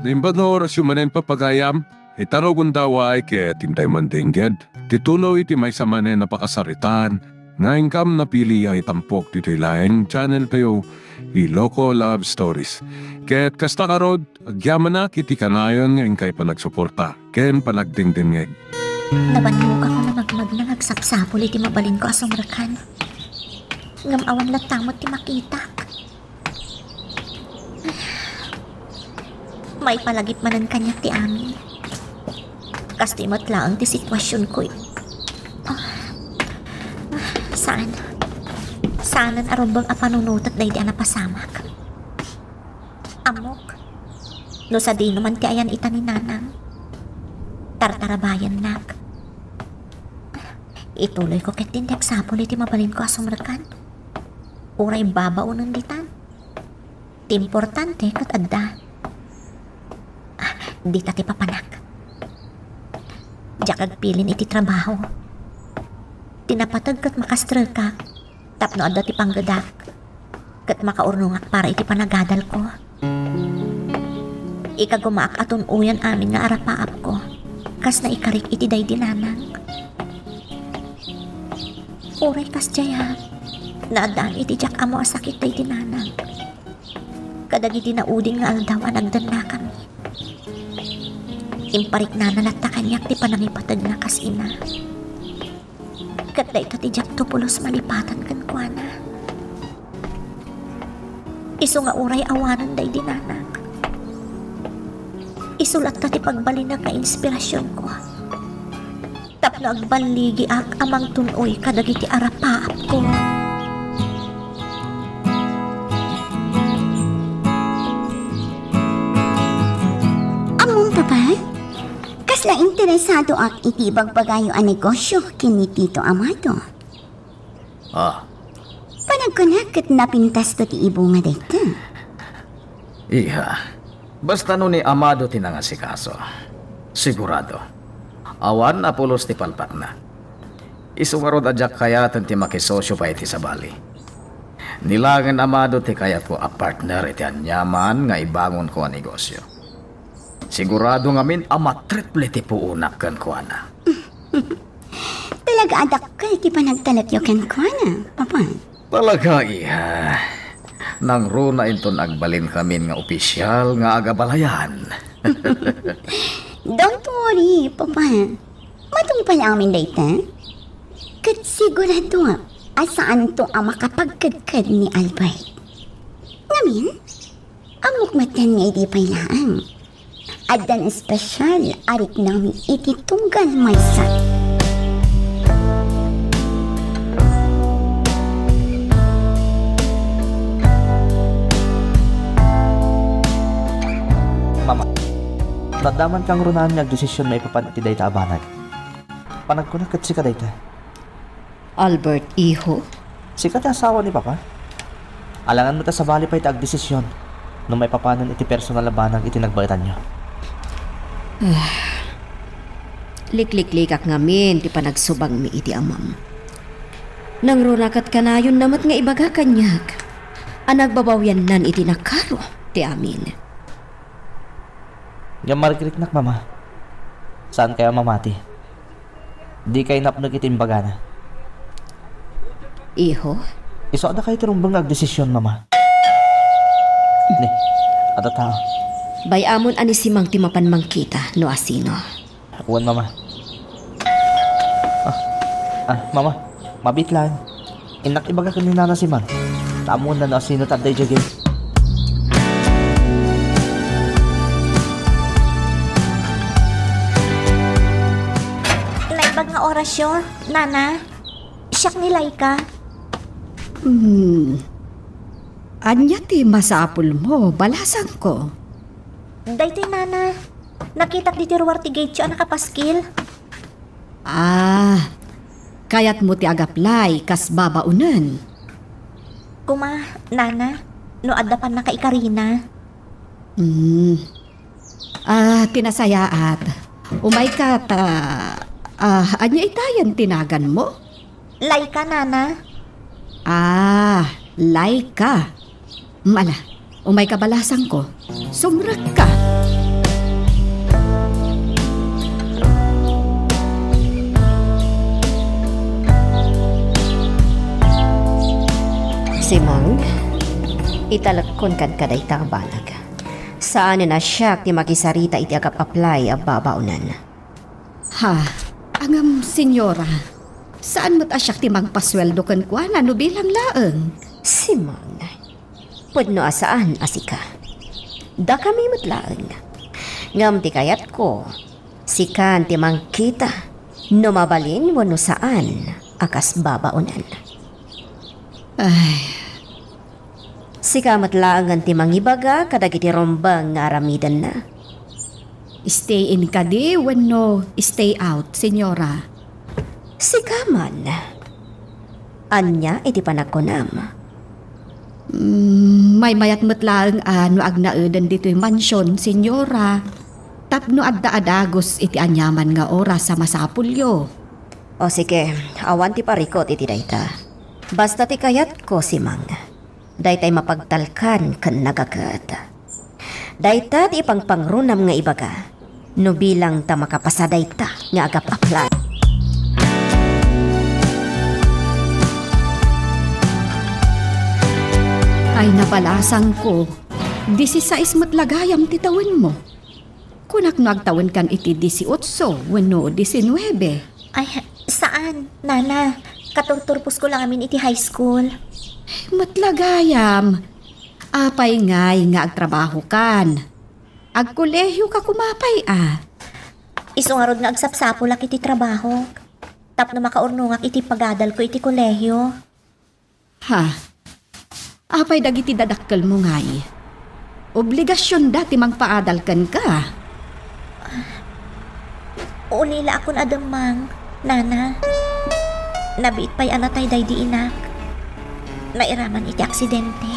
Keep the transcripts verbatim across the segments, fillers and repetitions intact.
Naimbag nga orasyo manen, papagayam, ita rugonda, uray ket intay man dengged ti tuloy ti maysa manen a pakasaritaan nga inkam napili a itampok ditoy laeng channel tayo, Iloko Love Stories. Ket kasta ngarud, agyamanak iti kanayon nga inkay panagsuporta ken panagdengdengngeg. Nabannogak a magmagna nga agsapsapul iti mabalinko a sumrekan. Ngem awan latta met ti makitak. Maipalagip manen kaniak ti amin. Kastoy met laeng ti situasionko. Ah, saan? Saanen a rumbeng a panunotek daydi a napasamak. Ammok, no sadino man ti ayan ita ni Nanang, tartarabayannak. Ituloyko ketdin ti agsapul iti mabalinko a sumrekan. Uray babaonen ditan. Ti importante ket adda. Ah, dita ti papanak. Diak agpilin iti trabaho. Ti napateg ket makastrekak tapno adda ti panggedak ket makaurnongak para iti panagadalko. Ikagumaak a tun-oyan amin nga arapaapko, kas naikarik iti daydi Nanang. Uray kasdiay, naaddaan iti diak ammo a sakit daydi Nanang. Kadagiti naudin nga aldaw a nagdennakami, impariknana latta kaniak ti panangipategna kas ina. Ket dayta ti diakto pulos malipatan kenkuana. Isu nga uray awanen daydi Nanang, isu latta ti pagbalinak nga inspirasionko tapno agballigiak a mangtun-oy kadagiti arapaapko. Ammom, Papa? Kasla interesadoak iti ibagbagayo a negosio ken ni Tito Amado. Ah. Panagkunak ket napintasto ti ibunga dayta. Iha, basta no ni Amado ti nangasikaso, sigurado, awan a pulos ti palpakna. Isu ngarud a diak kayaten ti makisosio pay iti sabali. Ni laengen Amado ti kayatko a partner iti aniaman nga ibangonko a negosio. Sigurado ngamin a matriple ti puonak kenkuana. Talaga a dakkel ti panagtalekyo kenkuana, Papa. Talaga, iha. Nangruna inton agbalinkamin nga opisial nga agabalayan. Don't worry, Papa. Matungpal amin dayta. Ket sigurado a saanto a makapagkedked ni Albert. Ngamin, ammok met nga idi pay laeng. Addan espesyal a riknami iti tunggal maysa. Mama, naddaman kang runaan nga agdesisyon maipapan iti dayta a banag. Panagkunak ket sika dayta. Albert, iho? Sika ti asawa ni Papa. Alangan met a sabali pay ti agdesisyon no maipapanan iti personal a banag iti nagbaetanyo. Ah, likliklikak ngamin ti panagsubangmi iti amam. Nangruna ket kanayonna met nga ibaga kaniak a nagbabawiannan iti nakaro ti amin. Ngem marikriknak, Mama. Saankay a mamati. Dikay napneg iti imbagana. Iho? Isu a dakay ti rumbeng nga agdesisyon, Mama. Ni, adda tao. Bay-amon a ni Simang ti mapan mangkita no asino. Wen, Mama. Ah, ah, Mama, mabiit laeng. Innak ibaga ken ni Nana Simang. Ta ammoenna no asino ti adda idiay gate. Naimbag nga orasyo, Nana. Siak ni Laika. Hmm. Ania ti masapulmo, balasangko? Daytoy, Nana. Nakitak ditoy ruar ti gateyo a nakapaskil. Ah, kayatmo ti agaplay kas babaonen? Kuma, Nana, no adda pannakaikarina. Hmm. Ah, ti nasayaat. Umayka ta, ah, ania itayen ti naganmo? Laika, Nana. Ah, Laika. Mm, ala, umayka, balasangko. Sumrekka. Simang, italekkon kenka dayta a banag. Saanen a siak ti makisarita iti agap-apply a babaonen. Ha? Ngem, senyora, saan met a siak ti mangpasueldo kenkuana no bilang laeng? Simang, pudno a saan a sika. Dakami met laeng. Ngem ti kayatko, sikan ti mangkita no mabalin wenno saan a kas babaonen. Ay. Sika met laengen ti mangibaga kadagiti rumbeng nga aramidenna. Stay in kadi wenno stay out, senyora? Sika man. Ania iti panagkunam? Mm, maymayat met laeng a no agnaeden ditoy mansion, senyora, tapno adda a dagus iti aniaman nga oras a masapulyo. O sige, awan ti parikut iti dayta. Basta ti kayatko, Simang, daytay mapagtalkan ken nagaget. Dayta ti ipangpangrunam nga ibaga, no bilang ta makapasa dayta nga agap-apply. Ay, nabalasangko, disisais met la gayam ti tawenmo. Kunak no agtawenkan iti disiotso wenno disinuebe. Ay, saan, nana. Katurturposko la ngamin iti high school. Met la gayam. Apay ngay nga agtrabahokan? Agkolehioka koma pay a? Isu ngarud nga agsapsapulak iti trabahok tapno makaurnongak iti pagadalko iti kolehio. Ha? Apay dagiti dadakkelmo ngay? Obligasionda ti mangpaadal kenka. Ulilaakon a demmang, nana. Nabiit pay a natay daydi inak. Nairaman iti aksidente.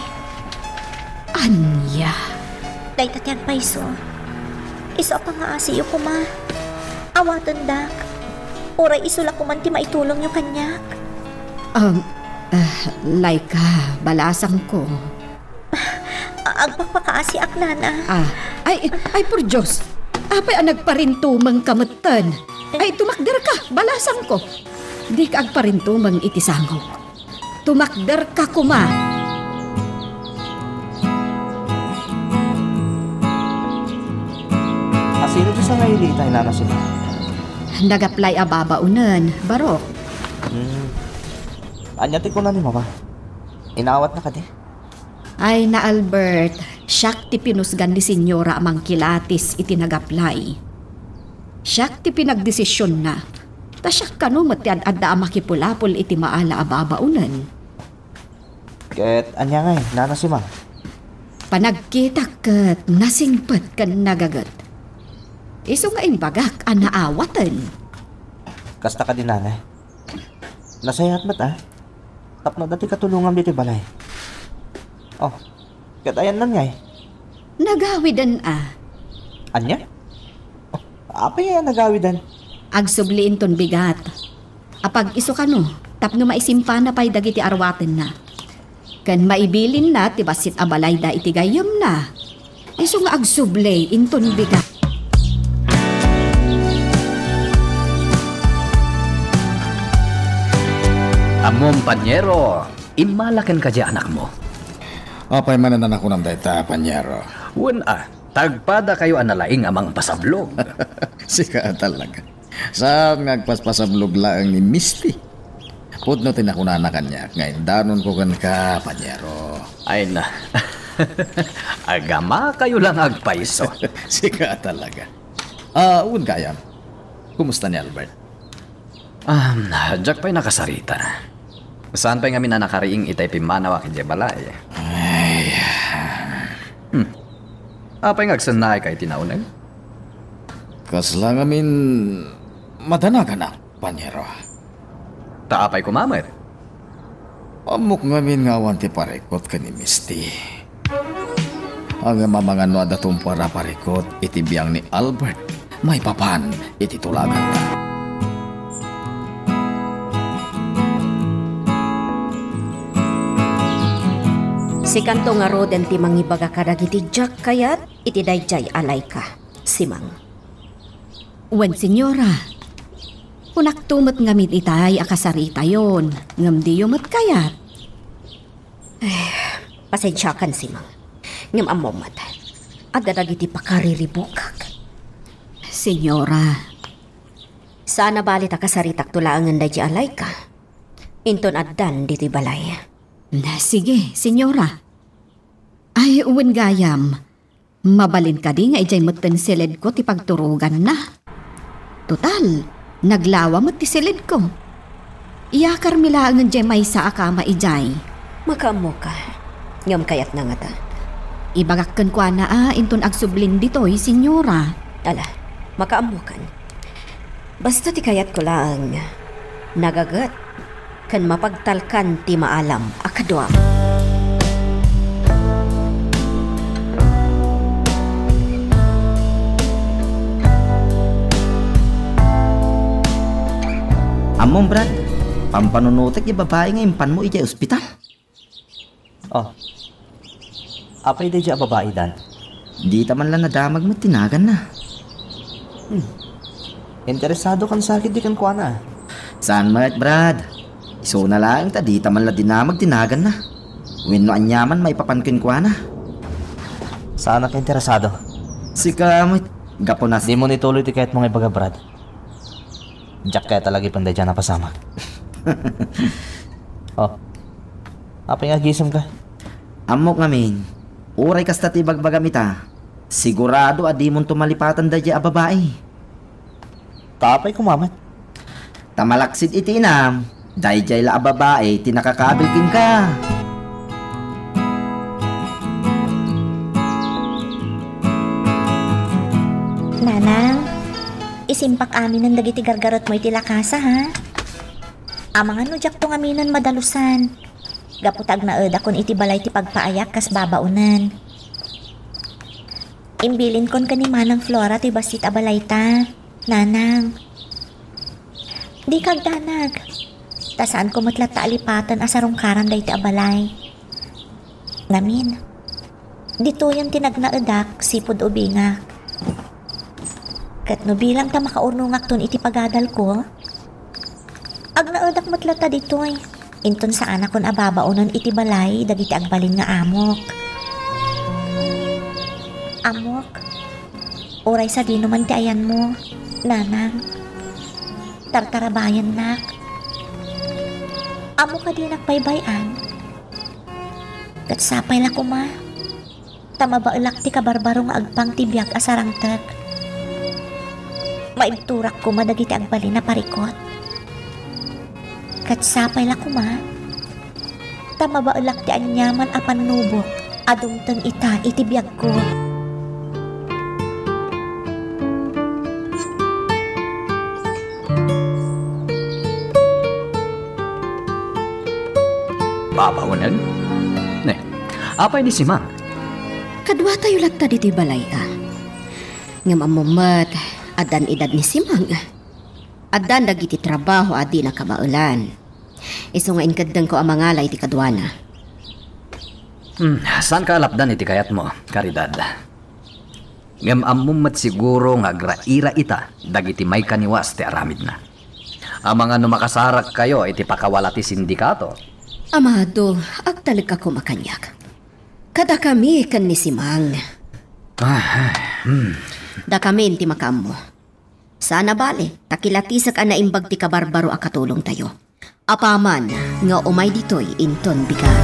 Ania? Dayta ti agpayso. Isu a pangaasiyo koma. Awatendak. Uray isu la koman ti maitulongyo kaniak. Um, ah, Laika, balasangko. Agpakpakaasiak, nana. Ah, ay, ay, por Dios. Apay a nagparintumengka metten? Ay, tumakderka, balasangko. Dika agparintumeng iti sangok. Tumakderka koma. Asino ti sangaili itay, nana Simang? Nag-apply a babaonen, Barok. Hmm. Ania ti kuna ni mama? Inaawatna kadi? Ay na, Albert, siak ti pinusgan ni senyora a mangkilatis iti nag-apply. Siak ti pinagdesisionna, ta siak kano met ti ad-adda a makipulapol iti maala a babaonen. Ket ania ngay, nana Simang? Panagkitak ket nasingpet ken nagaget. Isu nga imbagak a naawaten. Kasta kadi, nana? Nasayaat met a. Tapno adda ti katulongam ditoy balay. Oh, ket ayanna ngay? Nagawiden a. Ania? Oh, apay a nagawiden? Agsubli inton bigat. Apag-isu kano, tapno maisimpana pay dagiti arwatenna. Ken maibilinna ti bassit a balayda iti gayyemna. Isu nga agsubli inton bigat. Ammom, panyero, immala ken kadi anakmo. Apay manen a nakunam dayta, panyero? Wen a, tagpadakayo a nalaing a mangpasablog. Sika talaga. Saan nga agpaspasablog laeng ni Misty? Pudno ti nakunana kaniak nga indanonko kenka, panyero. Ay na. Agamakayo lang agpayso. Sika talaga. Ah, wen gayam. Kumusta ni Albert? Ah, diak pay nakasarita. Saan pay ngamin a nakariing itay pimmanawak idiay balay? Ay. Hmm. Apay nga agsennaay kay ti nauneg? Kasla ngamin madanaganak, panyero. Ta apay koma met? Ammok ngamin nga awan ti parikut ken ni Misty. Ngem amangan no adda tumpar a parikut iti biang ni Albert maipapan iti tulaganda. Sikanto ngaruden ti mangibaga kadagiti diak kayat iti daydiay a Laika, Simang. Wen, senyora. Kunakto met ngamin itay a kasaritayon, ngem diyo met kayat. Pasensiakan, Simang. Ngem ammom met, adda dagiti pakariribukak. Senyora. Saan a bali ta kasaritakto laengen daydiay a Laika. Inton addan ditoy balay. Na, sige, senyora. Ay, wen gayam. Mabalin kadi nga idiay metten siledko ti pagturoganna? Total, naglawa met ti siledko. Iyakarmi laengen diay maysa a kama idiay. Makaammoka. Ngem kayatna ngata? Ibagak kenkuana a inton agsublin ditoy, senyora. Ala, makaammokan. Basta ti kayatko laeng, nagaget ken mapagtalkan ti maalam a kaduam. Ammom, Brad, pampanunotek ti babai nga impanmo idiay ospital. Oh. Apay daydiay a babai, Dan? Dita man la nadamag met ti naganna. Hmm. Interesado kan sakit di kenkuana. Saan met, Brad. Isuna laeng ta dita man la dinamag ti naganna. Wenno aniaman maipapan kenkuana. Saanak interesado. Sika met, gapu na. Dimo ituloy ti kayatmo nga ibaga, Brad. Diak kayat a lagipen daydiay a napasamak. Oh. Apay nga agisemka? Ammok ngamin, uray kasta ti ibagbagam ita, sigurado a dimonto malipatan daydiay a babai. Ta apay koma met? Ta malaksid iti inam, daydiay la a babai ti nakakabil kenka. Nanang, isimpak aminen dagiti gargarutmo iti lakasa, ha? Amangan no diakto ngaminen madalusan. Gapu ta agnaedakon iti balay ti pagpaayak kas babaonen. Imbilinkon ken ni Manang Flora toy bassit a balayta, Nanang. Dika agdanag. Ta saanko met latta a lipaten a sarungkaram daytoy a balay. Ngamin, ditoyen ti nagnaedak sipud ubingak. Ket no bilang ta makaurnongakton iti pagadalko, agnaedak met latta ditoy. Inton saanakon a babaonen iti balay dagiti agbalin nga amok. Amok, uray sadino man ti ayanmo, Nanang, tartarabayannak. Ammok a dinak baybay-an. Ket sapay la koma. Ta mabaelak ti kabarbaro nga agpang ti biag a sarangtek. Maibturak koma dagiti agbalin a parikut. Ket sapay la koma, ta mabaelak ti aniaman a pannubok a dumteng ita iti biagko. Babaonen? Ne, apay ni Simang? Kaduatayo latta ditoy balay a. Ngem ammom met, addan edad ni Simang. Addan dagiti trabaho a dina kabaelan. Isu nga inkeddengko a mangala iti kaduana. Hmm, saanka a lapdan iti kayatmo, Caridad. Ngem ammom met siguro nga agraira ita dagiti maikaniwas ti aramidna. Amangan no makasarakkayo iti pakawala ti sindikato. Amado, agtalekka koma kaniak. Kadakami ken ni Simang. Ah, hmm. Dakamin ti makaammo. Saan a bale, ta kilatisek a naimbag ti kabarbaro a katulongtayo. Apaman nga umay ditoy inton bigat.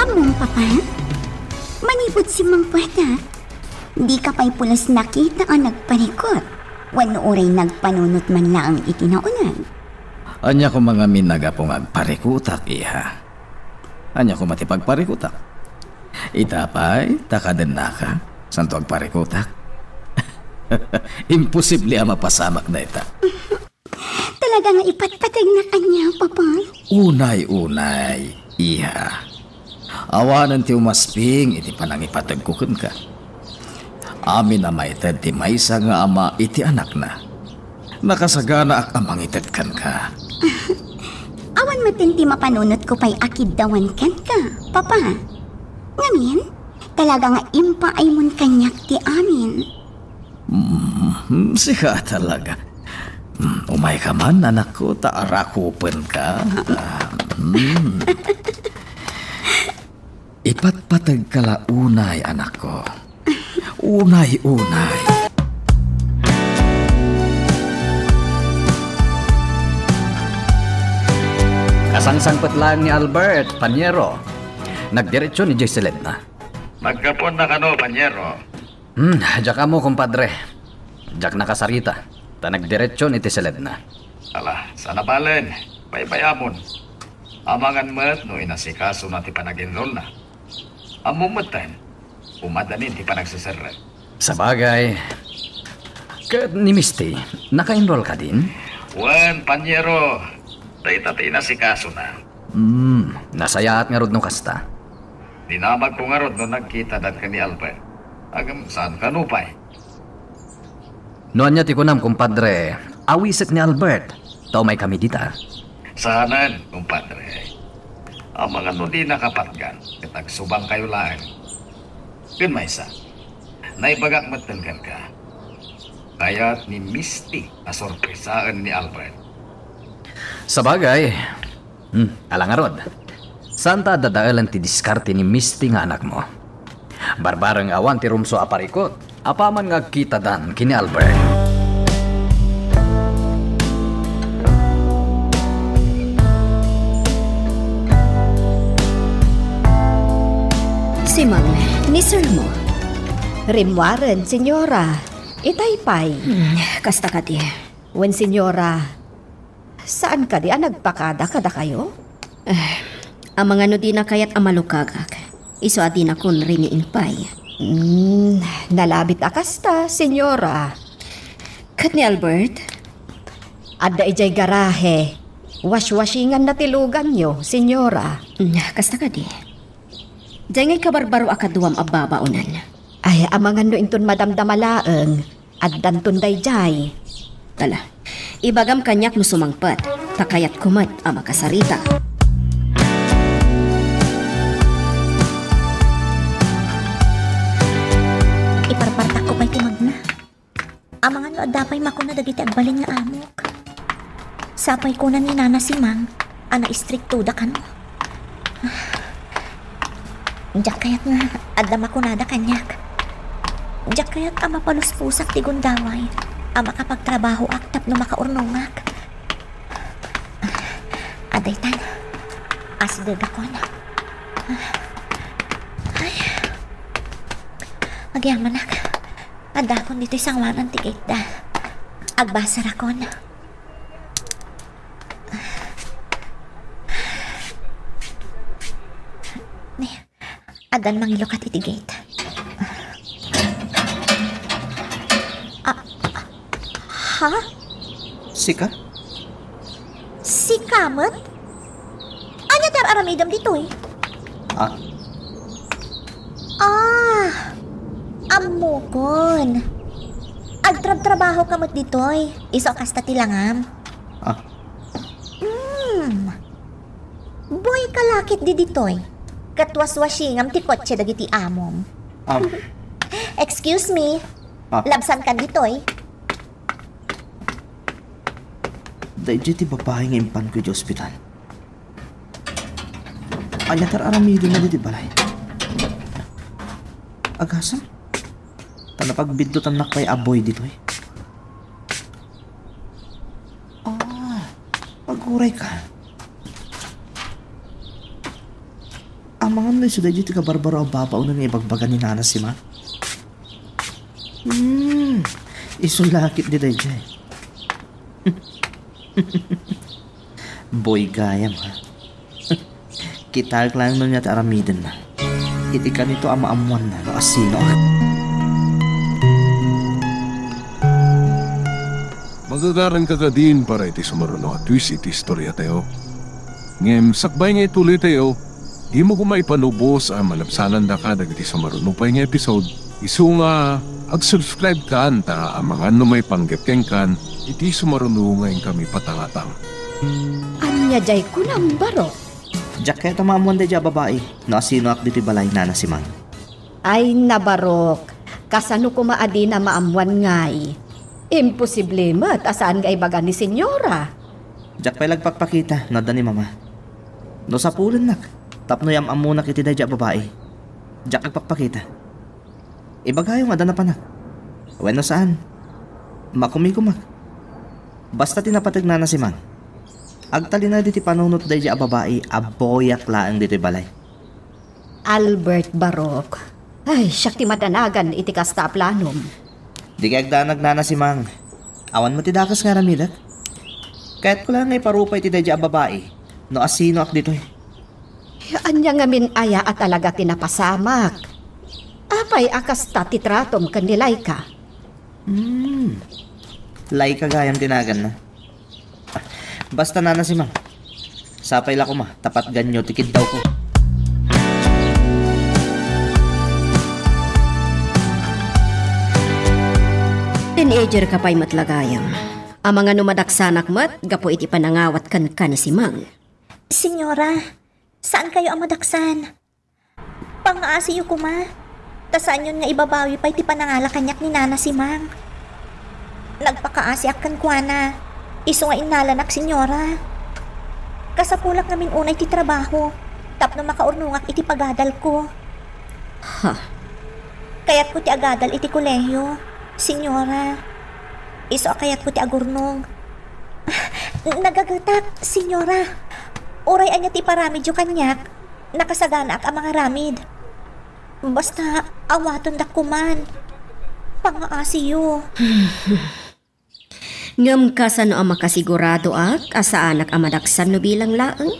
Ammom, Papa? Manipud simmangpuadak, dika pay pulos nakita a nagparikut wenno uray nagpanunot man laeng iti nauneg. Ania koma ngamin a gapu nga agparikutak, iha? Ania koma ti pagparikutak? Ita pay, ta kadennaka, saanto agparikutak? Imposible a mapasamak dayta. Talaga nga ipatpategnak ania, Papa? Unay, unay, iha. Awanen ti umasping iti panangipategko kenka. Amin a maited ti maysa nga ama iti anakna. Nakasaganaak a mangited kenka. Awan metten ti mapanunotko pay a kiddawan kenka, Papa. Ngamin, Talaga nga impaaymon kaniak ti amin. Mm, sika talaga. Mm, umayka man, anakko, ta arakupenka. Ah, mm. Ipatpategka la unay, anakko. Unay, unay. Kasangsangpet laeng ni Albert, Paniero. Nagdiretso ni Joyce Ledna. Naggapuanna kano, Paniero? Hmm, diak ammo, kumpadre. Diak nakasarita, ta nagdiretso iti siledna. Ala, saan a balen, baybay-amon. Amangan met no inasikasona ti panag-enrollna. Ammom metten, umadda ni ti panagseserrek. Sabagay, ket ni Misty, naka-enroll kadin? Wen, Paniero, dayta ti inasikasona. Hmm, nasayaat ngarud no kasta. Dinamagko ngarud no nagkitadan ken ni Albert. Ngem saan kano pay? No ania ti kunam, kumpadre, awisek ni Albert, ta umaykami dita. Saanen, kumpadre. Amangan no dinaka patgan, ket agsubangkayo laeng. Ken maysa, naibagak metten kenka. Kayat ni Misty a sorpresaen ni Albert. Sabagay. Hmm, ala ngarud. Saan ta adda daelen ti diskarte ni Misty nga anakmo. Barbareng awan ti rumsua a parikut, apaman nga agkitadan ken ni Albert. Simang, ni Sir mo. Rimmuaren, senyora. Itay pay. Hmm, kasta kadi. Wen, senyora, saan kadi a nagpakada kadakayo? Eh, amangan no dina kayat a malukagak, isu a dinakon riniing pay. Hmm, nalabit a kasta, senyora. Ket ni Albert? Adda idiay garahe. Washwashinganna ti luganyo, senyora. Hmm, kasta kadi. Diay ngay kabarbaro a kaduam a babaonen. Ay, amangan no inton madamdama laeng. Addanton daydiay. Ala, ibagam kaniak no sumangpet, ta kayatko met a makasarita. Iparpartakko pay ti magna. Amangan no adda pay makuna dagiti agbalin nga amok. Sapay kuna ni Nana Simang a naistriktoda kano. Diak kayat nga adda makunada kaniak. Diak kayat a mapalusposak ti gundaway a makapagtrabahoak tapno makaurnongak. Adaytan, asidegakon. Ay. Agyamanak. Addakon ditoy sangoanan ti gate da. Agbasarakon. Ni, addan mangilukat iti gate. Ah, ha? Sika? Sika met? Ania ti ar-aramidem ditoy? Ah? Ah, ammokon. Agtrabtrabahoka met ditoy. Isu a kasta ti langam. Ah? Hmm. Boy ka lakit di ditoy. Ket waswashingam ti kotse dagiti amom. Ah. Excuse me. Ah. Labsankan ditoy. Daydiay ti babai nga impanko iti ospital. Ania ti ar-aramidenna ditoy balay? Agasem? Ta napagbiddutannak pay a boy ditoy. Ah, aguray ka. Amangan no isu daydiay ti kabarbaro a babaonen nga ibagbaga ni Nana Simang? Hmm, isu lakit di daydiay. Boy gayam, ha? Kitaek laeng no ania ti aramidenna. Iti kanito a maammoanna no asinoak. Magagaranka kadin para iti sumaruno a twist iti istoriatayo. Ngem sakbay nga ituloytayo, dimo koma ipanubos a malabsanandaka dagiti sumaruno pay nga episode. Isu nga, ag-subscribe kan ta amangan no maipanggep kenkan iti sumaruno nga inkami patangatang. Ania diay kunam, barok? Diak kayat a maammoan daydiay a babai no asinoak ditoy balay, Nana Simang. Ay, nabarok. Kasano koma a dina maammuan ngay? Imposible met a saan nga ibaga ni Senyora. Diak pay la agpakpakita no adda ni Mama. No sapulennak tapno iam-ammonak iti daydi a babai, diak agpakpakita. Ibagayo nga adda napanak. Wenno saan, makumikumak. Basta ti napateg, Nana Simang, agtalinaed iti panunot daydi a babai a buyak laeng ditoy balay. Albert, barok. Ay, siak ti madanagan iti kasta a planom. Di kay agdanag, Nana Simang. Awan met ti dakes nga aramidek. Kayatko laeng nga iparupa iti daydi a babai no asinoak ditoy. Ania ngamin aya a talaga ti napasamak? Apay a kasta ti tratom ken ni Laika? Hmm. Laika gayam ti naganna. Basta, Nana Simang, sapay la koma ta patganyo ti kiddawko. Teenager ka pay met la gayam. Amangan no madaksanak met gapu iti panangawat kenka ni Simang. Senyora, saankayo a madaksan. Pangaasiyo koma, ta saanyon nga ibabawi pay ti panangala kaniak ni Nana Simang. Nagpakaasiak kenkuana, isu nga innalanak, Senyora. Kasapulak ngamin unay ti trabaho tapno makaurnongak iti pagadalko. Ha? Kayatko ti agadal iti kolehiyo, Senyora. Isu a kayatko ti agurnong. Nagagetak, Senyora. Uray ania ti iparamidyo kaniak, nakasaganaak a mangaramid. Basta, awatendak koman. Pangaasiyo. Ngem kasano a makasiguradoak a saanak a madaksan no bilang laeng?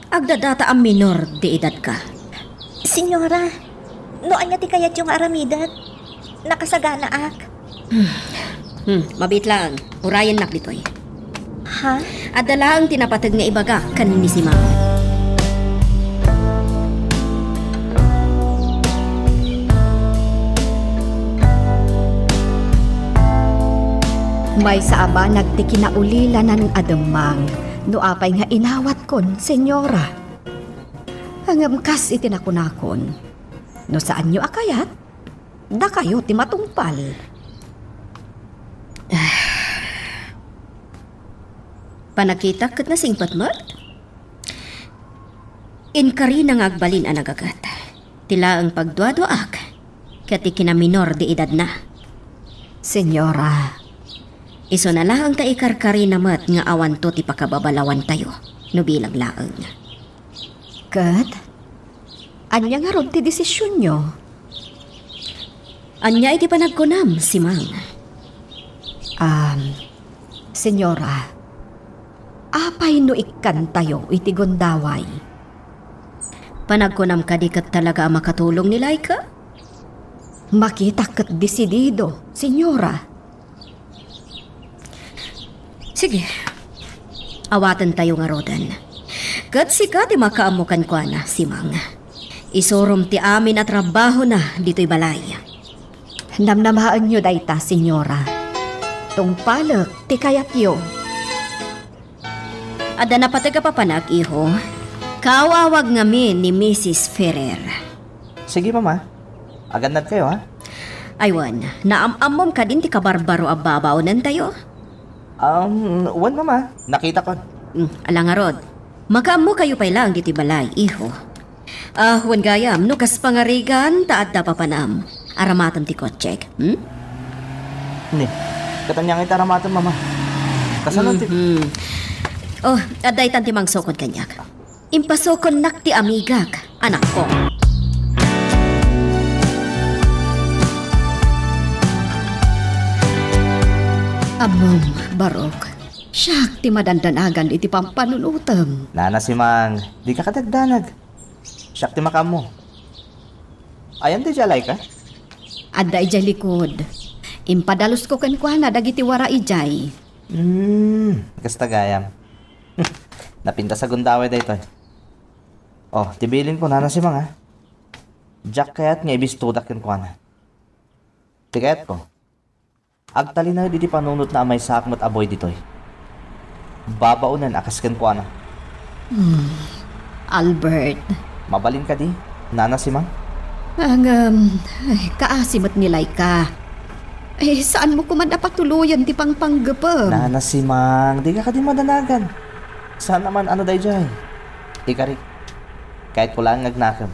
Agdadata a minor de edadka. Senyora, no ania ti kayatyo nga aramidek, nakasaganaak. Hmm, mabiit laeng. Urayennak ditoy. Ha? Adda laeng ti napateg nga ibaga ken ni Simang. Maysa a banag ti kinaulilanan a demmang no apay nga inawatkon, Senyora. Ngem kas iti nakunakon, no saanyo a kayat, dakayo ti matungpal. Panakitak ket nasingpet met? Inkarina nga agbalin a nagaget. Ti laeng pagduaduaak ket ti kinaminor de edadna. Senyora, isuna laeng ta ikarkarina met nga awanto ti pakababalawantayo no bilang laeng. Ket, ania ngarud ti desisionyo? Ania iti panagkunam, Simang? Um, Senyora, apay no ikkantayo iti gundaway? Panagkunam kadi ket talaga a makatulong ni Laika? Makitak ket desidido, Senyora. Sige. Awatentayo ngaruden. Ket sika ti makaammo kenkuana, Simang. Isurom ti amin a trabahona ditoy balay. Namnamaenyo dayta, Senyora. Tungpalek ti kayatyo. Adda napateg a papanak, iho. Kaaw-awag ngamin ni Misis Ferrer. Sige, Mama. Agannadkayo, ha? Ay, wen, naam-ammom kadin ti kabarbaro a babaonentayo? Um, wen, Mama. Nakitakon. Mm, ala ngarud. Makaammokayo pay laeng ditoy balay, iho. Ah, wen gayam, no kas pangarigan, ta adda papanam. Aramatem ti kotsek, hmm? Ni, ket ania nga iti aramatem, Mama? Kasano ti Mhm. Oh, adda itan ti mangsukod kaniak. Impasukonnak ti amigak, anakko. Ammom, Barok, siak ti madandanagan iti pampanunotem. Nana Simang, dika kadagdanag. Siak ti makaammo. Ayan ti jalay ka? Adda idiay likud. Impadalusko kenkuana dagiti wara idiay. Hmm, kasta gayam. Napintas a gundaway daytoy. Oh, ti bilinko, Nana Simang, ha? Diak kayat nga ibistodak kenkuana. Ti kayatko, agtalinaed iti panunotna a maysaak met a buy ditoy. Babaonen a kas kenkuana. Hmm. Albert. Mabalin kadi, Nana Simang? Ngem, ay, kaasi met ni Laika. Ay, saanmo koma a patuloyen ti pangpanggepem. Nana Simang, dika kadi madanagan. Saan a man ano daydiay? Ikarik, kayatko laeng nga agnakem.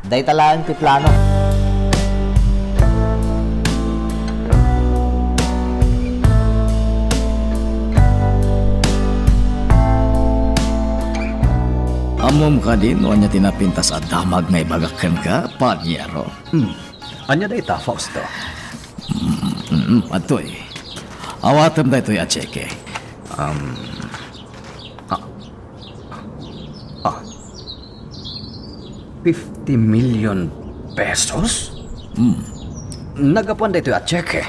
Dayta laeng ti plano. Ammom kadi no ania ti napintas a damag nga ibagak kenka, Panyero? Hmm. Ania dayta, Fausto? Mm, mm, adtoy. Awatem daytoy a tseke. Um, ah, ah. Fifty million pesos? Hmm. Naggapuan daytoy a tseke?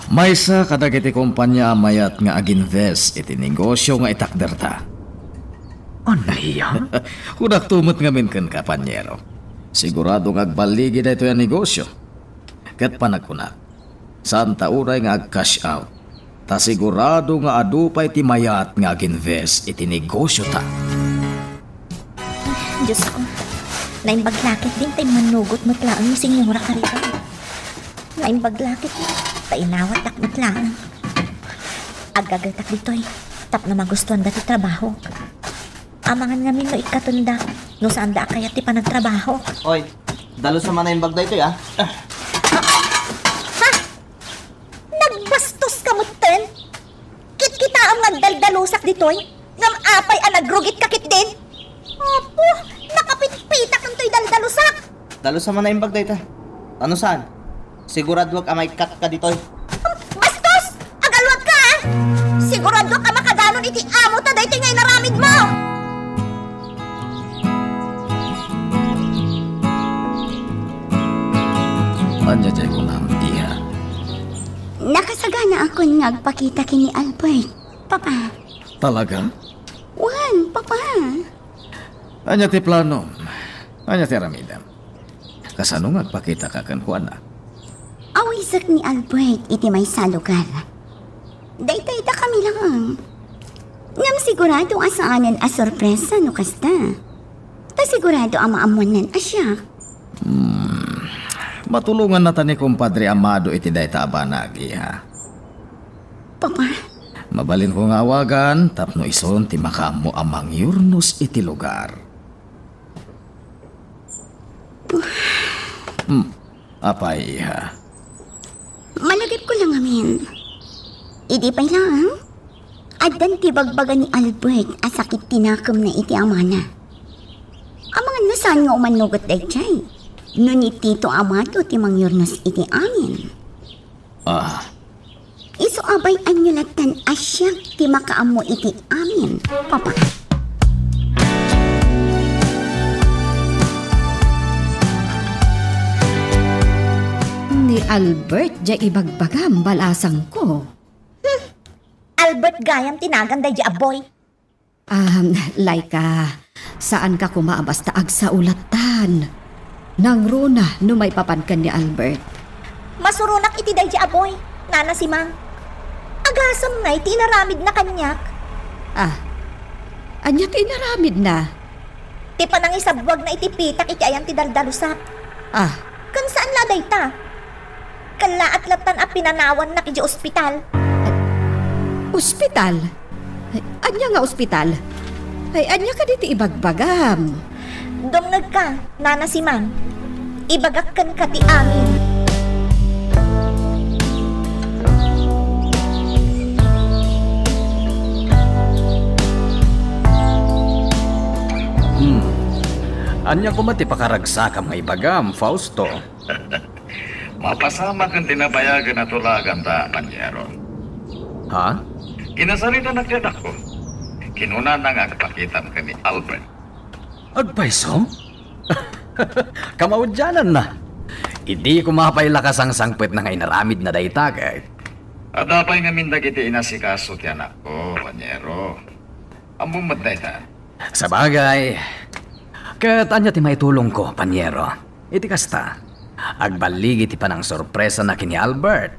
Maysa kadagiti kompania a mayat nga aginvest iti negosio nga itakderta. Ania? Kunakto met ngamin kenka, Panyero. Sigurado nga agballigi daytoy a negosio. Ket panagkunak, saanta uray nga ag-cash out, ta sigurado nga adu pay ti mayat nga aginvest iti negosiota. Diosko, naimbag la ketdin ta immanugot met laeng ni Señora Caridad. Naimbag la ketdin ta inawatdak met laeng. Aggagetak ditoy tapno magustuanda ti trabahok. Amangan ngamin no ikkatenda, no saanda a kayat ti panagtrabaho. Oy, dalusa man a imbag daytoy, ah. Ha? Nagbastoska metten? Kitkitaem nga agdaldalusak ditoy, ngem apay a nagrugitka ketdin? Apo, nakapitpitak intoy daldalusak. Dalusa man a imbag dayta. Ano saan? Siguraduak a maikkatka ditoy. Bastos! Agalwadka, ah! Siguraduak a makadanon iti amota daytoy nga inaramidmo! Ania diay kunam, iha? Nakasaganaakon nga agpakita ken ni Albert, Papa. Talaga? Wen, Papa. Ania ti planom? Ania ti aramidem? Kasano nga agpakitaka kenkuana? Awisek ni Albert iti maysa a lugar. Daytay dakami laeng. Ngem sigurado a saanen a sorpresa no kasta. Ta sigurado a maammoannan a siak. Hmm. Matulongannata ni Kumpadre Amado iti dayta a banag, iha. Papa? Mabalinko nga awagan tapno isun ti makaammo a mangyurnos iti lugar. Hmm. Apay, iha? Malagipko la ngamin. Idi pay laeng, addan ti bagbaga ni Albert a sakit ti nakemna iti amana. Amangan no saan nga umannugot daydiay. No ni Tito Amado ti mangyurnos iti amin. Ah. Isu a bay-anyo lattan a siak ti makaammo iti amin, Papa. Ni Albert diay ibagbagam, balasangko. Hmm. Albert gayam ti nagan daydiay a boy. Ah, Laika, saanka koma a basta agsao lattan. Nangruna no maipapan ken ni Albert. Masuronak iti daydiay a boy, Nana Simang. Agasam ngay ti inaramidna kaniak. Ah, ania ti inaramidna? Ti panangisabbuagna iti pitak iti ayan ti daldalusak. Ah. Ken saan la dayta. Kellaat lattan a pinanawannak idiay ospital. Ospital? Ay, ania nga ospital? Ay, ania kadi ti ibagbagam? Dumngegka, Nana Simang. Ibagak kenka ti amin. Hmm. Ania koma ti pakaragsakam nga ibagam, Fausto? Mapasamak ken ti nabayagen a tulaganta, Panyero. Ha? Kinasaritanak ti anakko. Kinunana nga agpakitam ken ni Albert. Agpayso? Kamaudiananna. Idi koma pay la kasangsangpetna nga inaramidna dayta, ket. Adda pay ngamin dagiti inasikaso ti anakko, Panyero. Ammom met dayta. Sabagay. Ket ania ti maitulongko, Panyero? Iti kasta, agballigi ti panangsorpresana ken ni Albert.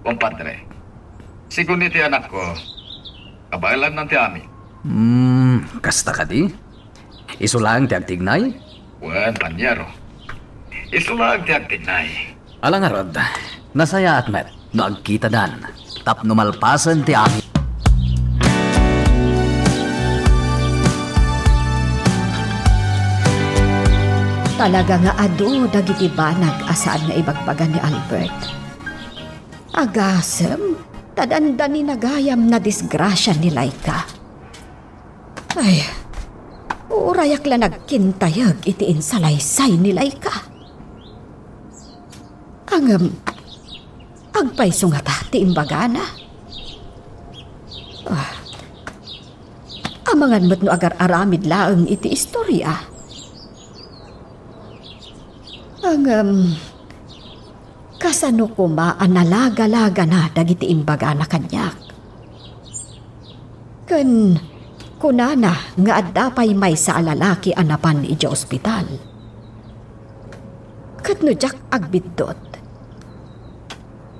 Kumpadre, sigun iti anakko, kabaelannan ti amin. Hmm, kasta kadi? Isu laeng ti agtignay? Wen, Panyero. Isu laeng ti agtinnay. Ala ngarud, nasayaat met no agkitadan tapno malpasen ti amin. Talaga nga adu dagiti banag a saan nga ibagbaga ni Albert. Agasem, ta dandanin gayam nadisgrasia ni Laika. Ay, urayak la nagkintayeg iti insalaysay ni Laika. Ngem, agpayso ngata ti imbagana? Ah, amangan met no agar-aramid laeng iti istoria. Ngem, kasano koma a nalagalagana dagiti imbagana kaniak? Ken kunana nga adda pay maysa a lalaki a napan idiay ospital. Ket no diak agbiddut,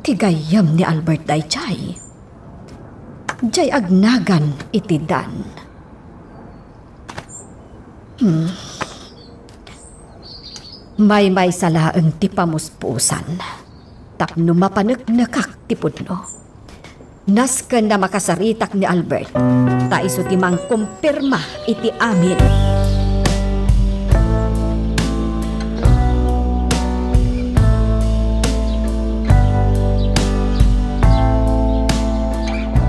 ti gayyem ni Albert daydiay. Diay agnagan iti Dan. Hmm. Maymaysa laeng ti pamuspusan tapno mapaneknekak ti pudno. Nasken a makasaritak ni Albert, ta isu ti mangkumpirma iti amin.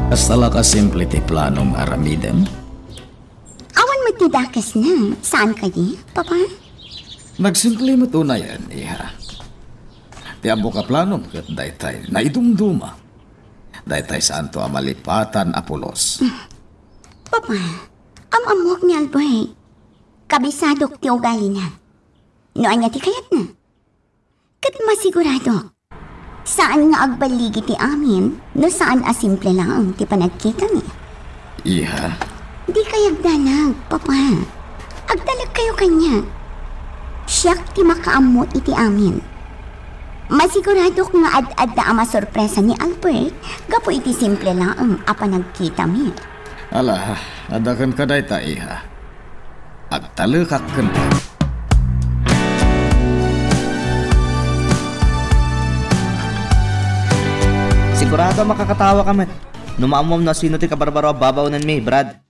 Kasta la kasimple ti planom aramidem? Awan met ti dakesna, saan kadi, Papa? Nagsimple met unayen, iha. Ti ammok a planom ket daytay, naidumduma. Daytay saanto a malipatan a pulos. Papa, am-ammok ni Albert. Kabisadok ti ugalina. No ania ti kayatna? Ket masiguradok, saan nga agballigi ti amin no saan a simple laeng ti panagkitami. Iha? Dikay agdanag, Papa. Agtalekkayo kaniak. Siak ti makaammo iti amin. Masiguradok nga ad-adda a masorpresa ni Albert gapu iti simple laeng a panagkitami. Ala, adda kenka dayta, iha. Agtalekak kenka. Sigurado a makakatawaka met no maammom no sino ti kabarbaro a babaonanmi, Brad.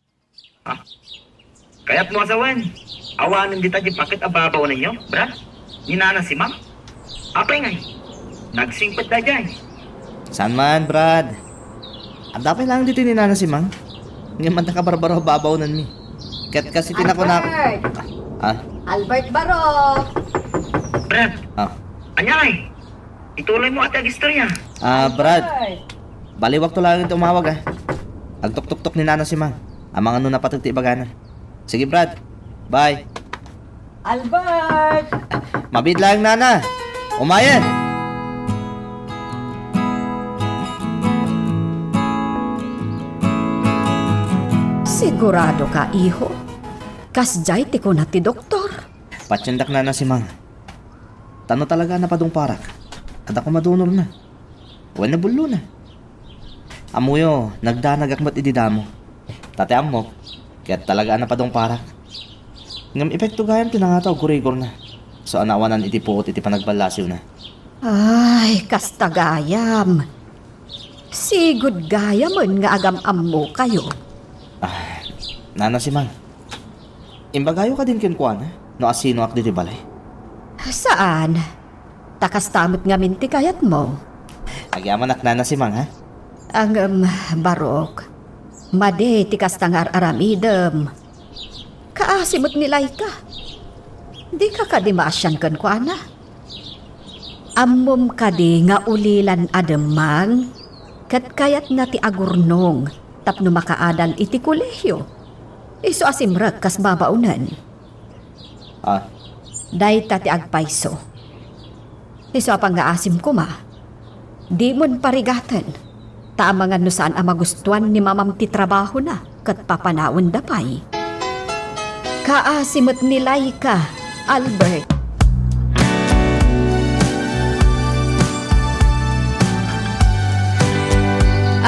Ah, kayatmo a sawen, awanen dita ti paket a babaonenyo, Brad? Ni Nana Simang? Apay ngay, nagsingpet daydiay? Saan man, Brad. Adda pay laeng ditoy ni Nana Simang. Ngem adda kabarbaro a babaonanmi. Ket kas iti nakunak. Albert! Ah? Albert Barok! Brad! Ah? Ania ngay? Ituloymo ti agistorya. Ah, Brad. Albert! Baliwakto laeng ti umawag, ah. Agtuktuktok ni Nana Simang. Amangan no napateg ti ibagana. Sige, Brad. Bye. Albert! Mabiit laeng, Nana. Umayen! Sigurado ka, iho? Kasdiay ti kuna ti doktor? Patiendak, Nana Simang. Ta no talaga a napadungparak, adda koma donorna. Wenno bullona. Ammoyo, nagdanagak met idi damo. Ta ti ammok, ket talaga a napadungparak. Ngem epekto gayam ti nangata a gurigorna. Isu a naawanan iti puot iti panagballasiwna. Ay, kasta gayam. Sigud gayamen nga agam-ammokayo. Ah, Nana Simang, imbagayo kadin kenkuana no asinoak ditoy balay? Saan. Ta kasta met ngamin ti kayatmo. Agyamanak, Nana Simang, ha? Ngem, Barok, madi ti kasta nga ar-aramidem. Kaasi met ni Laika. Dika kadi maasian kenkuana? Ammom kadi nga ulilan a demmang ket kayatna ti agurnong tapno makaadal iti kolehio? Isu a simrek kas babaonen. Ah. Dayta ti agpayso. Isu a pangngaasim koma, dimon parigaten, ta amangan no saan a magustuan ni mamam ti trabahona ket papanawenda pay. Kaasi met ni Laika, Albert.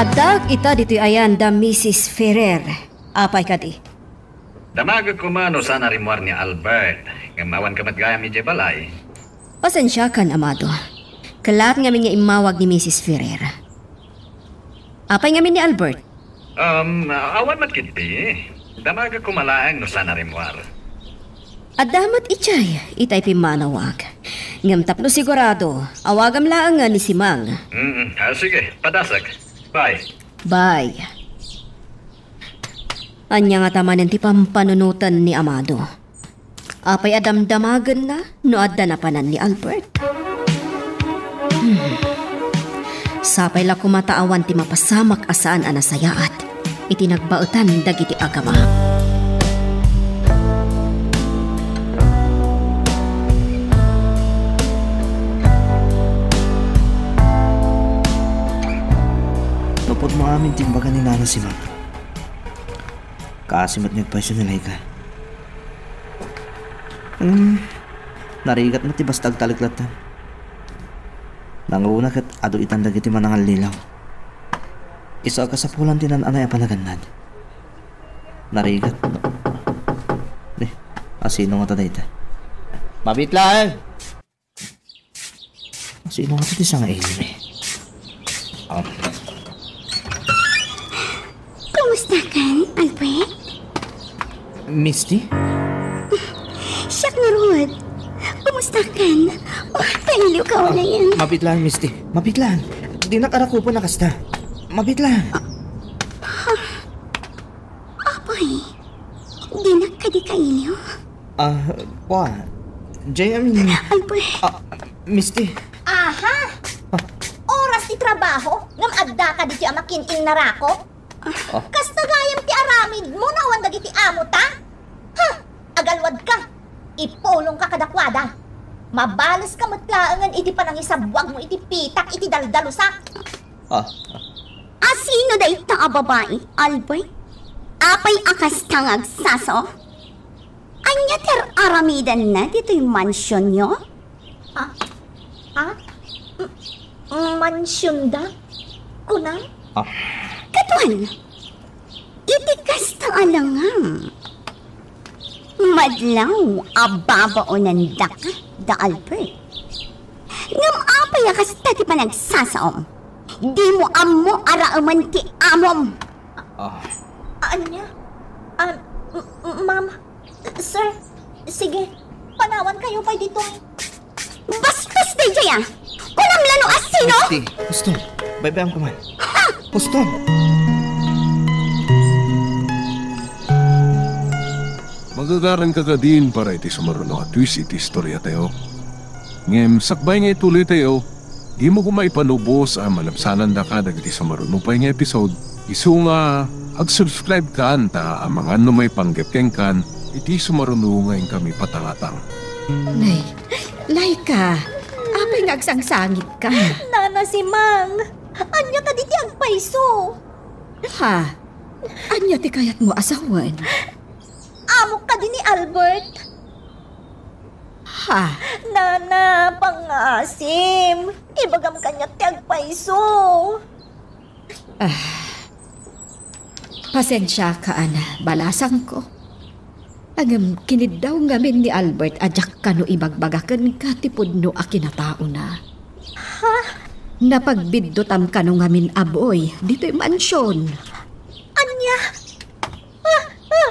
Addaak ita ditoy ayan da Missus Ferrer. Apay kadi? Damagek koma no saan a rimmuar ni Albert, ngem awan ka met gayam idiay balay. Pasensiakan, Amado. Kellat ngamin nga immawag ni Misis Ferrer. Apay ngamin ni Albert? Um, awan met ketdi. Damagek koma laeng no saan a rimmuar. Adda met idiay, itay pimmanawag. Ngem tapno sigurado, awagam laeng nga ni Simang. Mm, ah, sige, padasek. Bye. Bye. Ania ngata manen ti pampanunoten ni Amado? Apay a damdamagenna no adda napanan ni Albert? Hmm. Sapay la koma ta awan ti mapasamak a saan a nasayaat iti nagbaetan dagiti agama. Nupodmo amin ti imbaga ni Nana Simang. Kaasi met nga agpayso ni Laika. Hmm, narigat met ti basta agtalek latta. Nangruna ket adu itan dagiti manangallilaw. Isu a kasapulan ti naan-anay a panagannad. Narigat. Eh, asino ngata dayta? Mabit laeng! Sino nga ti sangaili? Ah. Kumusta kan, Albert? Misty? Siak ngarud. Kumusta kan? Oh, kailiw ka unayen. Mabit lang, Misty. Mabit lang. Dinak arakupan a kasta. Mabit lang. Apay, dinak kadi kailiw? Ah, kwa. Jay, I mean, Albert. Ah, Misty. Aha! Ah. Oras ti trabaho, ngem adda ka ditoy a makin-ingnarako? Ah. Kasta gayam ti aramidmo no awan dagiti amota? Ha! Agalwadka! Ipulongka kadakuada! Mabaleska met laengen iti panangisabbuagmo iti pitak iti daldalusak! Ah. Asino dayta a babai, Albert? Apay a kasta nga agsasao? Ania ti ar-aramidenna ditoy mansionyo? Ah? Ah? M-, mansionda? Kuna? Ah. Kaduan, iti kasta a langam, madlaw a babaonandaka da Albert. Ngem apay a kasta ti panagsasaom? Dimo ammo a raemen ti amom. Ah. Ania? Ah, m-, m-, ma'am, sir, sige, panawankayo pay ditoy. Bastos daydiay a! Kunam la no asino? Misty, husto. Baybay-am koma. Ha! Husto. Magagaranka kadin para iti sumaruno a twist iti istoriatayo. Ngem sakbay nga ituloytayo, dimo koma ipanubos a malabsanandaka dagiti sumaruno pay nga episode. Isu nga, ag-subscribe kan ta amangan no maipanggep kenkan iti sumaruno nga inkami patangatang. Nay, Laika, apay nga agsangsangitka? Nana Simang, ania kadi ti agpayso? Ha? Ania ti kayatmo a sawen? Amok kadi ni Albert? Ha? Nana, pangasim. Ibagam kaniak ti agpayso. Ah, pasensiaka a nabalasangko. Ngem kiniddaw ngamin ni Albert a diak kano ibagbaga kenka ti pudno a kinataona. Ha? Napagbiddutam kano ngamin a boy ditoy mansion. Ania? Ah, ah,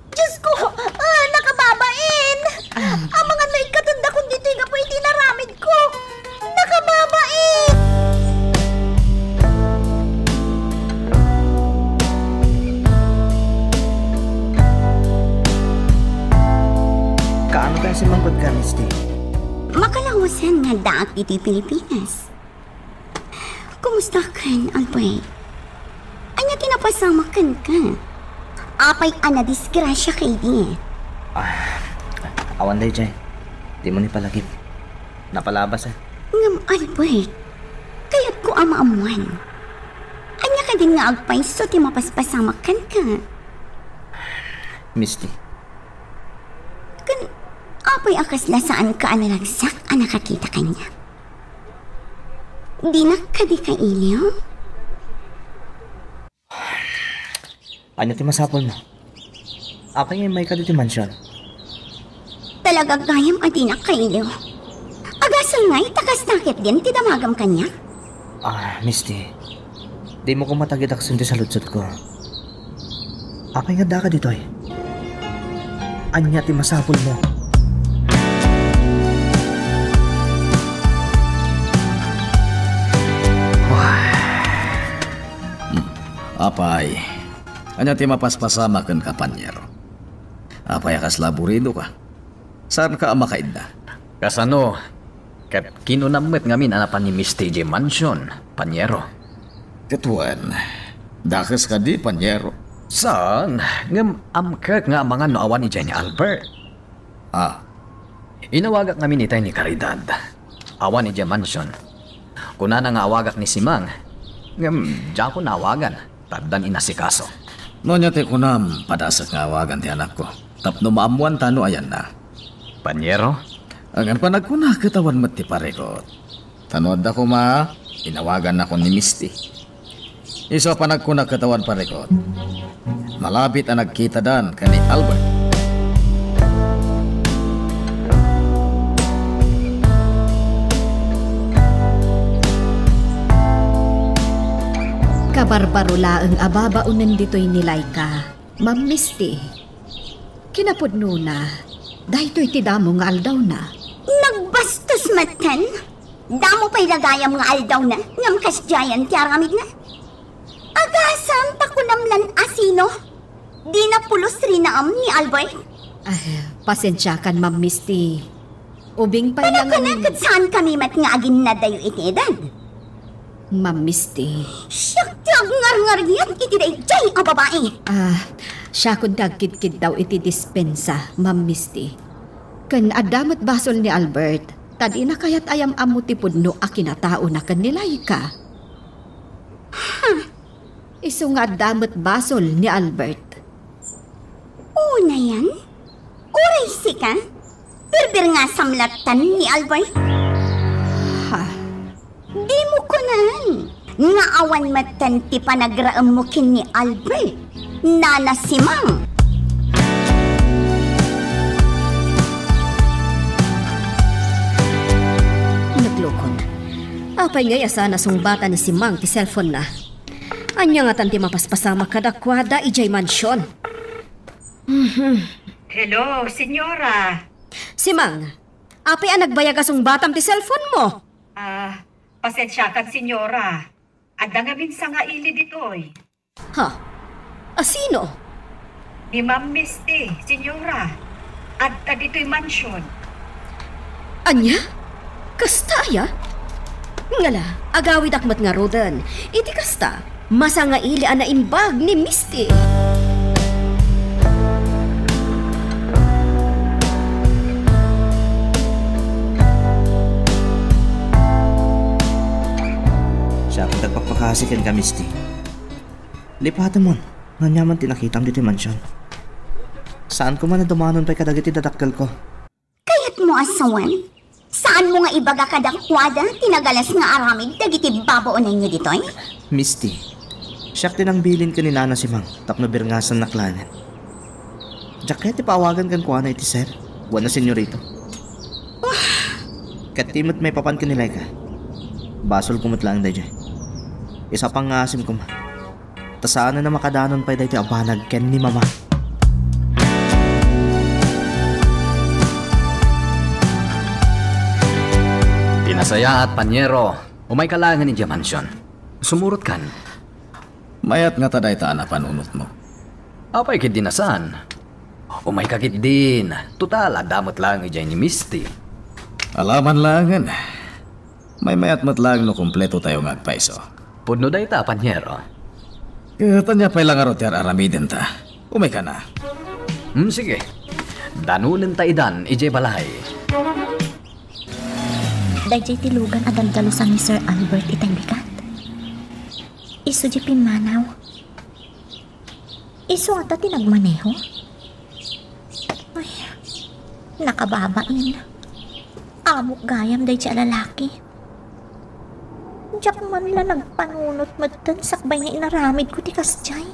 Diyos ko! Ah, nakababain! Ah. Amangan no ikkatendakon ditoy gapu iti inaramidko! Nakababain! Kaano kaya si Manggod ka, Misty? Makalawasan nga addaak iti Pilipinas. Kumusta kan, Albert? Ania ti napasamak kenka? Apay a nadisgrasya ka idi? Ah, awan daydiay. Dimo ni palagip. Napalabas, eh. Ngem, Albert, kayatko a maammuan. Ania kadin nga agpayso ti mapaspasamak kenka? Misty. Ken, apay a kasla saanka a naragsak a nakakita kaniak? Dinak kadi kailiw? Ania ti masapulmo? Apay nga immayka ditoy mansion? Talaga gayam a dinak kailiw. Aga, Ngay, ta kasta ketdin ti damagam kaniak? Ah, Misty, dimo koma tagidaksen ti saludsodko. Apay nga addaka ditoy? Ania ti masapulmo? Hmm. Apay, ania ti mapaspasamak kenka, Panyero? Apay a kasla aburidoka? Saanka a makaidda? Kasano? Ket kinunam met ngamin a napan ni Misty idiay mansion, Panyero. Ket wen, dakes kadi, Panyero? Saan, ngem amkek nga amangan no awan idiay ni Albert. Ah. Inawagak ngamin itay ni Caridad. Awan idiay mansion. Kunana nga awagak ni Simang, ngem diakon naawagan. Taddan inasikaso. No ania ti kunam, padasek nga awagan ti anakko, tapno maammoanta no ayanna. Panyero? Ngem panagkuna ket awan met ti parikut. Ta no adda koma, inawagannakon ni Misty. Isu a panagkuna ket awan parikut. Malabit a nagkitadan ken ni Albert. Kabarbaro laeng a babaonen ditoy ni Laika, Ma'am Misty. Kinapudnona, daytoy ti damo nga aldawna. Nagbastos metten. Damo pay la gayam nga aldawna, ngem kasdiayen ti aramidna. Agasam ta kunam lan a sino. Dina pulos rinaem ni Albert? Ah, pasensiakan, Ma'am Misty. Ubing pay la. Panagkuna ket saankami met nga aginnadayo iti edad. Ma'am Misty. Siak ti agngarngaryat iti daydiay a babai. Ah, siakon ti agkidkiddaw iti dispensa, Ma'am Misty. Ken adda met basol ni Albert, ta dina kayat a yam-ammo ti pudno a kinataona ken ni Laika. Huh. Isu nga adda met basol ni Albert. Unayen, uray sika, birbirngasam lattan ni Albert? Ha? Dimo kunan nga awan metten ti panagraemmo ken ni Albert, Nana Simang. Naglukon. Apay ngay a saan a sungbatan ni Simang ti cellphone-na? Ania ngatan ti mapaspasamak kadakuada idiay mansion? Mhm. Hello, senyora. Simang, apay a nagbayag a sungbatam ti cellphone-mo? Ah, pasensiakan, senyora. Adda ngamin sangaili ditoy. Ha? A sino? Ni Ma'am Misty, senyora. Adda ditoy mansion. Ania? Kasta aya? Ngala, agawidak met ngaruden. Iti kasta, masangaili a naimbag ni Misty. Siak ti agpakpakasi kenka, Misty. Lipatemon, nga aniaman ti nakitam ditoy mansion. Saan koma a dumanon pay kadagiti dadakkelko. Kayatmo a sawen? Saanmo nga ibaga kadakuada ti nagalas nga aramid dagiti babaonenyo ditoy? Misty, siak ti nangbilin ken ni Nana Simang tapno birngasannak laengen. Diak kayat ti paawagan kenkuana iti sir wenno senyorito. Ket ti met maipapan ken ni Laika. Basolko met laeng daydiay. Isu a pangngaasim koma. Ta saanen a makadanon pay daytoy a banag ken ni Mama. Ti nasayaat, Panyero, umayka laengen idiay mansion. Sumurotkan. Mayat ngata dayta a napanunotmo. Apay ketdi a saan? Umayka ketdin. Total, adda met laeng idiay ni Misty. Alaman laengen. Maymayat met laeng no kumpleto tayo nga agpayso. Pudno dayta, Panyero. Ket ania pay la ngarud ti ar-aramidenta? Umaykana. Hmm, sige. Danonenta idan idiay balay. Daydiay ti lugan a daldalusan ni Sir Albert itay bigat. Isu diay pimmanaw. Isu ata ti nagmaneho? Ay, nakababain. Amok gayam daydiay a lalaki. Diak man la nagpanunot metten sakbay nga inaramidko ti kasdiay.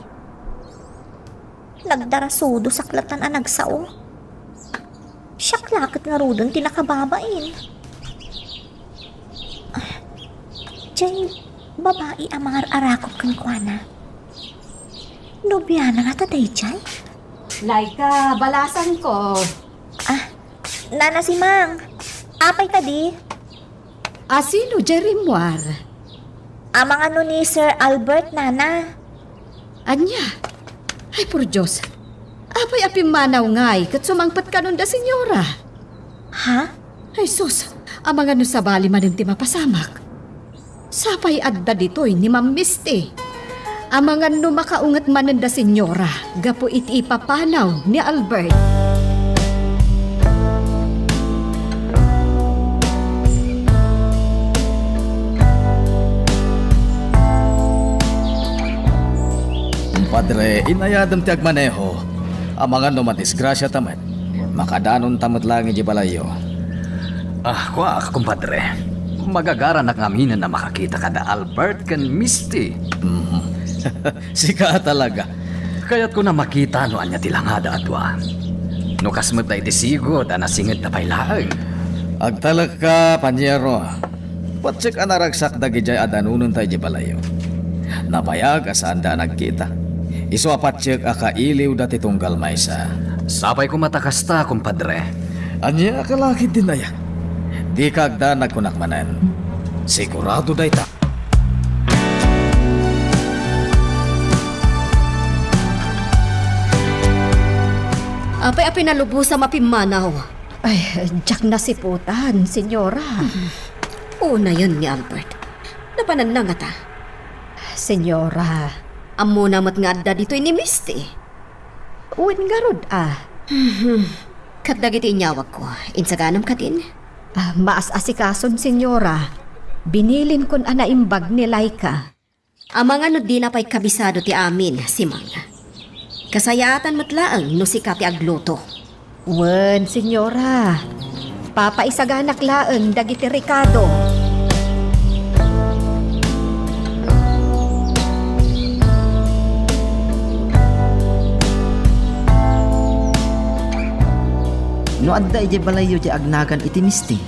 Nagdarasudosak latan a nagsao. Siak la ket ngaruden ti nakababain. Diay babai a mangar-arakop kenkuana. Nobiana ngata daydiay? Laika, balasangko. Ah, Nana Simang, apay kadi? Asino diay rimmuar? Amangan no ni Sir Albert, Nana. Ania? Ay, por Dios. Apay a pimmanaw ngay ket sumangpet kanon da, Senyora? Ha? Ay, sus, amangan no sabali manen ti mapasamak. Sapay adda ditoy ni Ma'am Misty. Amangan no makaunget manen da, Senyora, gapu iti ipapanaw ni Albert. Kumpadre, inayadem ti agmaneho. Amangan no madisgrasiata met, makadanonta met laeng idiay balayyo. Ah, kuak, kumpadre. Magagaranak ngaminen a makakita kada Albert ken Misty. Mhm. Sika talaga. Kayatko a makita no ania ti langada a dua. No kas met daydi sigud a nasingedda pay laeng. Agtalekka, paniero. Patiek a naragsak dagidiay a danonenta idiay balayyo. Nabayag a saanda a nagkita. Isu a patiek a kailiwda ti tunggal maysa. Sapay koma ta kasta, kumpadre. Ania a kalakid din aya? Dika agdanag, kunak manen. Sigurado dayta. Apay a pinalubosam a pimmanaw? Ay, diak nasiputan, Senyora. Unayen ni Albert. Napananna ngata? Senyora. Ammona met nga adda ditoy ni Misty. Wen ngarud, a. Mhm. Ket dagiti inyawagko, insaganam kadin? Ah, maas-asikason, Senyora. Binilinkon a naimbag ni Laika. Amangan no dina pay kabisado ti amin, Simang. Kasayaatan met laeng no sika ti agluto. Wen, Senyora. Papaisaganak laeng dagiti rekado. No adda idiay balayyo ti agnagan iti Misty,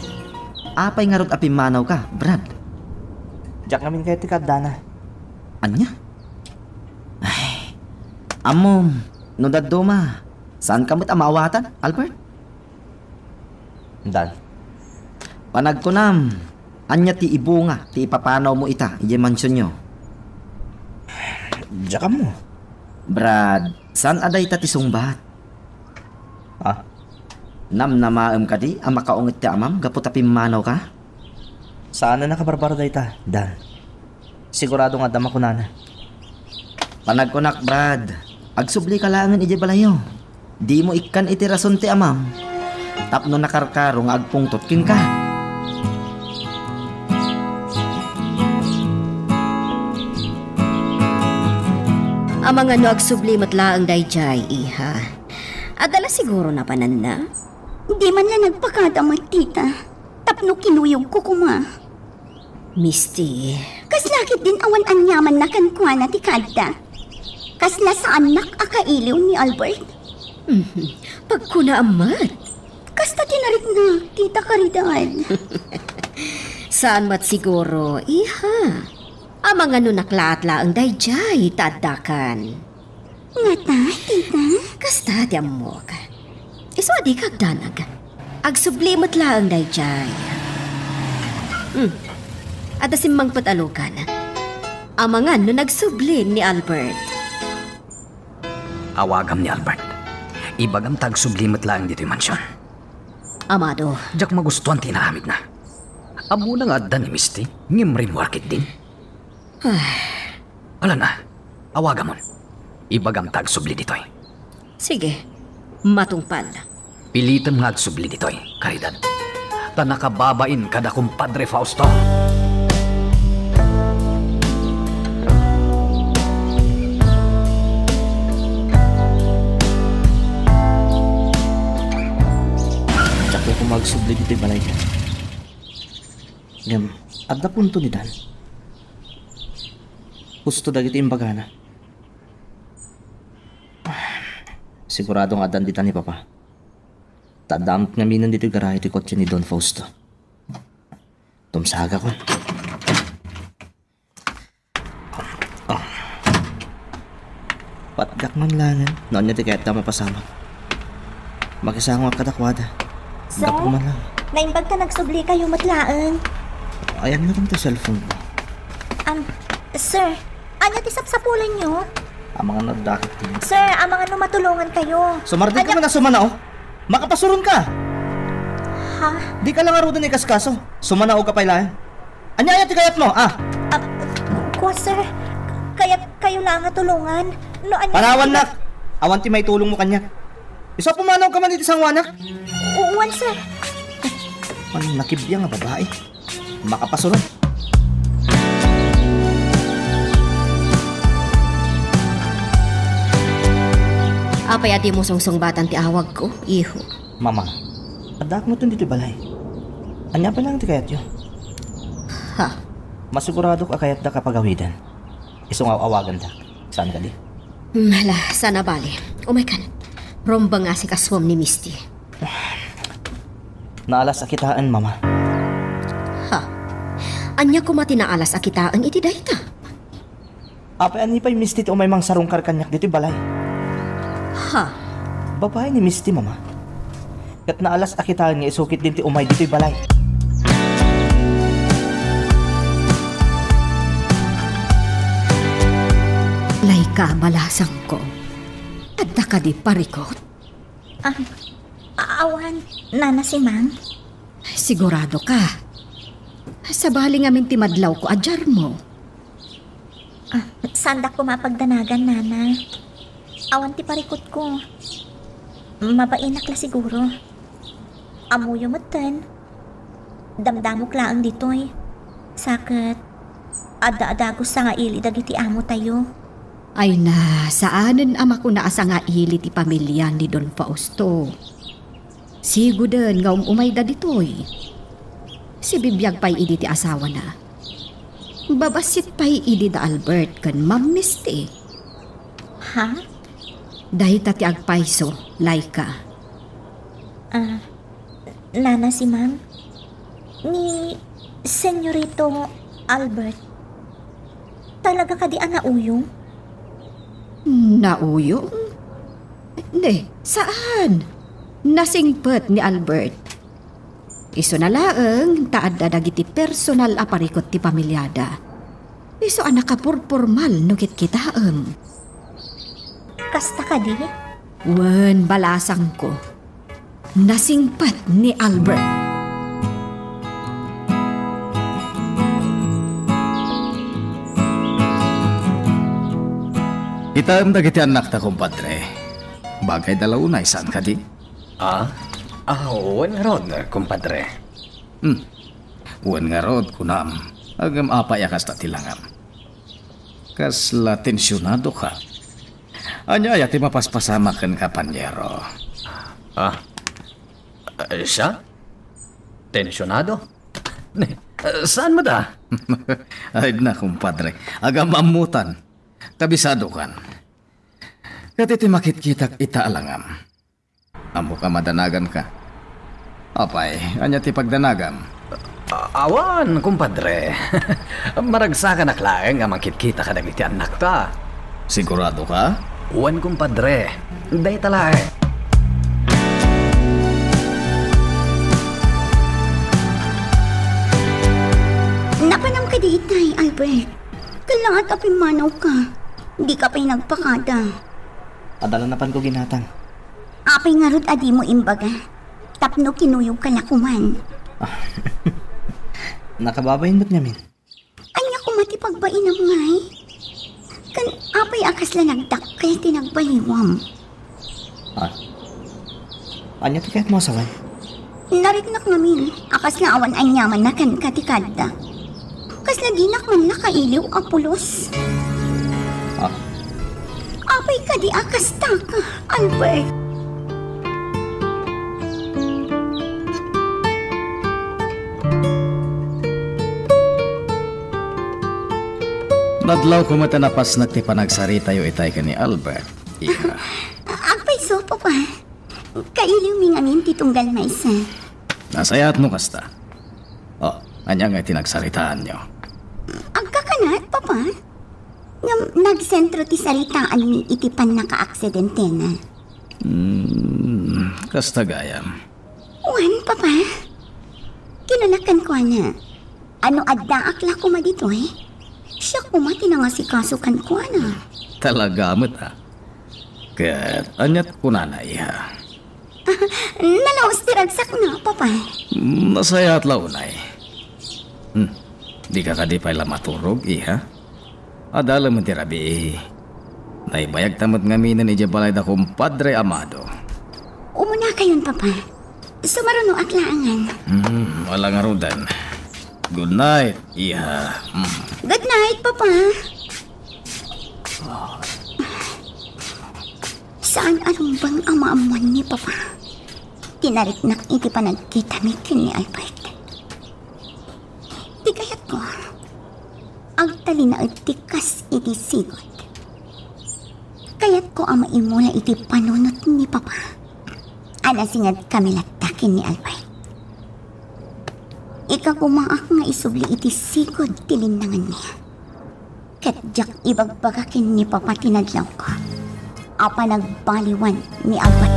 apay ngarud a pimmanawka, Brad? Diak ngamin kayat ti kaaddana. Ania? Ay, ammom, no dadduma, saanka met a maawatan, Albert? Dan. Panagkunam, ania ti ibunga ti ipapanawmo ita idiay mansionyo? Diak ammo. Brad, saan a dayta ti sungbat? Ha? Namnamaem kadi a makaunget ti amam gapu ta pimmanawka? Saan a nakabarbara dayta, Dan. Sigurado nga adda makunana. Panagkunak, Brad, agsublika laengen idiay balayyo. Dimo ikkan iti rason ti amam tapno nakarkaro nga agpungtot kenka. Amangan no agsubli met laeng daydiay, iha. Adda la siguro napananna? Di man la nagpakada met, tita, tapno kinuyogko koma. Misty. Kasla ketdin awan aniamanna kenkuana ti kaadda? Kasla saannak a kailiw ni Albert? Mhm. Pagkunaam met. Kasta ti narikna, Tita Caridad. Saan met siguro, iha. Amangan no naklaat laeng daydiay ta addakan. Ngata, tita? Kasta ti ammok. Isu a dika agdanag. Agsubli met laeng daydiay. Hmm. Adda simmangpet a lugan. Amangan no nagsubli ni Albert. Awagam ni Albert. Ibagam ta agsubli met laeng ditoy mansion. Amado. Diak magustuan ti inaramidna. Ammona nga adda ni Misty, ngem rimmuar ketdin. Ay. Ala na, awagamon. Ibagam ta agsubli ditoy. Sige, matungpal. Pilitem nga agsubli ditoy, Caridad. Ta nakababain kada Kumpadre Fausto. Diak la koma agsubli ditoy balay. Ngem, adda punto ni Dan. Husto dagiti imbagana. Sigurado nga addan dita ni Papa. Ta adda met ngaminen ditoy garahe ti kotse ni Don Fausto. Tumsagakon. Dakman laengen no ania ti kayatda a mapasamak. Makisangoak kadakuada. Sir? Gapu man lang. Naimbag ta nagsubli kayo met laeng. Ayan nga lang ti cellphone ko. Am, sir, ania ti sapsapulanyo? Amangan no dakit ti. Sir, amangan no matulongan kayo. Sumardeng ka man a sumanao. Makapasuron ka. Ha? Di ka lang aruden ikaskaso. Sumanao ka pay laeng. Ania aya ti kayatmo, ah? Ah, kua, sir. Kayat kayo lang nga tulongan. No ania. Panawannak. Awan ti maitulongmo kaniak. Isu a pumanaw ka man iti sangoanak. Uwan, sir. Ano, nakibiang nga babae? Makapasuron. Apay a dimo sungsungbatan ti awagko, iho? Mama, addaak metten ditoy balay. Ania pay laeng ti kayatyo? Ha? Masiguradok a kayatdak a pagawiden. Isu nga aw-awagandak. Saan kadi? Hmm, hala, saan a bale. Umaykan. Rumbeng nga asikasuem ni Misty. Naalas a kitaen, Mama. Ha? Ania koma ti naalas a kitaen iti dayta? Apay a ni pay Misty ti umay mangsarungkar kaniak ditoy balay? Ha? Babae ni Misty, Mama. Ket naalas a kitaen nga isu ketdin ti umay ditoy balay. Laika, balasangko. Adda kadi parikut? Ah, awan, Nana Simang. Sigurado ka? Sabali ngamin ti madlawko a diarmo. Ah, saandak koma a pagdanagan, Nana. Awan ti parikutko. Mabainak la siguro. Ammoyo metten. Damdamok laeng ditoy. Sa ket, adda a dagus a sangaili dagiti amotayo. Ay na, saanen a makuna a sangaili ti pamilian ni Don Fausto. Siguden nga um-umayda ditoy. Sibibiag pay idi ti asawana. Babassit pay idi da Albert ken Ma'am Misty. Ha? Dayta ti agpayso, Laika. Ah, Nana Simang, ni Senyorito Albert, talaga kadi a nauyong? Nauyong? Ne, saan? Nasingpet ni Albert. Isuna laeng ta adda dagiti personal a parikut ti pamiliada. Isu a nakapurpormal no kitkitaem. Kasta kadi? Wen, balasangko. Nasingpet ni Albert. Kitaem dagiti annakta, kumpadre. Bagayda la unay, saan kadi? Ah? Ah, wen ngarud, kumpadre. Hmm. Wen ngarud, kunam. Ngem apay a kasta ti langam? Kasla tensionado ka. Ania aya ti mapaspasamak kenka, panyero? Ah, eh, siya? Tensionado? Ne, eh, saan met a? Ay na, kumpadre. Agam-ammotan. Kabisadokan. Ket iti makitkitak ita a langam. Ammok a madanaganka. Apay, ania ti pagdanagam? A-, awan, kumpadre. Maragsakanak laeng a mangkitkita kadagiti annakta. Sigurado ka? Wen, kumpadre. Dayta laeng. Napanam kadi itay, Albert? Kalaat a pimmanawka. Dika pay nagpakada. Adda la napanko ginatang. Apay ngarud a dimo imbaga? Tapno kinuyogka la koman. Nakababain met ngamin. Ania koma ti pagbainam ngay? Ken apay a kasla nagdakkel ti nagbaliwam? Ah. Ania ti kayatmo a sawen? Nariknak ngamin a kasla awan aniamanna kenka ti kadda. Kasla dinak man la kailiw a pulos. Ah. Apay kadi a kastaka, Albert? Nadlawko met a napasnek ti panagsaritayo itay ken ni Albert, iha. Agpayso, Papa. Kailiwmi ngamin ti tunggal maysa. Nasayaat no kasta. O, ania ngay ti nagsaritaanyo? Agkakanat, Papa? Ngem nagsentro ti saritaanmi iti pannakaaksidentena. Hmm, kasta gayam. Wen, Papa. Kinuna kenkuana, "Ano addaak la koma ditoy? Siak koma ti nangasikaso kenkuana." Talaga met, a. Ket aniat kunana, iha? Nalaos ti ragsakna, Papa. Nasayaat la unay. Hmm. Dika kadi pay la maturog, iha? Adda laeng ti rabii. Naibayagta met ngaminen idiay balay da Kumpadre Amado. Umunakayon, Papa. Sumarunoak laengen. Hmm, ala ngaruden. Good night, iha. Hmm. Good night, Papa. Saan a rumbeng a maammuan ni Papa ti nariknak iti panagkitami ken ni Albert. Ti kayatko, agtalinaed ti kas iti sigud. Kayatko a maimula iti panunot ni Papa a nasinged kami latta ken ni Albert. Ikagumaak nga isubli iti sigud ti linnanganmi. Ket diak ibagbaga ken ni Papa ti nadlawko a panagbaliwan ni Albert.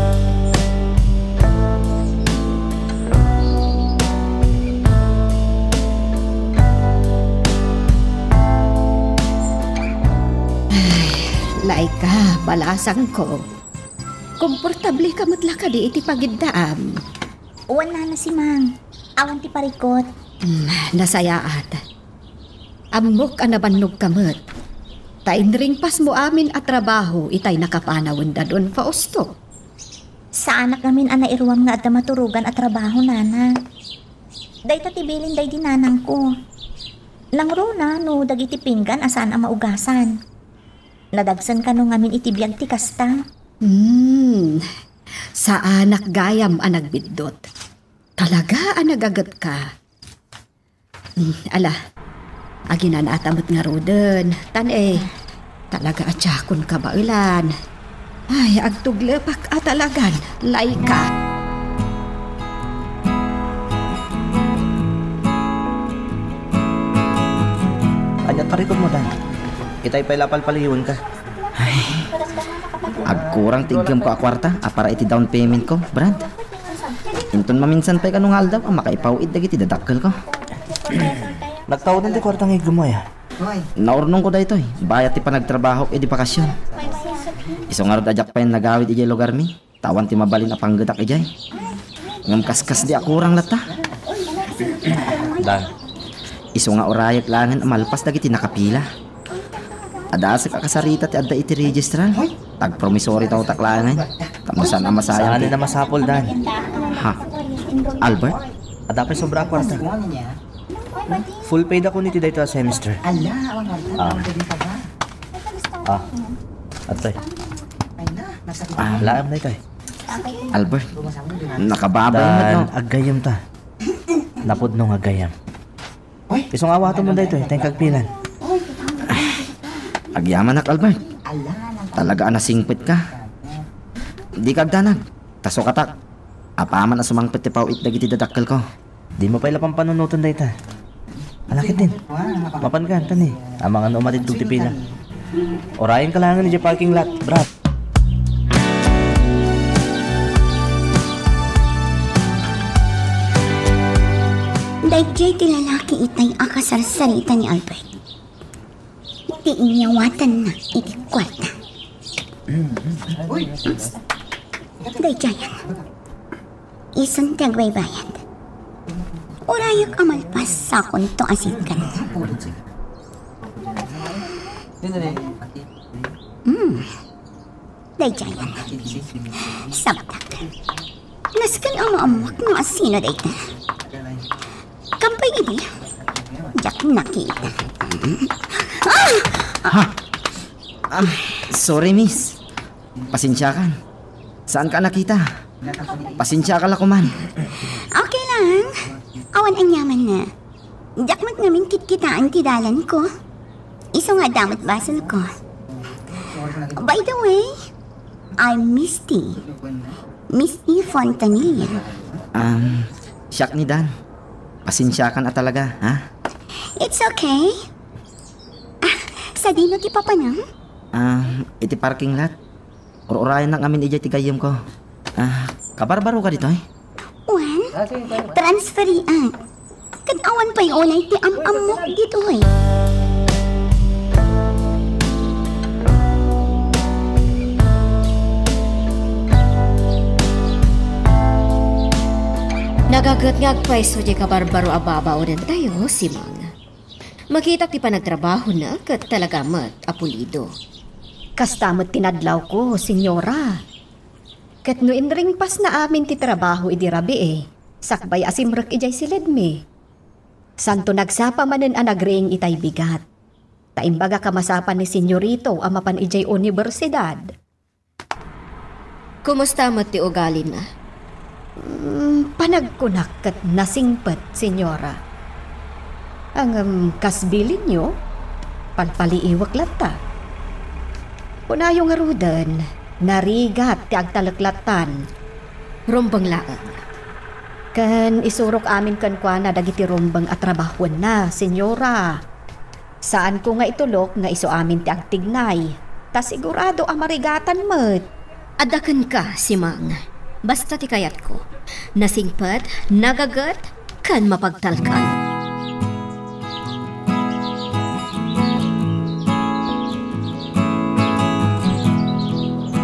Ay, Laika, balasangko. Komportable ka met la kadi iti pagiddaam? Wen, Nana Simang. Awan ti parikut. Hmm, nasayaat. Ammok a nabannog ka met. Ta inringpasmo amin a trabaho itay nakapanawen da Don Fausto. Saanak ngamin a nairuam nga adda maturogan a trabaho, Nana. Dayta ti bilin daydi nanangko. Nangruna no dagiti pinggan a saan a maugasan. Nadagsen kano ngamin iti biag ti kasta? Hmm, saanak gayam a nagbiddut. Talaga a nagaget ka. Hmm, ala, aginanata met ngaruden. Tan, e, talaga a tiakon kabaelan. Ay, agtuglepak a talagan, Laika. Aniat parikutmo, Dan? Itay pay la palpaliwenka. Ay, agkurang ti iggemko a kuarta a para iti down paymentko, Brad. Inton maminsan pay kano nga aldaw a makaipaw-it dagiti dadakkelko. Nagtauden ti kuarta nga iggemmo, aya? Naurnongko daytoy, bayat ti panagtrabahok idi bakasion. Isu ngarud a diak pay nagawid idiay lugarmi. Ta awan ti mabalin a panggetak idiay. Ngem kaskasdi a kurang latta. Dan. Isu nga urayek laengen a malpas dagiti nakapila. Adasek a kasarita ti adda iti registrar. Tagpromissory tawtak laengen. Tapno saan a masayang. Saan ti a masapul, Dan? Ha? Albert? Adda pay sobra a kuarta. Full pay da koni ti daytoy a semester. Ala, awan nga. Ah. Ah. Atoy. Ay na, nasa. Ah, laem na itoy. Albert, nakababay mo, no? Dan, aggayem ta. Napudno nga aggayem. Isu nga awaten mo daytoy, tayka agpilan. Agyamanak, Albert. Talaga a nasingpet ka. Dika agdanag. Ta sukatak. Apaman a sumangpet ti paw-it dagiti dadakkelko. Dimo pay la pampanunoten dayta. Ala ketdin. Mapan ka, tani. Amangan no umatidtog ti pila. Urayenka laengen idiay parking lot, Brad. Daydiay ti lalaki itay a kasarsarita ni Albert. Ti inyawatanna iti kuarta. Daydiayen. Isun ti agbaybayad. Urayek a malpas, sakonto a singkan. Hmm. Daydiayen. Sabtak. Nasken a maammuak no asino dayta. Kampay idi. Diak nakita. Ah! Ha? Ah, sorry, miss. Pasensiakan. Saanka a nakita? Pasensiaka la koman. Okay lang. Awan aniamanna. Diak met ngamin kitkitaan ti dalanko. Isu nga adda met basolko. By the way, I'm Misty. Misty Fontanilla. Um, siak ni Dan. Pasensiakan a talaga, ha? It's okay. Ah, Sadino ti papanam? Ah, iti parking lot. Ur-urayennak ngamin idiay ti gayyemko. Ah, kabarbaro ka ditoy? Wen? Ah, sige, sige. Transferian. Ket awan pay unay ti am-ammok ditoy. Nagaget nga agpayso diay kabarbaro a babaonentayo, Simang. Makitak ti panagtrabahona ket talaga met a pulido. Kasta met ti nadlawko, Senyora. Ket no inringpasna amin ti trabaho idi rabii, sakbay a simrek idiay silidmi. Santo nagsapa manen a nagriing itay bigat. Ta imbagak a masapan ni Senyorito a mapan idiay universidad. Kumusta met ti ugalina? Mm, panagkunak ket nasingpet, Senyora. Ngem kas bilinyo, palpaliiwek latta. Kunayo ngaruden, narigat ti agtalek lattan. Rumbeng laeng. Ken isurok amin kenkuana dagiti rumbeng a trabahuenna, Senyora. Saanko nga itulok nga isu amin ti agtignay, ta sigurado a marigatan met. Adda kenka, Simang. Basta ti kayatko. Nasingpet, nagaget, ken mapagtalkan.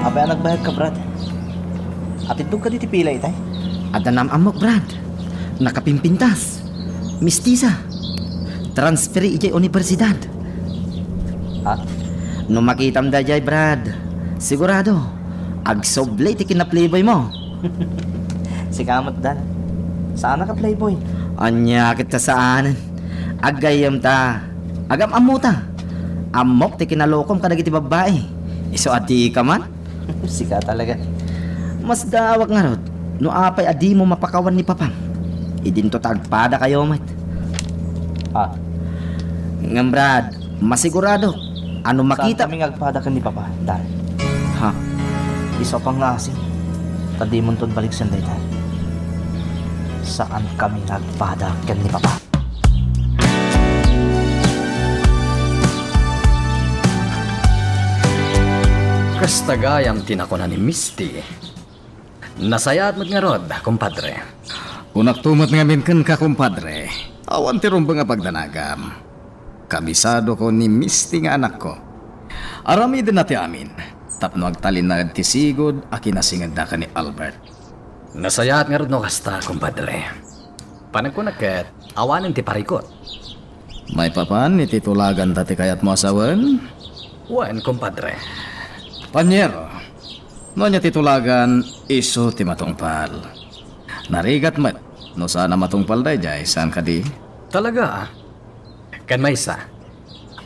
Apay a nagbayadka, Brad? Atiddog kadi ti pila itay? Adda naam-ammok, Brad. Nakapimpintas. Mistisa. Transferi idiay universidad. Ah? No makitam daydiay, Brad, sigurado, agsubli ti kinaplayboymo. Sika met, Dan. Saanak a playboy? Ania ket ta saanen? Aggayyemta. Agam-ammota. Ammok ti kinalokom kadagiti babbai. Isu a dika man? Sika talaga. Masdaawak ngarud no apay a dimo mapakawan ni Papam. Idinto ta agpadakayo met. Ah. Ngem, Brad, masiguradok a no makita Saan kami nga agpada ken ni Papa, Dan? Ha? Isu a pangngaasim, ta dimonto baliksen dayta. Saan kami nga agpada ken ni Papa. Kasta gayam ti nakuna ni Misty. Nasayaat met ngarud, kumpadre. Kunakto met ngamin kenka, kumpadre. Awan ti rumbeng a pagdanagam. Kabisadoko ni Misty nga anakko. Aramidenna ti amin tapno agtalinaed ti sigud a kinasingedda ken ni Albert. Nasayaat ngarud no kasta, kumpadre. Panagkunak ket awanen ti parikut. Maipapan iti tulaganta ti kayatmo a sawen? Wen, kumpadre. Panyero, no ania ti tulagan, isu ti matungpal. Narigat met no saan a matungpal daydiay, saan kadi? Talaga, ah. Ken maysa,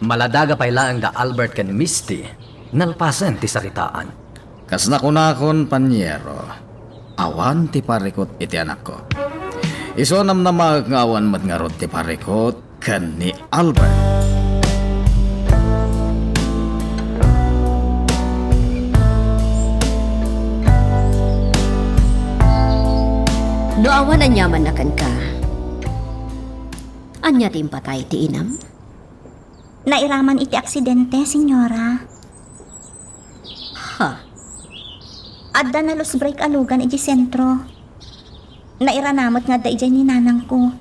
maladaga pay laeng da Albert ken Misty, nalpasen ti sakitaan. Kas nakunakon, panyero, awan ti parikut iti anakko. Isu a namnamaek nga awan met ngarud ti parikut ken ni Albert. No awan aniamanna kenka, ania ti impatay ti inam? Nairaman iti aksidente, Senyora. Ha? Adda na-loose brake a lugan idiay sentro. Nairana met nga adda idiay ni nanangko.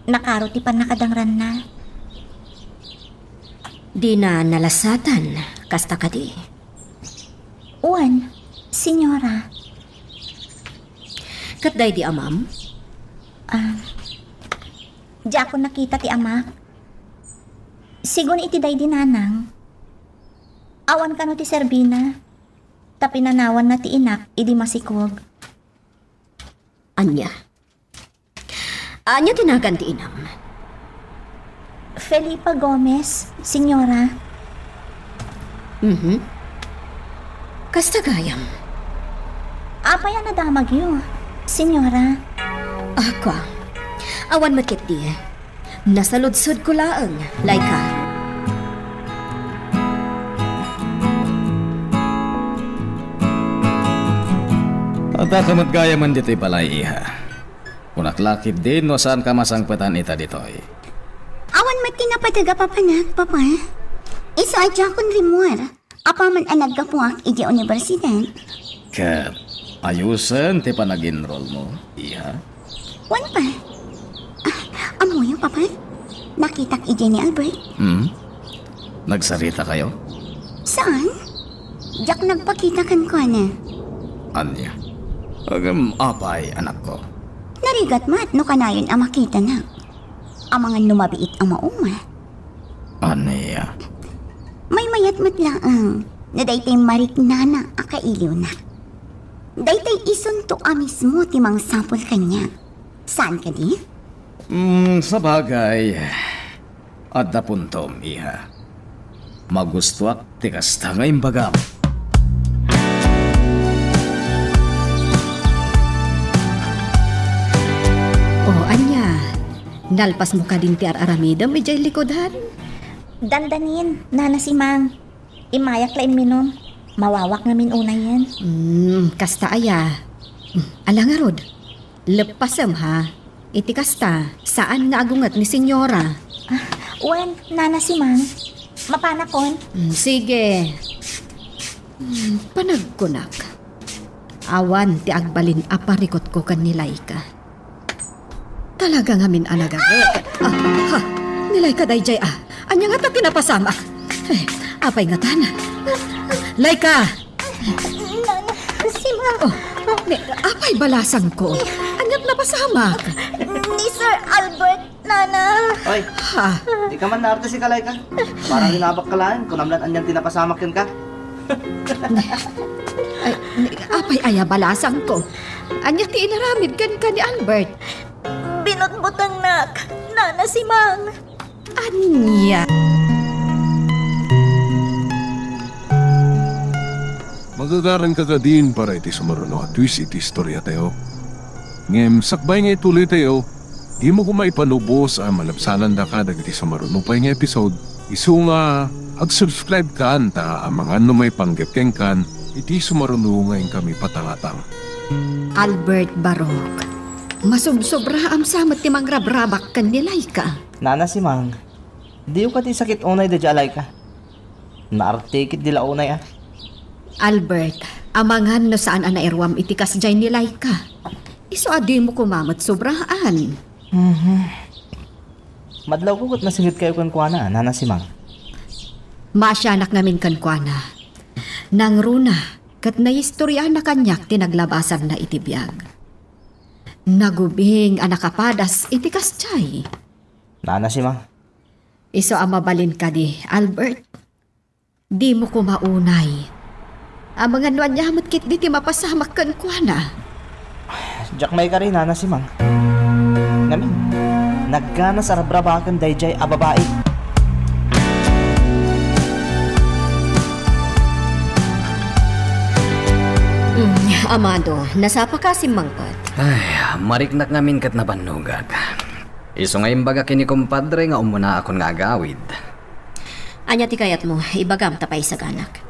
Nakaro ti pannakadangranna. Dina nalasatan, kasta kadi? Wen, Senyora. Ket daydi amam? Ah, diakon nakita ti amak. Sigun iti daydi nanang, awan kano ti serbina, ta pinanawanna ti inak idi masikog. Ania? Ania ti nagan ti inam? Felipa Gomez, Senyora. Mhm. Kasta gayam? Apay a nadamagyo, Senyora? Ako, awan met ketdi. Nasaludsodko laeng, Laika. Adda ka met gayamen ditoy balay, iha. Kunak la ketdin no saanka masangpetan ita ditoy. Awan met ti napateg a papanak, Papa. Isu a diakon rimmuar, apaman a naggapuak idiay universidad. Ket ayusen ti panag-enroll mo, iha? Wen, Pa. Ah, ammoyo, Papa? Nakitak idiay ni Albert. Hmm? Nagsarita kayo? Saan? Diak nagpakita kenkuana. Ania? Agam apay, anakko? Narigat met no kanayon a makitanak. Amangan no mabiit a mauma. Ania? Maymayat met laeng no daytoy mariknana a kailiwna. Daytoy isunto a mismo ti mangsapul kaniak. Saan kadi? Mm, sabagay, adda puntom, iha. Magustuak ti kasta nga imbagam. O, ania? Nalpasmo kadin ti ar-aramidem idiay likudan? Dandanin, Nana Simang. Immayak la imminum. Mawawak ngamin unayen. Hmm, kasta aya. Hmm, ala ngarud. Leppasem, ha? Iti kasta, saan nga agunget ni Senyora. Ah, wen, Nana Simang. Mapanakon? Hmm, sige. Hmm, panagkunak. Awan ti agbalin a parikutko ken ni Laika. Talaga ngamin a nagaget. Ah, ha? Ni Laika daydiay, ah. Ania ngata ti napasamak? Eh, apay ngatan? Laika! Nana Simang. Oh, ni, apay balasangko? Ania ti napasamak? Ni Sir Albert, Nana. Oy, ha? Di ka man naarte si Kalay ka. Para rinabak ka laeng, kunam lan anian ti napasamak kenka. Ay, ni, apay aya balasangko? Ania ti inaramid kenka ni Albert? Binutbutengnak, Nana Simang. Ania? Magagaranka kadin para iti sumaruno a twist iti istoriatayo. Ngem sakbay nga ituloytayo, dimo koma ipanubos a malabsanandaka dagiti sumaruno pay nga episode. Isu nga ag-subscribe kan ta amangan no maipanggep kenkan iti sumaruno nga inkami patangatang. Albert Barok, masubsobraam sa met ti mangrabrabak ken ni Laika. Nana Simang, diyo kadi sakit unay daydiay a Laika? Naartikit di la unay, ah. Albert, amangan no saan a nairuam iti kasdiay ni Laika. Isu a dimo koma met sobraan. Mhm. Madlawko ket nasingitkayo kenkuana, Nana Simang. Maasianak ngamin kenkuana. Nangruna, ket naistoriana kaniak ti naglabasanna iti biag. Nagubing a nakapadas iti kasdiay. Nana Simang. Isu a mabalin kadi, Albert. Dimo koma unay. Amangan no ania met ketdi ti mapasamak kenkuana. Diak maikari, Nana Simang. Ngamin, nagganas a rabrabaken daydiay a babai. Mm, Amado, nasapaka a simmangpet? Ay, mariknak ngamin ket nabannogak. Isu nga imbagak ken ni kumpadre nga ummunaakon nga agawid. Ania ti kayatmo? Ibagam ta paisaganak.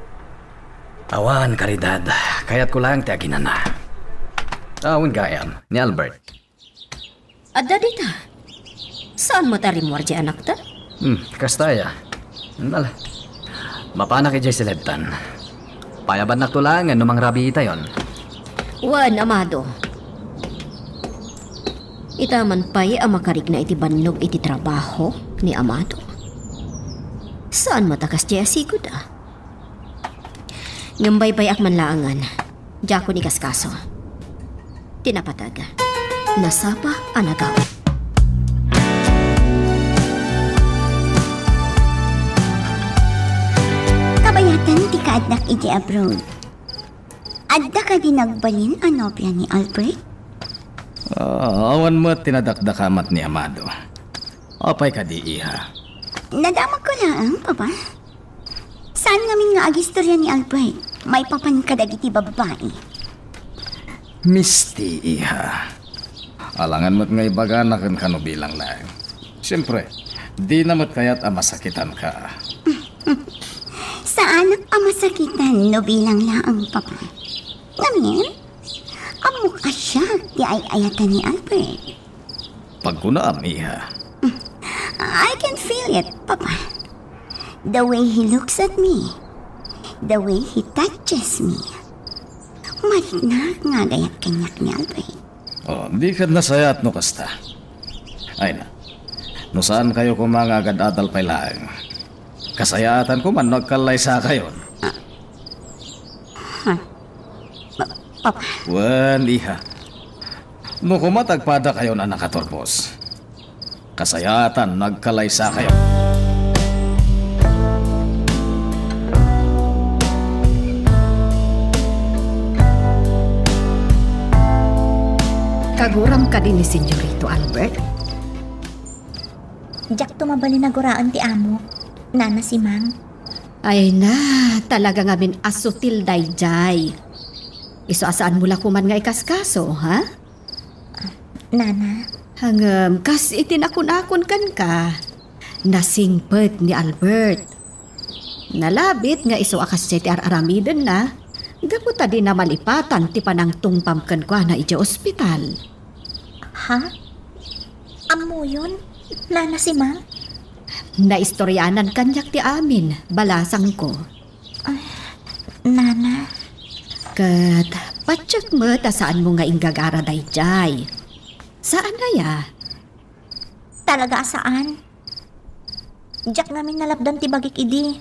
Awan, Caridad. Kayatko laeng ti aginana. Awan gayam, ni Albert. Adda dita. Saan met a rimmuar diay anakta? Hmm, kasta aya. Nala. Mapanak idiay siledtan. Payabannakto laengen no mangrabiitayon. Wen, Amado. Ita man pay a makarikna iti bannog iti trabaho ni Amado. Saan met a kasdiay a sigud, a? Ngem baybay-ak man laengen. Diakon ikaskaso. Ti napateg. Nasapa a nagaw. Kabayatan ti kaaddak iti abroad. Adda kadi nagbalin a nobia ni Albert? Ah, awan met ti nadakdakamat ni Amado. Apay kadi, iha? Nadamagko laeng, Papa. Saan ngamin nga agistoria ni Albert maipapan kadagiti babbai? Misti, iha. Alangan met nga ibagana kenka no bilang laeng. Siempre, dina met kayat a masakitanka. Saanak a masakitan no bilang laeng, Papa. Ngamin, ammok a siak ti ay-ayatan ni Albert. Pagkunam, iha. I can feel it, Papa. The way he looks at me, the way he touches me, mariknak nga agayat kaniak ni Albert. Oh, di kad nasayaat no kasta. Ay na, no saan kayo koma nga agad-adal pay laeng, kasayaatan ko man no agkallaysakayon. Ah. Ha? Pa-, Papa? Wen, iha. No koma ta agpadakayon a nakaturbos, kasayaatan no agkallaysakayon. Kaguram kadi ni Senyorito Albert? Diakto mabalin a guraen ti amo, Nana Simang. Ay na, talaga ngamin a sutil daydiay. Isu a saanmo la koman nga ikaskaso, ha? Nana. Ngem, kas iti nakunakon kenka, nasingpet ni Albert. Nalabit nga isu a kasdiay ti ar-aramidenna, gapu ta dina malipatan ti panangtungpam kenkuana idiay ospital. Ha? Ammoyon, Nana Simang? Naistorianan kaniak ti amin, balasangko. Ay, Nana. Ket patiek met a saanmo nga inggagara daydiay. Saan aya? Talaga a saan. Diak ngamin nalapdan ti bagik idi.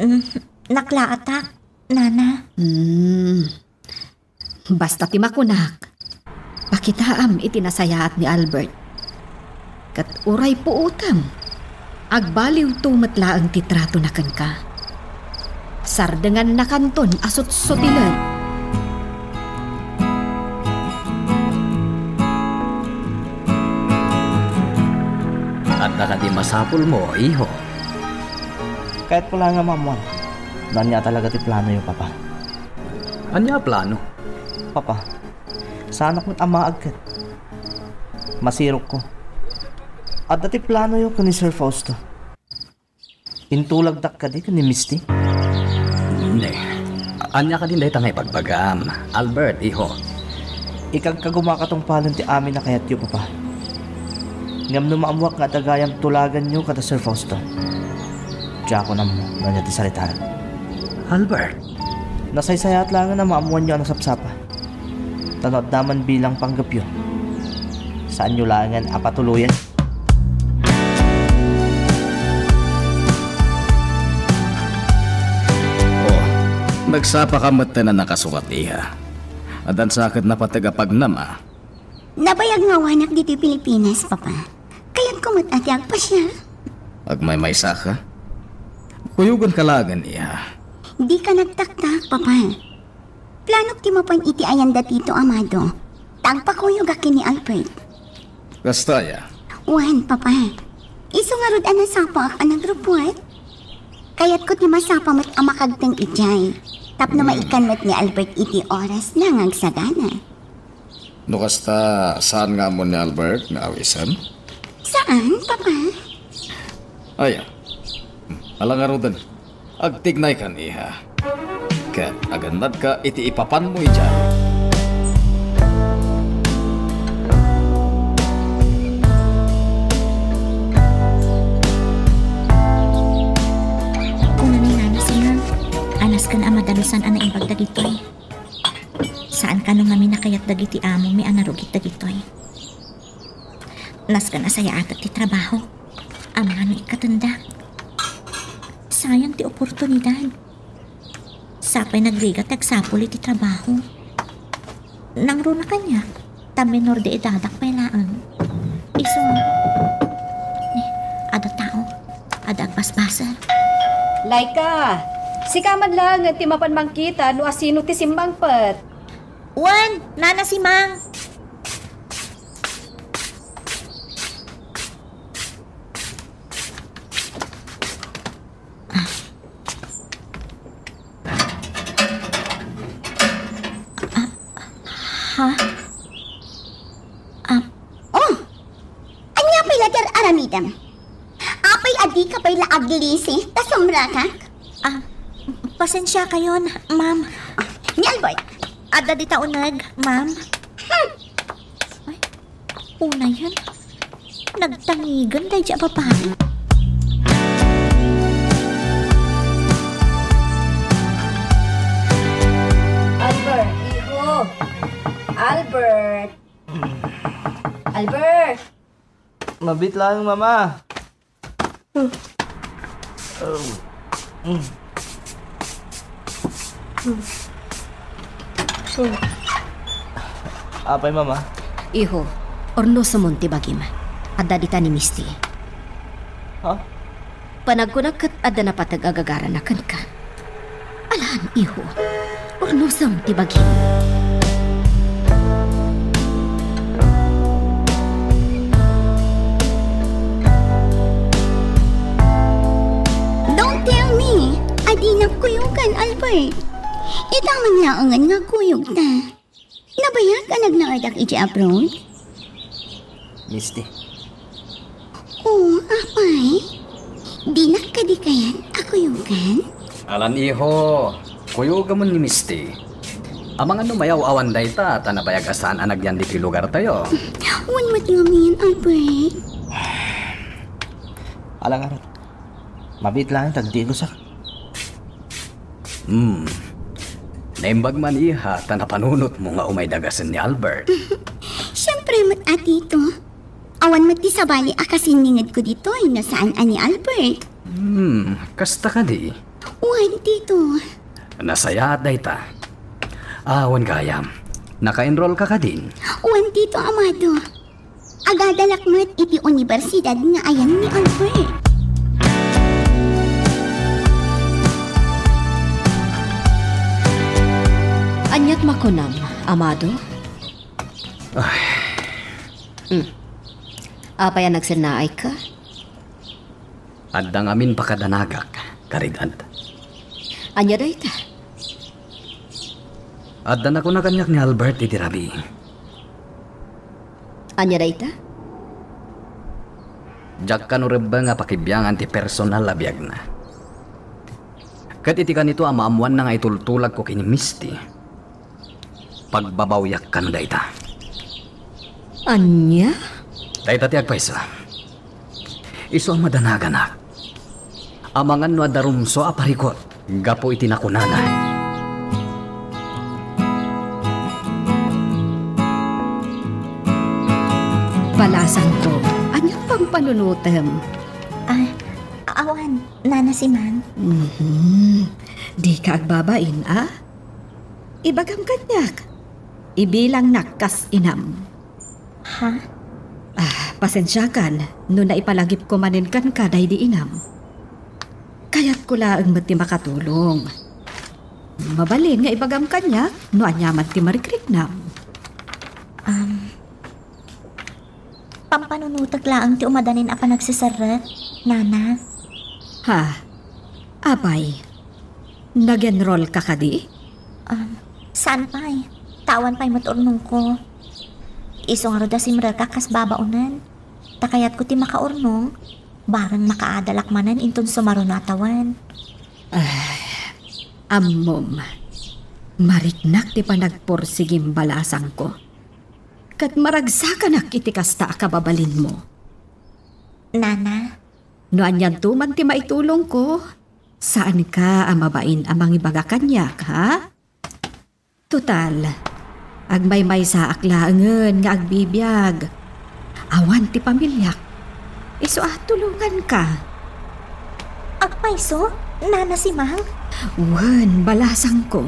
Mm, naklaatak, Nana. Hmm. Basta ti makunak, pakitaam iti nasayaat ni Albert. Ket uray puotem, agbaliwto met laeng ti tratona kenka. Sardengannakanton a sutsutilen. Adda kadi masapulmo, iho? Kayatko laeng a maammuan no ania talaga ti planoyo, Papa. Ania a plano? Papa, saanak met a maagkat. Masirokko. Adda ti planoyo ken ni Sir Fausto. Intulagdak kadi ken ni Misty? Ne, ania kadin dayta nga ibagbagam, Albert, iho? Ikagkagumaka tungpalen ti amin a kayatyo, Papa. Ngem no maammuak nga adda gayam tulaganyo kada Sir Fausto, diakon ammo no ania ti saritaek. Albert! Nasaysayaat laengen a maammuanyo a nasapsapa. Ta no adda man bilang panggepyo, saanyo laengen a patuloyen. Oh, nagsapaka metten a nakasukat, iha. Addan sa ket napateg a pagnam, a. Nabayag nga awanak ditoy Pilipinas, Papa. Kayatko met a ti agpasiar. Agmaymaysaka? Kuyogenka laengen, iha. Dika nagtaktak, Papa. Planok ti mapan iti ayan da Tito Amado. Ta agpakuyogak ken ni Albert. Kasta aya? Wen, Papa. Isu ngarud a nasapaak a nagrupot. Kayatko ti masapa met a makagteng idiay. Tapno Hmm. maikkan met ni Albert iti orasna nga agsagana. No kasta, saan nga ammon ni Albert nga awisem? Saan, Papa? Aya. Ala ngaruden, agtignaykan, iha. Ket agannadka iti ipapanmo idiay. Kuna ni Nana Sinang, anas ken a madalusan a naimbag dagitoy. Saan kano ngamin a kayat dagiti amomi a narugit dagitoy. Nasken a sayaatek ti trabaho. Amangan no ikkatendak. Sayang ti oportunidad. Sapay nagrigat ti agsapul iti trabaho. Nangruna kaniak, ta menor de edadak pay laeng. Isu, ni, adda tao, adda agbasbasol. Laika, sika man laengen ti mapan mangkita no asino ti simmangpet. Wen, Nana Simang. Ah, ha? Ah, oh! Ania pay la ti ar-aramidem? Apay a dika pay la aglisi ta sumrakak? Ah, pasensiakayon, ma'am. Ah, ni Albert, adda dita uneg, ma'am. Hmm. Ay, unayen. Nagtangigan daydi a babai. Albert! Mabiit lang, Mama. Apay, Mama? Iho, urnosem ti bagim. Adda dita ni Misty. Ha? Panagkunak ket adda napateg a gagarana kenka. Alan, iho. Urnosem ti bagim. Don't tell me a dinak kuyogan, Albert. Ita man laengen nga kuyogta. Nabayag a nagnaedak idiay abroad? Misty. Oh, apay? Dinak kadi kayat a kuyogan? Alan, iho, kuyogamon ni Misty. Amangan no mayaw-awan dayta ta nabayag a saan a nagyan ditoy lugartayo. Wen met ngamin, Albert. Ala ngarud. Mabiit laeng ta agdigosak. Hmm. Naimbag man, iha, ta napanunotmo nga umay dagasen ni Albert. Siempre met a, Tito. Awan met ti sabali a kasinningedko ditoy no saan a ni Albert. Hmm, kasta kadi? Wen, Tito. Nasayaat dayta. Awan gayam. Naka-enroll ka kadin? Wen, Tito Amado. Agadalak met iti universidad nga ayan ni Albert. Aniat makunam, Amado? Ay. Hmm. Apay a nagsennaayka? Adda ngamin pakadanagak, karid-at. Ania dayta? Adda nakuna kaniak ni Albert iti rabii. Ania dayta? Diak kano rebbeng a pakibiangan ti personal a biagna. Ket iti kanito a maammoanna nga itultulagko ken ni Misty, pagbabawiak kano dayta. Ania? Dayta ti agpayso. Isu a madanaganak. Amangan no adda rumsua a parikut gapu iti nakunana. Balasangko, ania pampanunotem? Ah, awan, Nana Simang. Mhm. Dika agbabain, a? Ibagam kaniak. Ibilangnak kas inam. Ha? Ah, pasensiakan no naipalagipko manen kenka daydi inam. Kayatko laeng met ti makatulong. Mabalin nga ibagam kaniak no aniaman ti marikriknam. Um, pampanunotek laeng ti umadanin a panagseserrek, Nana. Ha? Apay, nag-enroll ka kadi? Um, saan pay. Ta awan pay met urnongko. Isu ngarud a simrek a kas babaonen. Ta kayatko ti makaurnong, bareng makaadalak manen inton sumaruno a tawen. Ay, ammom, mariknak ti panagpursigim, balasangko. Ket maragsakanak iti kasta a kababalinmo. Nana? No anianto man ti maitulongko, saanka a mabain a mangibaga kaniak, ha? Total, agmaymaysaak laengen nga agbibiag. Awan ti pamiliak. Isu a tulonganka. Agpayso, Nana Simang? Wen, balasangko.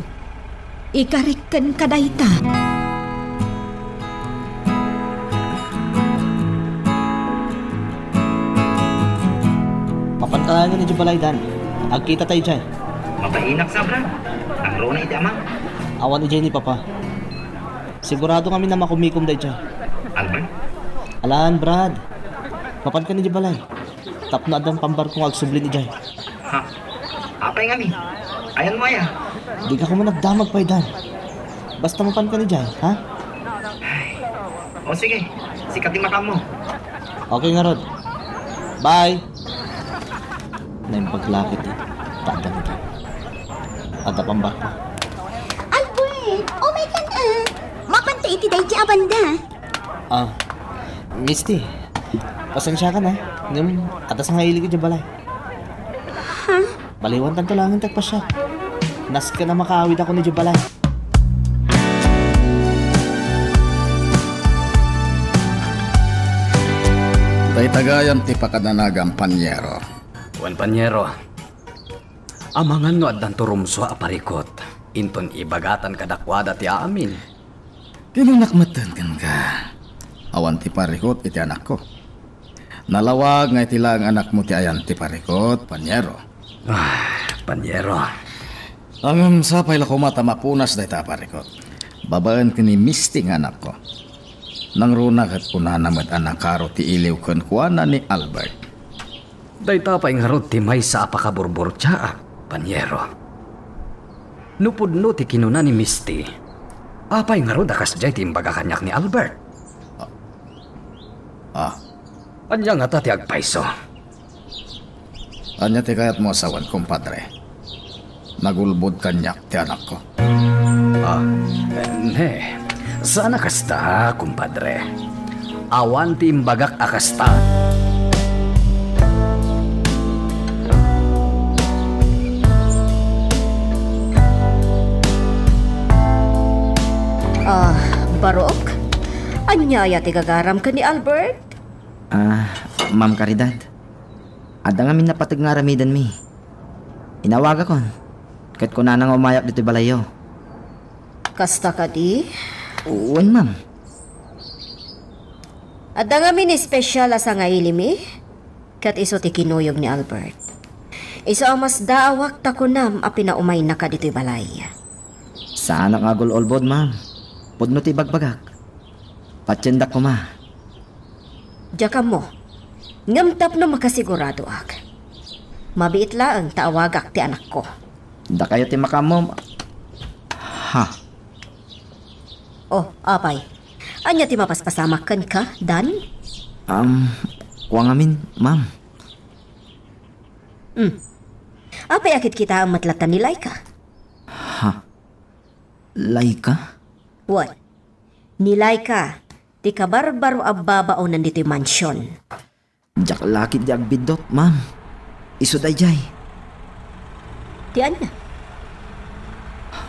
Ikarik kenka dayta. Mapanka laengen idiay balay, Dan. Agkitata idiay. Mabainak sa, Brad. Nangruna iti amam? Awan idiay ni Papa. Sigurado ngamin a makumikom daydiay. Albert? Alan, Brad. Mapankan idiay balay. Tapno addan pambarko nga agsublin idiay. Ha? Apay ngamin? Ayanmo aya? Dika koma agdamag pay, Dan. Basta mapankan idiay, ha? O sige, sika ti makaammo. Okay ngarud. Bye! Naimbag la ket, eh. Ta adda ngarud. Adda pambarko. Albert! Oh my God, ah! Mapanta iti daydi a banda. Ah, Misty, pasensiakan, ah. Ngem, adda sangailik idiay balay. Ha? Baliwantanto laeng ti agpasiar. Nasken a makaawidakon idiay balay. Dayta gayam ti pakadanagam, Panyero. Wen, Panyero. Amangan no addanto rumsua a parikut, inton ibagatan kadakuada ti amin. Kinunak metten kenka, awan ti parikut iti anakko. Nalawag nga iti laeng anakmo ti ayan ti parikut, Panyero. Ah, Panyero. Ngem sapay la koma ta mapunas dayta a parikut. Babaen ken ni Misty nga anakko. Nangruna ket kunana met a nakaro ti iliw kenkuana ni Albert. Dayta pay ngarud ti maysa a pakaburburtiaak, Panyero. No pudno ti kinuna ni Misty, apay ngarud a kasdiay ti imbaga kaniak ni Albert? Ah. Ah. Ania ngata ti agpayso? Ania ti kayatmo a sawen, kumpadre? Nagulbod kaniak ti anakko. Ah, ne, saan a kasta, kumpadre. Awan ti imbagak a kasta. Ah, Barok? Ania aya ti gagaram ken ni Albert? Ah, Ma'am Caridad. Adda ngamin napateg nga aramidenmi. Inawagakon, ket kunana nga umayak ditoy balayyo. Kasta kadi? Wen, ma'am. Adda ngamin espesyal a sangailimi, ket isu ti kinuyog ni Albert. Isu a masdaawak ta kunam a pinaumaynaka ditoy balay. Saanak nga agul-ulbod, ma'am. Pudno ti ibagbagak. Patiendak koma. Diak ammo. Ngem tapno makasiguradoak, mabiit laeng ta awagak ti anakko. Dakayo ti makaammo. Ha? Oh, apay. Ania ti mapaspasamak kenka, Dan? Um, kua ngamin, ma'am. Hmm. Apay a kitkitaem met latta ni Laika? Ha? Laika? Wen. Ni Laika, ti kabarbaro a babaonen ditoy mansion. Diak la ketdi agbiddut, ma'am. Isu daydiay. Ti ania?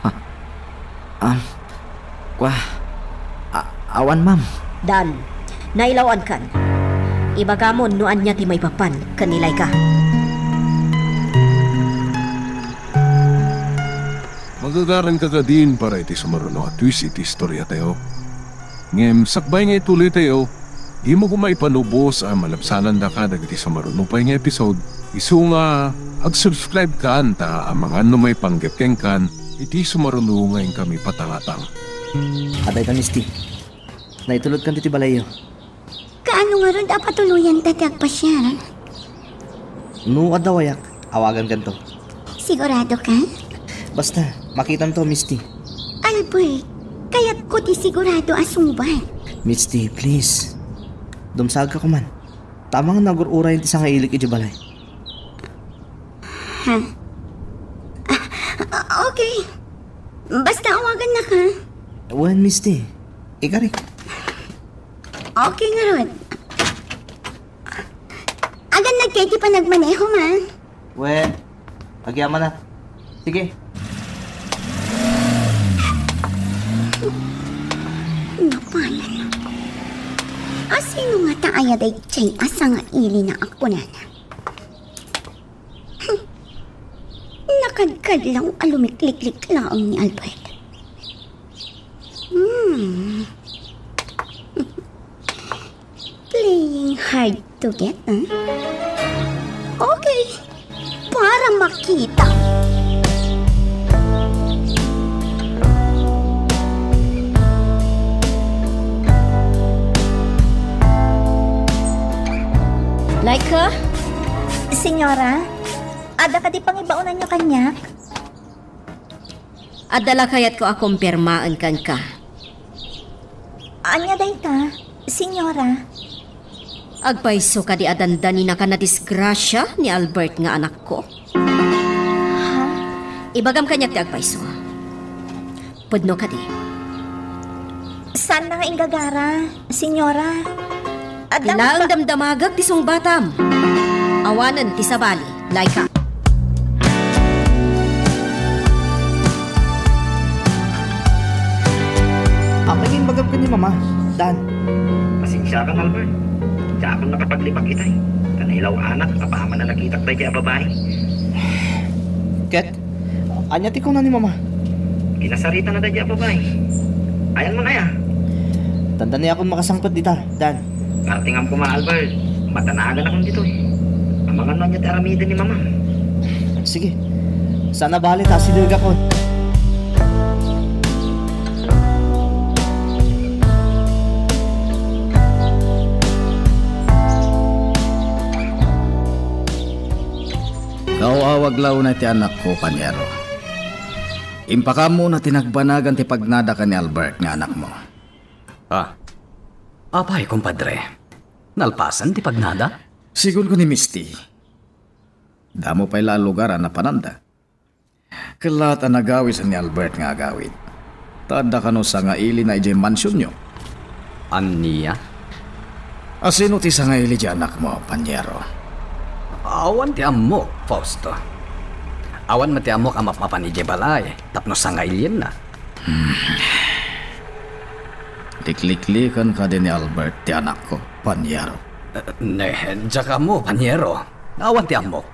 Ha? Am, kua, a-, awan, ma'am. Dan, nailaw-ankan. Ibagamon no ania ti maipapan ken ni Laika. Magagaranka kadin para iti sumaruno a twist iti istoriatayo. Ngem sakbay nga ituloytayo, dimo koma ipanubos a malabsanandaka dagiti sumaruno pay nga episode, isu nga ag-subscribe-kan ta amangan no maipanggep kenkan iti sumaruno nga inkami patangatang. Adda ita, Misty. Naitulodkan ditoy balayyo. Kaano ngarud a patuloyanta ti agpasiar? No adda wayak, awagankanto. Sigurado ka? Basta, makitanto, Misty. Albert, kayatko ti sigurado a sungbat. Misty, please. Dumsaagka koman. Tamang nagur-urayen ti sangailik idiay balay. Ha? Ah, okay. Basta awagannak, ha? Wen, Misty. Ikarik. Okay ngarud. Agannad kay ti panagmanehom, ha? Wen, agyamanak. Sige. Napalan. Asino ngata aya daydiay a sangailina a kunana? Hmm. Nakadkadlaw a lumikliklik laeng ni Albert. Hmm. Playing hard to get, huh? Okay. Para makita. Laika? Senyora, adda kadi pangibaonanyo kaniak? Adda la kayatko a kumpirmaen kenka. Ania dayta, senyora? Agpayso kadi a dandaninaka nadisgrasia ni Albert nga anakko? Ha? Ibagam kaniak ti agpayso. Pudno kadi? Saanna nga inggagara, senyora. Adda ti laeng damdamagek ti sungbatam. Awanen ti sabali, Laika. Apay nga imbagam ken ni Mama, Dan? Pasensiakan, Albert. Dakon nakapaglibak itay. Ta nailaw-anak, apaman a nakitak daydiay a babai. Ket, ania ti kuna ni Mama? Kinasaritana daydiay a babai. Ayanmon aya? Dandaniakon makasangpet dita, Dan. Partingam koma, Albert. Matanaganakon ditoy. Amangan no ania ti aramiden ni Mama. Sige. Saan a bale ta asidegakon. Kaaw-awag la unay ti anakko, Paniero. Impakaammona ti nagbanagan ti pagnada ken ni Albert nga anakmo. Ah. Apay, kumpadre? Nalpasen ti pagnada? Sigun ko ni Misty, damo pay la a lugar a napananda. Kellaat a nagawis ni Albert nga agawid. Ta adda kano sangailina idiay mansionyo. Ania? Asino ti sangaili ti anakmo, Paniero? Awan ti ammok, Fausto. Awan met ti ammok a mapmapan idiay balay tapno sangailienna. Hmm. Likliklikan kadi ni Albert ti anakko, Paniero? Eh, ne, diak ammo, Paniero. Awan ti ammok.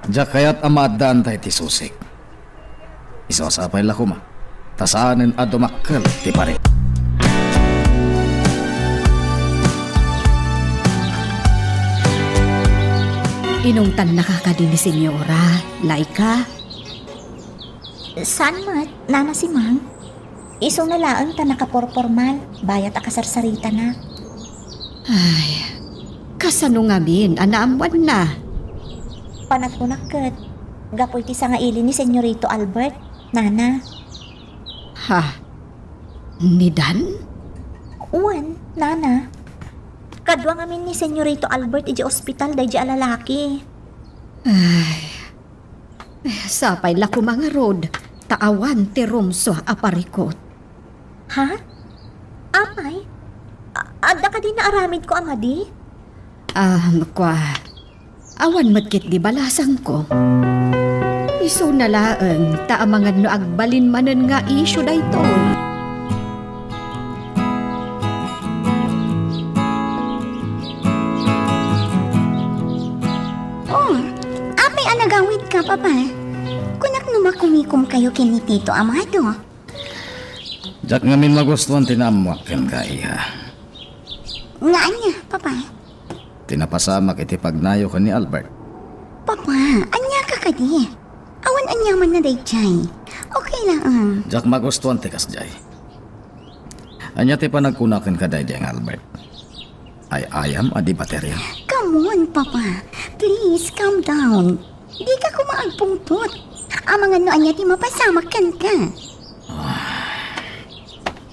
Diak kayat a maaddaanta iti susik. Isu a sapay la koma ta saanen a dumakkel ti parik. Inungtannaka kadi ni Senyora, Laika? Saan met, Nana Simang. Isuna laeng ta nakaporpormal, bayat a kasarsaritana. Ay, kasano ngamin a naammoanna? Panagkunak ket, gapu iti sangaili ni Senyorito Albert, Nana. Ha? Ni Dan? Wen, Nana. Kadua ngamin ni Senyorito Albert idiay ospital daydiay a lalaki. Ay, sapay la koma ngarud ta awan ti rumsua a parikut. Ha? Apay? A-, adda kadi naaramidko a madi? Ah, kua, awan met ketdi balasangko. Isuna laeng ta amangan no agbalin manen nga isyu daytoy. Oh, apay a nagawidka, Papa? Kunak no makumikomkayo ken ni Tito Amado. Diak ngamin magustuan ti naammoak kenka, iha. Nga ania, Papa? Ti napasamak iti pagnayo ken ni Albert. Papa, ania ka kadi? Awan aniamanna daydiay. Okay laeng. Diak magustuan ti kasdiay. Ania ti panagkuna kenka daydiay nga Albert? Ay-ayam a di bateria? Come on, Papa. Please, calm down. Dika koma agpungtot. Amangan no ania ti mapasamak kenka. Ah.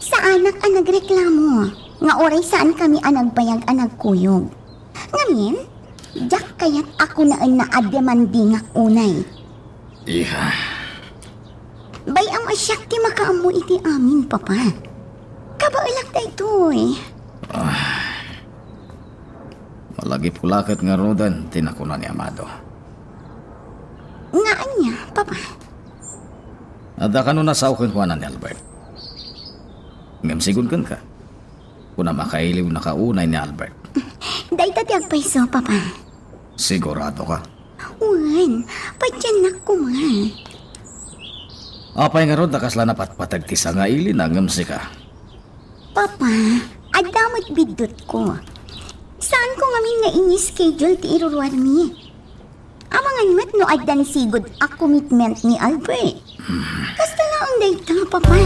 Saanak a nagreklamo nga uray saankami a nagbayag a nagkuyog. Ngamin, diak kayat a kunaenna a demandingak unay. Iha. Bay-am a siak ti makaammo iti amin, Papa. Kabaelak daytoy. Ah. Malagip ko la ket ngaruden ti nakuna ni Amado. Nga ania, Papa? Adda kano nasao kenkuana ni Albert. Ngem sigun kenka, kuna makailiwnaka unay ni Albert. Dayta ti agpayso, Papa. Sigurado ka? Wen, patiennak koma. Apay ngarud a kasla napatpateg ti sangailina ngem sika? Papa, adda met biddutko. Saanko ngamin nga ini-schedule ti iruruarmi. Amangan met no adda ni sigud a commitment ni Albert. Kasta laeng dayta, Papa.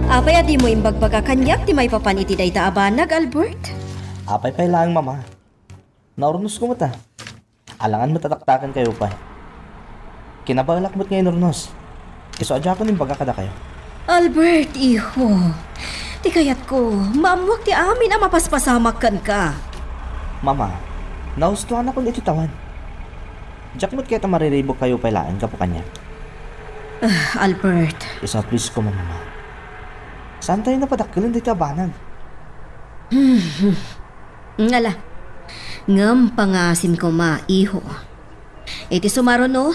Apay a dimo imbagbaga kaniak ti maipapan iti dayta a banag, Albert? Apay pay laeng, Mama. Naurnosko met a. Alangan met a taktakenkayo pay. Kinabaelak met nga inurnos. Isu a diakon imbaga kadakayo. Albert, iho. Ti kayatko, maammoak ti amin a mapaspasamak kenka. Mama, nahustuanakon iti tawan. Diak met kayat a mariribukkayo pay laeng gapu kaniak. Ah, Albert. Isu a please ko, Mama. Saantayo napadakkelen dayta a banag. Hmm. Ngala. Ngem pangaasim koma, iho. Iti sumaruno,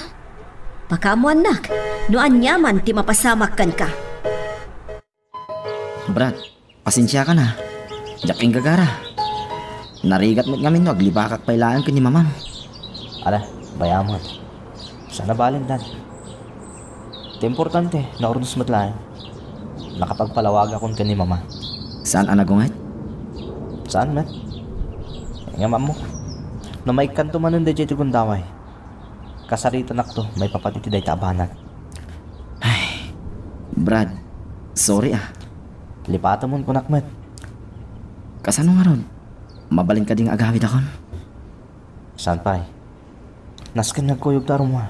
Pakaammoannak no aniaman ti mapasamak kenka. Brad, pasensiakan a. Diak inggagara. Narigat met ngamin no aglibakak pay laeng ken ni mamam. Ala, bayamon. Saan a bale, Dan. Ti importante, naurnos met laeng. Nakapagpalawagakon ken ni mama. Saan a nagunget? Saan met. Ngem ammok, no maikkanto manen daydiay ti gundaway, kasaritanakto maipapan iti dayta a banag. Ay, Brad, sorry a. Lipatemon, kunak met. Kasano ngarud? Mabalin kadi nga agawidakon? Saan pay. Nasken nga agkuyogta a rummuar.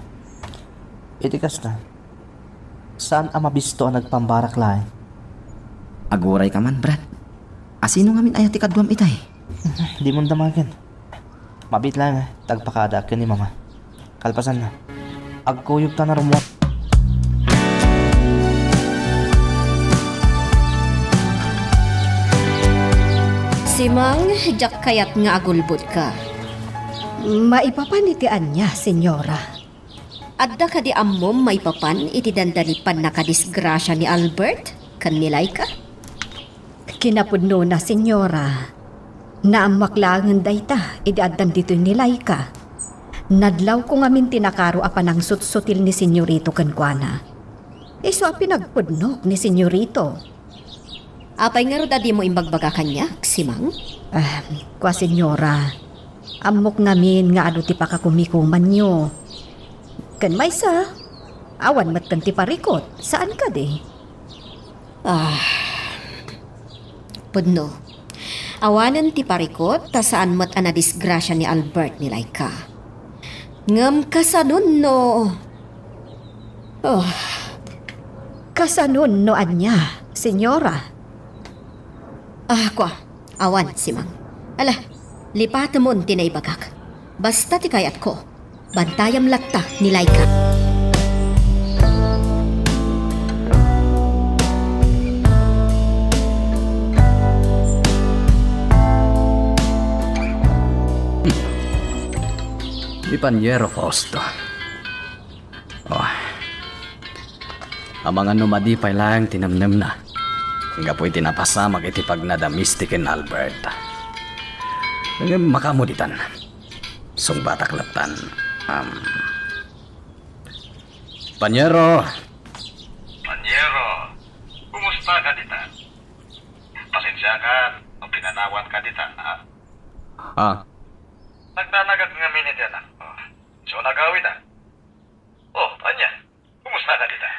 Iti kasta, saan a mabisto a nagpambarak laeng. Agurayka man, Brad. Asino ngamin aya ti kaduam itay? Dimon damagen. Mabiit laeng, eh, ti agpakadaak ken ni Mama. Kalpasanna, agkuyogtan a rummuar. Simang, diak kayat nga agulbodka. Maipapan iti ania, Senyora? Adda kadi ammom maipapan iti dandani pannakadisgrasia ni Albert ken ni Laika? Kinapudnona, Senyora. Naammoak laengen dayta idi addan ditoy ni Laika. Nadlawko ngamin ti nakaro a panangsutsutil ni Senyorito kenkuana. Isu a pinagpudnok ni Senyorito. Apay ngarud a dimo imbagbaga kaniak, Simang? Ah, kua, Senyora. Ammok ngamin nga adu ti pakakumikumanyo. Ken maysa, awan metten ti parikut, saan kadi? Ah, pudno. Awanen ti parikut, ta saan met a nadisgrasia ni Albert ni Laika. Ngem kasanon no, oh. Kasanon no ania, Senyora? Ah, kua, awan, Simang. Ala, lipatemon ti naibagak. Basta ti kayatko, bantayam latta ni Laika. Ni Panyero Fausto. Oh. Amangan no madi pay laeng ti nemnemna. Gapu iti napasamak iti pagnadamisti ken Albert. Ngem makaammo ditan. Sungbatak lattan. Am. Panyero! Panyero! Kumusta ka ditan? Pasensiakan no pinanawan ka ditan, ha? Ah. Nagdanagak ngamin iti anak. Oh. So, nagawid, ah. Oh, ania? Kumusta ka dita?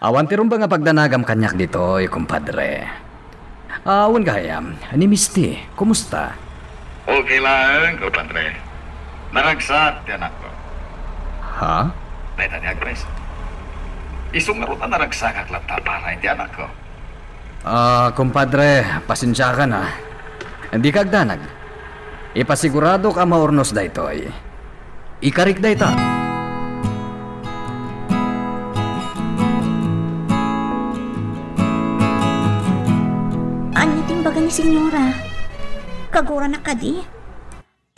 Awan ti rumbeng a pagdanagam kaniak ditoy, kumpadre. Ah, wen gayam, ni Misty, kumusta? Okay laeng, kumpadre. Naragsak ti anakko. Ha? Dayta ni Agnes. Isu ngarud a naragsakak latta para iti anakko. Ah, kumpadre, pasensiakan, ah. Dika agdanag. Ipasiguradok a maurnos daytoy. Ikarik dayta. Ania ti imbaga ni Senyora? Kaguranak kadi?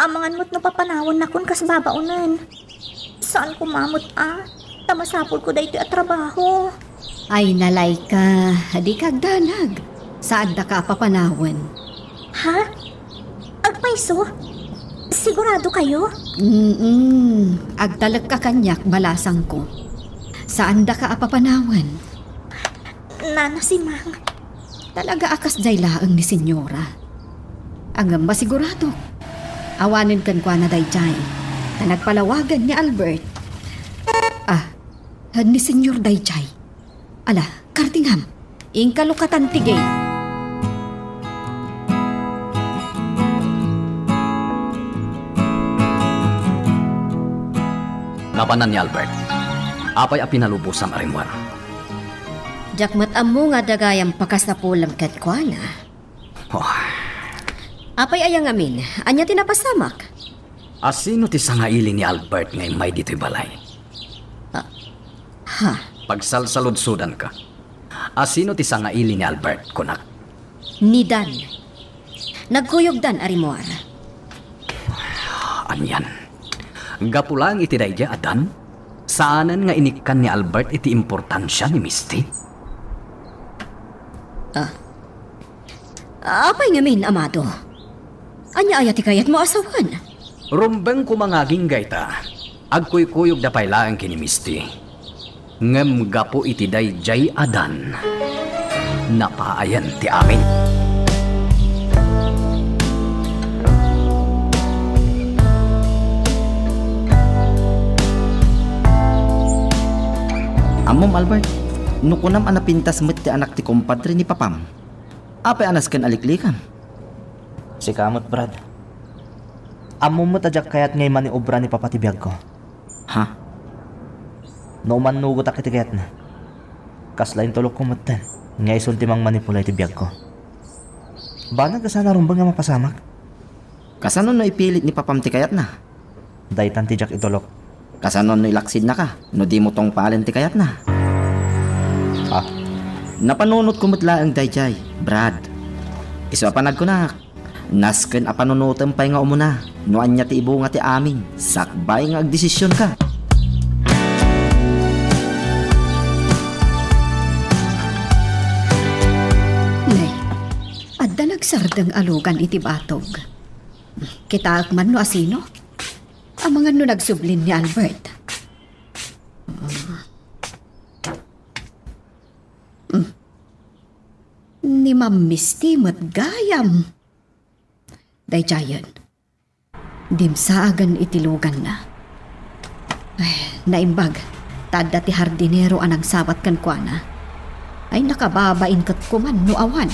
Amangan met no papanawennakon kas babaonen. Saan koma met a, ta masapulko daytoy a trabaho. Ay, Laika, dika agdanag. Saandaka a papanawen. Ha? Agpayso? Sigurado kayo? Mm-mm. Agtalekka kaniak, balasangko. Saandaka a papanawen. Nana Simang. Talaga a kasdiay laeng ni Senyora. Ngem masiguradok. Awanen kenkuana daydiay. Ta nagpalawagan ni Albert. Ah, ni Senyor daydiay. Ala, kardingam. Inka lukatan ti gate. Napanan ni Albert. Apay a pinalubosam a rimmuar? Diak met ammo nga adda gayam pakasapulem kenkuana. Oh. Apay aya ngamin? Ania ti napasamak? Asino ti sangaili ni Albert nga immay ditoy balay? Ah, ha? Pagsalsaludsodanka. Asino ti sangaili ni Albert, kunak? Ni Dan. Nagkuyogdan a rimmuar. Anian? Gapu laeng iti daydiay a Dan? Saanen nga inikkan ni Albert iti importansia ni Misty? Ah. Apay ngamin, Amado? Ania aya ti kayatmo a sawen? Rumbeng koma nga agingga ita. Agkuykuyogda pay laeng ken ni Misty. Ngem gapu iti daydiay a dan, napaayen ti amin. Ammom, Albert, no kunam a napintas met ti anak ti kumpadre ni papam, apay a nasken a liklikan? Sika met, Brad. Ammom met a diak kayat nga imaniobra ni papa ti biagko. Ha? No umannugotak iti kayatna, kasla intulokko metten nga isun ti mangmanipula iti biagko. Banag a saan a rumbeng nga mapasamak. Kasano no ipilit ni papam ti kayatna? Daytan ti diak itulok. Kasano no ilaksidnaka no dimo tungpalen ti kayatna? Ah. Napanunotko met laeng daydiay, Brad. Isu a panagkunak, nasken a panunotem pay nga umuna no ania ti ibunga ti amin sakbay nga agdesisionka. Nay, adda nagsardeng a lugan iti batog. Kitaek man no asino. Amangan no nagsublin ni Albert. Mm. Ni Ma'am Misty met gayam. Daydiayen. Dimsaagen iti luganna. Ay, naimbag. Ta adda ti hardinero a nangsabat kenkuana. Ay, nakababain ket kuman no awan.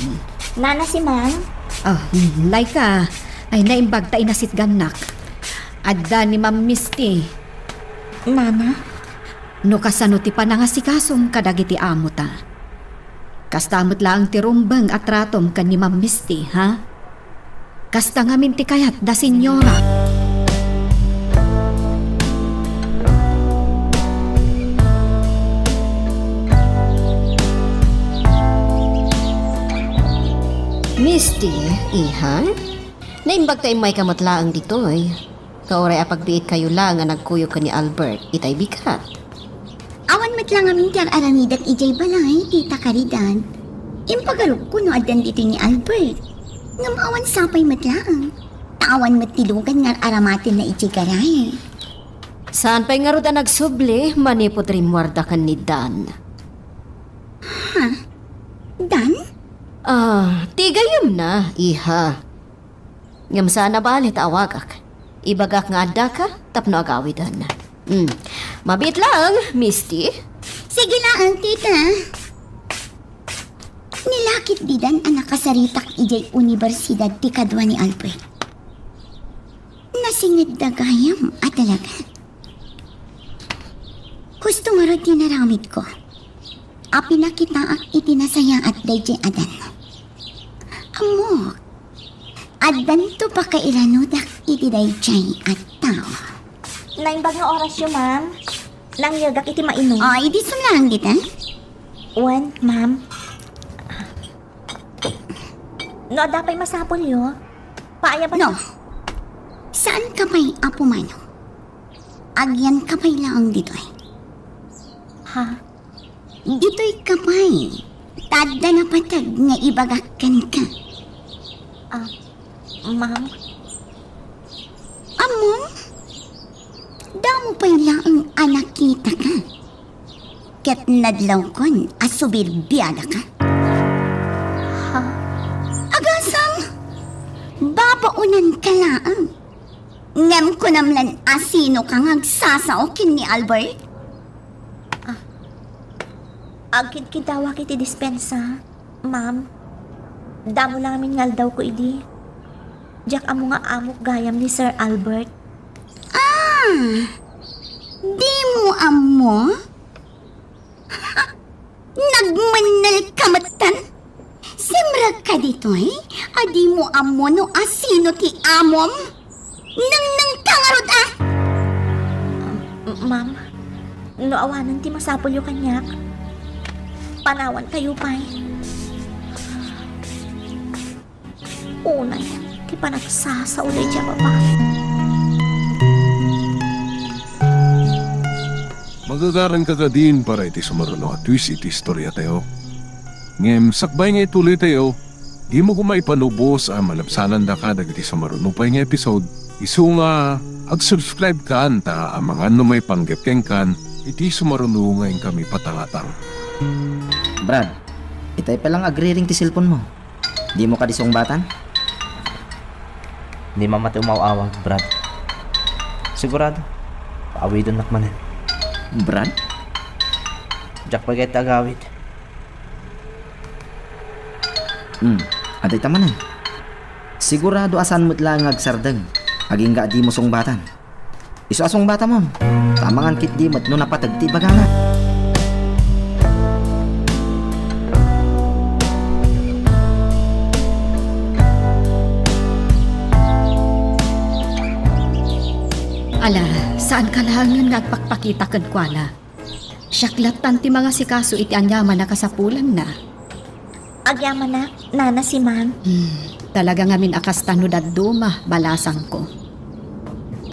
Nana, si Ma'am? Ah, mm, Laika. Ay, naimbag ta inasitgannak. Adda ni Ma'am Misty. Nana? No kasano ti panangasikasom kadagiti amota? Kasta met laeng ti rumbeng a tratom ken ni Ma'am Misty, ha? Kasta ngamin ti kayatda, Senyora. Misty, iha, naimbag ta immayka met laeng ditoy. Ta uray apagbiitkayo laeng a nagkuyog ken ni Albert, itay bigat. Awan met la ngamin ti ar-aramidek idiay balay, Tita Caridad. Impagarupko no addan ditoy ni Albert. Ngem awan sapay met laeng. Ta awan met ti lugan nga ar-aramatenna idiay garahe. Saan pay ngarud a nagsubli manipud rimmuarda ken ni Dan? Ha? Dan? Ah, ti gayyemna, iha. Ngem saan a bale ta awagak. Ibagak nga addaka tapno agawiden. Hmm. Mabiit laeng, Misty. Sige laeng, tita. Nilakip didan a nakasaritak idiay universidad ti kadua ni Albert. Nasingedda gayam a talaga. Husto ngarud ti naramidko a pinakitaak iti nasayaat daydiay a dan. Ammok, addanto pakairanudak iti daydiay a tao. Naimbag nga orasyo, ma'am. Nangyegak iti mainum. O, idi sumlang dita? Wen, ma'am. No adda pay masapulyo, paayaban. No. Saanka pay a pumanaw. Agyanka pay laeng ditoy. Ha? Ditoyka pay. Ta adda napateg nga ibagak kenka. Ah, ma'am. Ammom? Damo pay laeng a nakitaka. Ket nadlawkon a subirbiadaka. Ha? Agasam! Babaonanka laeng. Ngem kunam lan a sinoka nga agsasao ken ni Albert? Ah, agkidkidawak iti dispensa, ma'am. Damo la ngamin nga aldawko idi. Diak ammo nga amok gayam ni Sir Albert. Ah! Dimo ammo? Nagmennelka metten? Simrekka ditoy a dimo ammo no asino ti amom? Nengnengka ngarud a! M-, ma'am, no awanen ti masapulyo kaniak, panawantayo pay. Unay ti panagsasao daydiay a babai. Agagaranka kadin para iti sumaruno a twist iti istoriatayo. Ngem sakbay nga ituloytayo, dimo koma ipanubos a malabsanandaka dagiti sumaruno pay nga episode. Isu nga, ag-subscribe kan ta amangan no maipanggep kenkan iti sumaruno nga inkami patangatang. Brad, itay pa lang agriring ti cellphone mo. Dimo kadi sungbatan? Di mamati umaw-awag, Brad. Sigurado, paawidennak manen. Brad? Diak pay ket agawid. Hmm, adda ita manen. Sigurado a saan met laeng nga agsardeng, agingga a dimo sungbatan. Isu a sungbatam, ta amangan ketdi met no napateg ti ibagana. Ala, saanka laengen nga agpakpakita kenkuana. Siak lattan ti mangasikaso iti aniaman a kasapulanna. Agyamanak, Nana Simang. Hmm, talaga ngamin a kasta no dadduma, balasangko.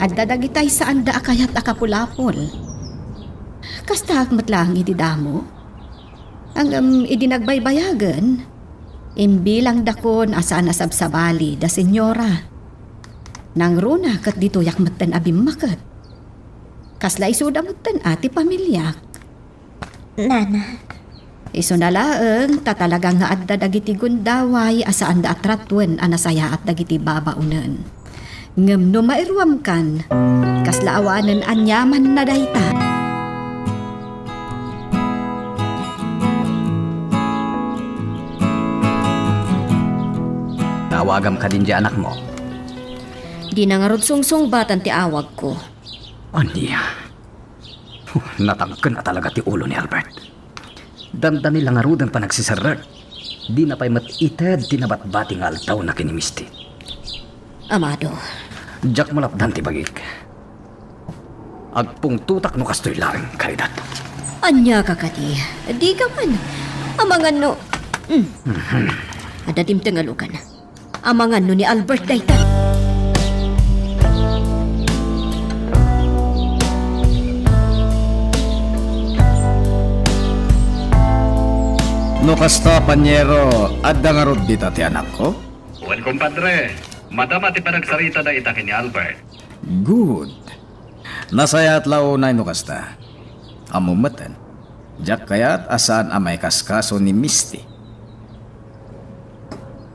Adda dagitay saanda a kayat a kapulapol. Kastaak met laeng iti damo. Ngem idi nagbaybayagen, imbilangdakon a saan a sabsabali da senyora. Nangruna ket ditoyak metten a bimmaket. Kasla isuda metten a ti pamiliak. Nana. Isuna laeng ta talaga nga adda dagiti gundaway a saanda a tratuen a nasayaat dagiti babaonen. Ngem no mairuamkan, kasla awanen aniamanna dayta. Awagam kadin diay anakmo? Dina ngarud sungsungbatan ti awagko. Ania? Huh, natangken a talaga ti ulo ni Albert. Dandani la ngaruden panagsiserrek. Dina pay met ited ti nabatbati nga aldawna ken ni Misty. Amado. Diak malapdan ti bagik. Agpungtotak no kastoy laeng, Caridad. Ania ka kadi? Dika man. Amangan no, mm. Mhm. Adda dimtengalugan. Amangan no ni Albert dayta. No kasta, panyero, adda ngarud dita ti anakko? Wen, kumpadre, madama ti panagsarita dayta ken ni Albert. Good. Nasayaat la unay no kasta. Ammom metten, diak kayat a saan a maikaskaso ni Misty.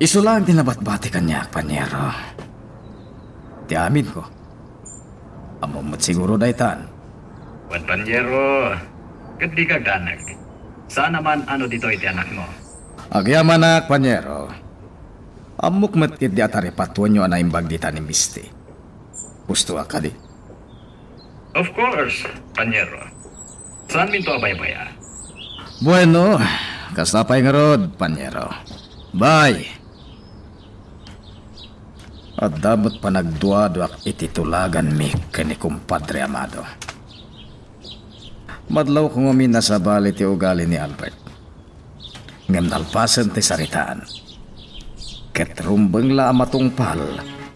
Isu laeng ti nabatbati kaniak, panyero. Ti aminko. Ammom met siguro daytan. Wen, panyero, ket dika agdanag. Saan a maan-ano ditoy ti anakmo. Agyamanak, panyero. Ammok met ketdi a taripatuenyo a naimbag dita ni Misty. Husto a kadi? Of course, panyero. Saanminto a baybay-a? Bueno, kasta pay ngarud, panyero. Bye! Adda met panagduaduak iti tulaganmi ken ni Kumpadre Amado. Madlawko ngamin a sabali ti ugali ni Albert. Ngem nalpasen ti saritaan, ket rumbeng la a matungpal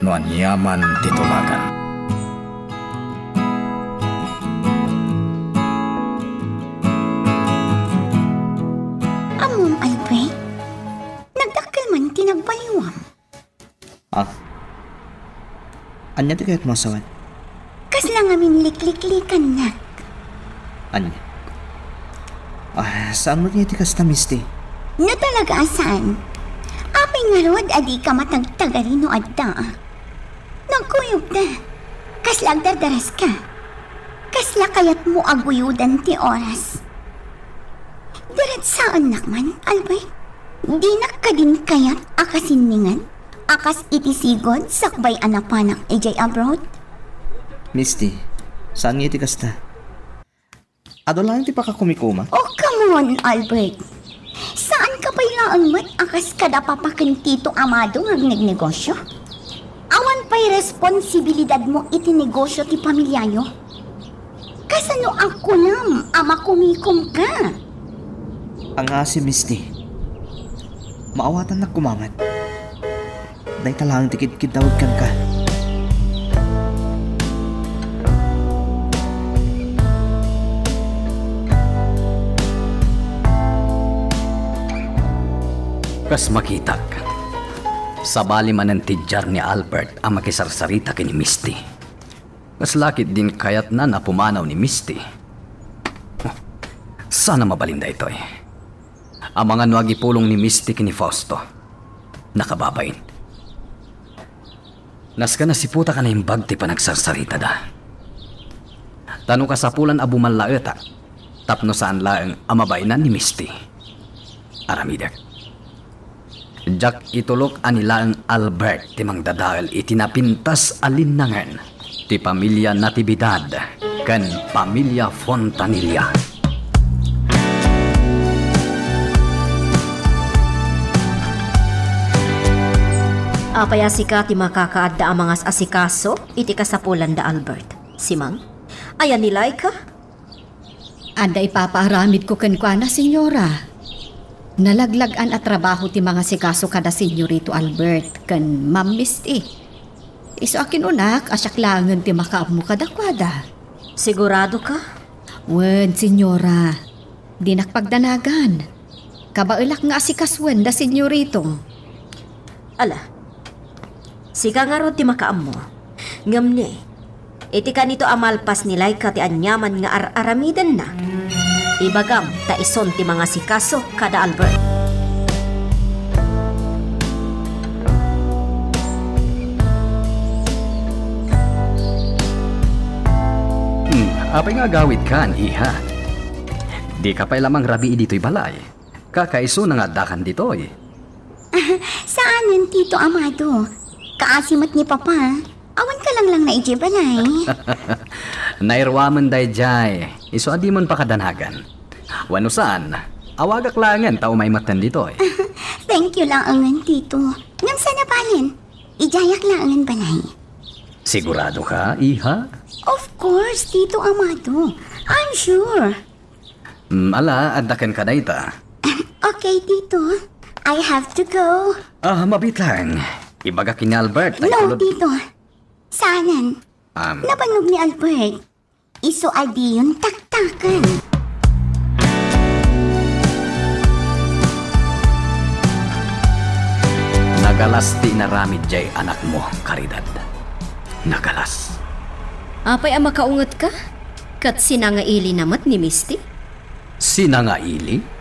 no aniaman ti tulagan. Ammom, Albert, nagdakkel man ti nagbaliwam. Ah. Ania ti kayatmo a sawen? Kasla ngamin likliklikannak. Ania? Ah, saan met nga iti kasta, Misty? No talaga a saan, apay ngarud a dika matagtagari no adda? Nagkuyogda. Kasla agdardaraska. Kasla kayatmo a guyodan ti oras. Diretsaennak man, Albert. Dinak kadin kayat a kasinningan a kas iti sigud sakbay a napanak idiay abroad? Misty, saan nga iti kasta? Adu laeng ti pakakumikumak. Oh, come on, Albert. Saanka pay laeng met a kas kada papa ken Tito Amado nga agnegnegosyo? Awan pay responsibilidadmo iti negosyo ti pamiliayo. Kasano a kunam a makumikomka? Angasi, Misty. Maawatannak koma met. Dayta laeng ti kidkiddawek kenka. Kas makitak, sabali manen ti diar ni Albert a makisarsarita ken ni Misty. Kasla ketdin kayatna a pumanaw ni Misty. Saan a mabalin daytoy. Amangan no agipulong ni Misty ken ni Fausto. Nakababain. Nasken a siputak a naimbag ti panagsarsaritada. Ta no kasapulan a bumallaetak, tapno saan laeng a mabainan ni Misty. Aramidek. Diak itulok a ni laeng Albert ti mangdadael iti napintas a linnangen ti pamilia Natividad ken pamilia Fontanilla. Apay a sika ti makakaadda a mangas-asikaso iti kasapulan da Albert? Simang? Ayan ni Laika? Adda ipapaaramidko kenkuana, Senyora. Nalaglag-an a trabaho ti mangasikaso kada Senyorito Albert ken Ma'am Misty. Isu a kinunak a siak laengen ti makaammo kadakuada. Sigurado ka? Wen, Senyora. Dinak pagdanagan. Kabaelak nga asikasuen da Senyorito. Ala, sika ngarud ti makaammo. Ngem ni, iti kanito a malpas ni Laika ti aniaman nga ar-aramidenna, ibagam ta isun ti mangasikaso kada Albert. Hmm, apay nga agawidkan, iha? Dika pay la mangrabii ditoy balay. Kakaisuna nga addakan ditoy. Saanen, Tito Amado. Kaasi met ni Papa. Awan ka lang lang na idiay balay. Nairuamen daydiay. Isu a dimon pakadanagan. Wenno saan, awagak laengen ta umay metten ditoy. Thank you laengen, Tito. Ngem saan a balen? Idiayak laengen balay. Sigurado ka, iha? Of course, Tito Amado. I'm sure. Mm, ala, adda kenka dayta. Okay, Tito. I have to go. Ah, mabiit lang. Ibagak ken ni Albert, ta No, itulod- Tito. Saanen. Um, Nabannog ni Albert. Isu a diyon taktaken. Nagalas ti inaramid diay anakmo, Caridad. Nagalas. Apay a makaungetka? Ket sinangailina met ni Misty? Sinangaili?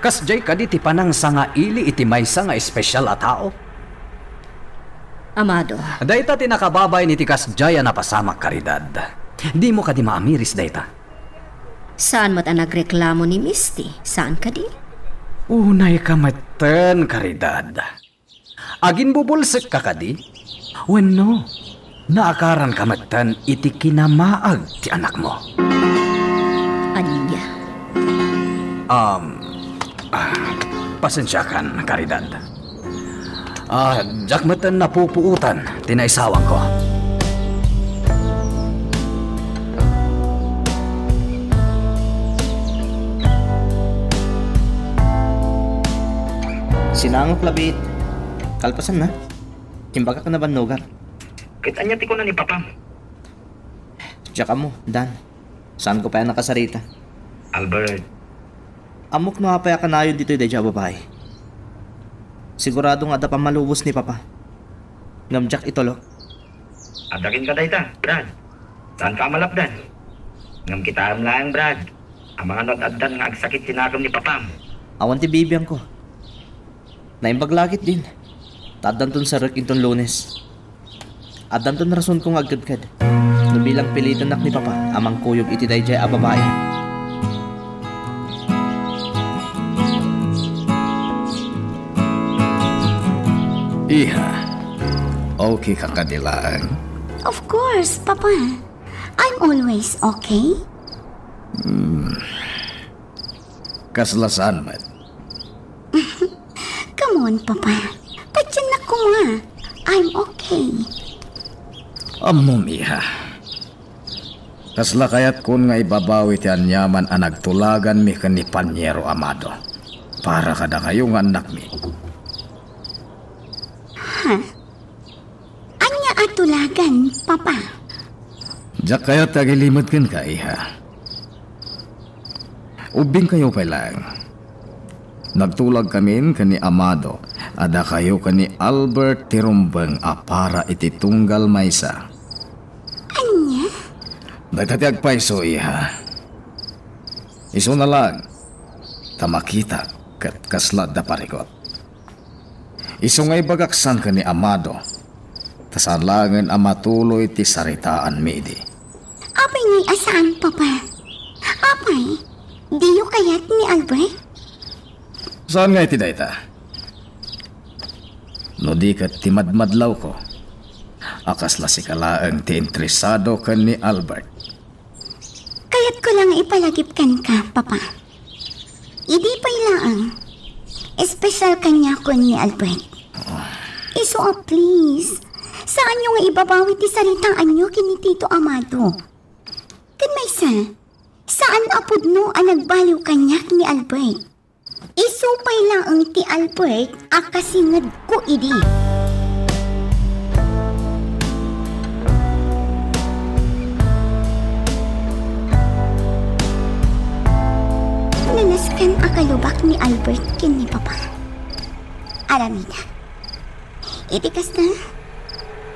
Kasdiay kadi ti panangsangaili iti maysa nga espesyal a tao? Amado. Dayta ti nakababain iti kasdiay a napasamak, Caridad. Dimo kadi maamiris dayta? Saan met a nagreklamo ni Misty? Saan kadi? Unayka metten, Caridad. Aginbubulsekka kadi? Wenno, naakaranka metten iti kinamaag ti anakmo? Ania? Um, ah, pasensiakan, Caridad. Ah, diak metten napupuotan ti naisawangko. Sinangok labit. Kalpasanna, imbagak a nabannogak. Ket ania ti kuna ni Papam? Diak ammo, Dan. Saanko pay a nakasarita. Albert. Ammok no apay a kanayon ditoy daydiay a babai. Sigurado nga adda pammalubos ni Papa. Ngem diak itulok. Adda kenka dayta, Brad. Saanka a malapdan. Ngem kitaem laeng, Brad. Amangan no ad-addan nga agsakit ti nakem ni Papam. Awan ti bibiangko. Naimbag la ketdin. Ta addanton serrek inton Lunes. Addanton rasonko nga agkedked. No bilang pilitennak ni Papa a mangkuyog iti daydiay a babai. Iha, okay ka kadi laeng? Of course, Papa. I'm always okay. Hmm. Kasla saan met? Come on, Papa. Patiennak koma. I'm okay. Ammom, iha. Kasla kayatkon nga ibabawi ti aniaman a nagtulaganmi ken ni Paniero Amado para kadakayo nga annakmi. Ha? Ania a tulagan, Papa? Diak kayat ti agilimed kenka, iha. Ubbingkayo pay laeng. Nagtulagkamin ken ni Amado a dakayo ken ni Albert ti rumbeng a para iti tunggal maysa. Ania? Dayta ti agpayso, iha. Isuna laeng ta makitak ket kasla adda parikut. Isu nga ibagak saan ken ni Amado, ta saan laengen a matuloy ti saritaanmi idi. Apay ngay a saan, Papa? Apay, diyo kayat ni Albert? Saan nga iti dayta? No di ket ti madmadlawko a kasla sika laeng ti interesado ken ni Albert. Kayatko lang ipalagip kenka, Papa. Idi pay laeng, espesyal kaniakon ni Albert. Isu a please, saanyo nga ibabawi ti saritaanyo ken ni Tito Amado. Ken maysa, saan a pudno a nagbaliw kaniak ni Albert. Isu pay laeng ti Albert a kasingedko idi. Nanaskan a kalubak ni Albert ken ni Papa. Aramida. Iti kasta,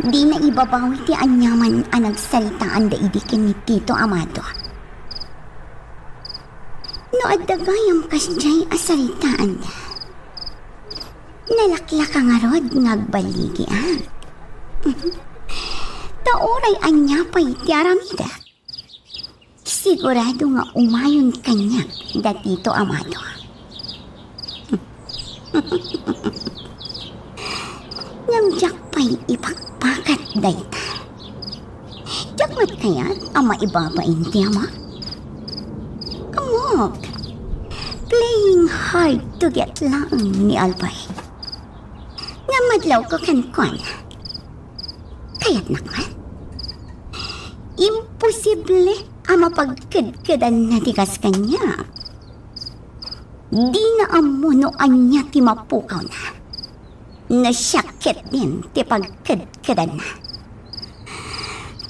dina ibabawi ti aniaman a nagsaritaanda idi ken ni Tito Amado. No adda gayam kasdiay a saritaanda, nalaklaka ngarud nga agballigiak. Ta uray ania pay ti aramidek, sigurado nga umayon kaniak da Tito Amado. Ngem diak pay ipakpakat dayta. Diak met kayat a maibabain ti ama. Ammok, playing hard to get laeng ni Albert. Ngem madlawko kenkuana. Kayatnak man? Imposible a mapagkedkedanna ti kas kaniak. Dina ammo no ania ti mapukawna. No siak ketdin ti pagkedkedanna.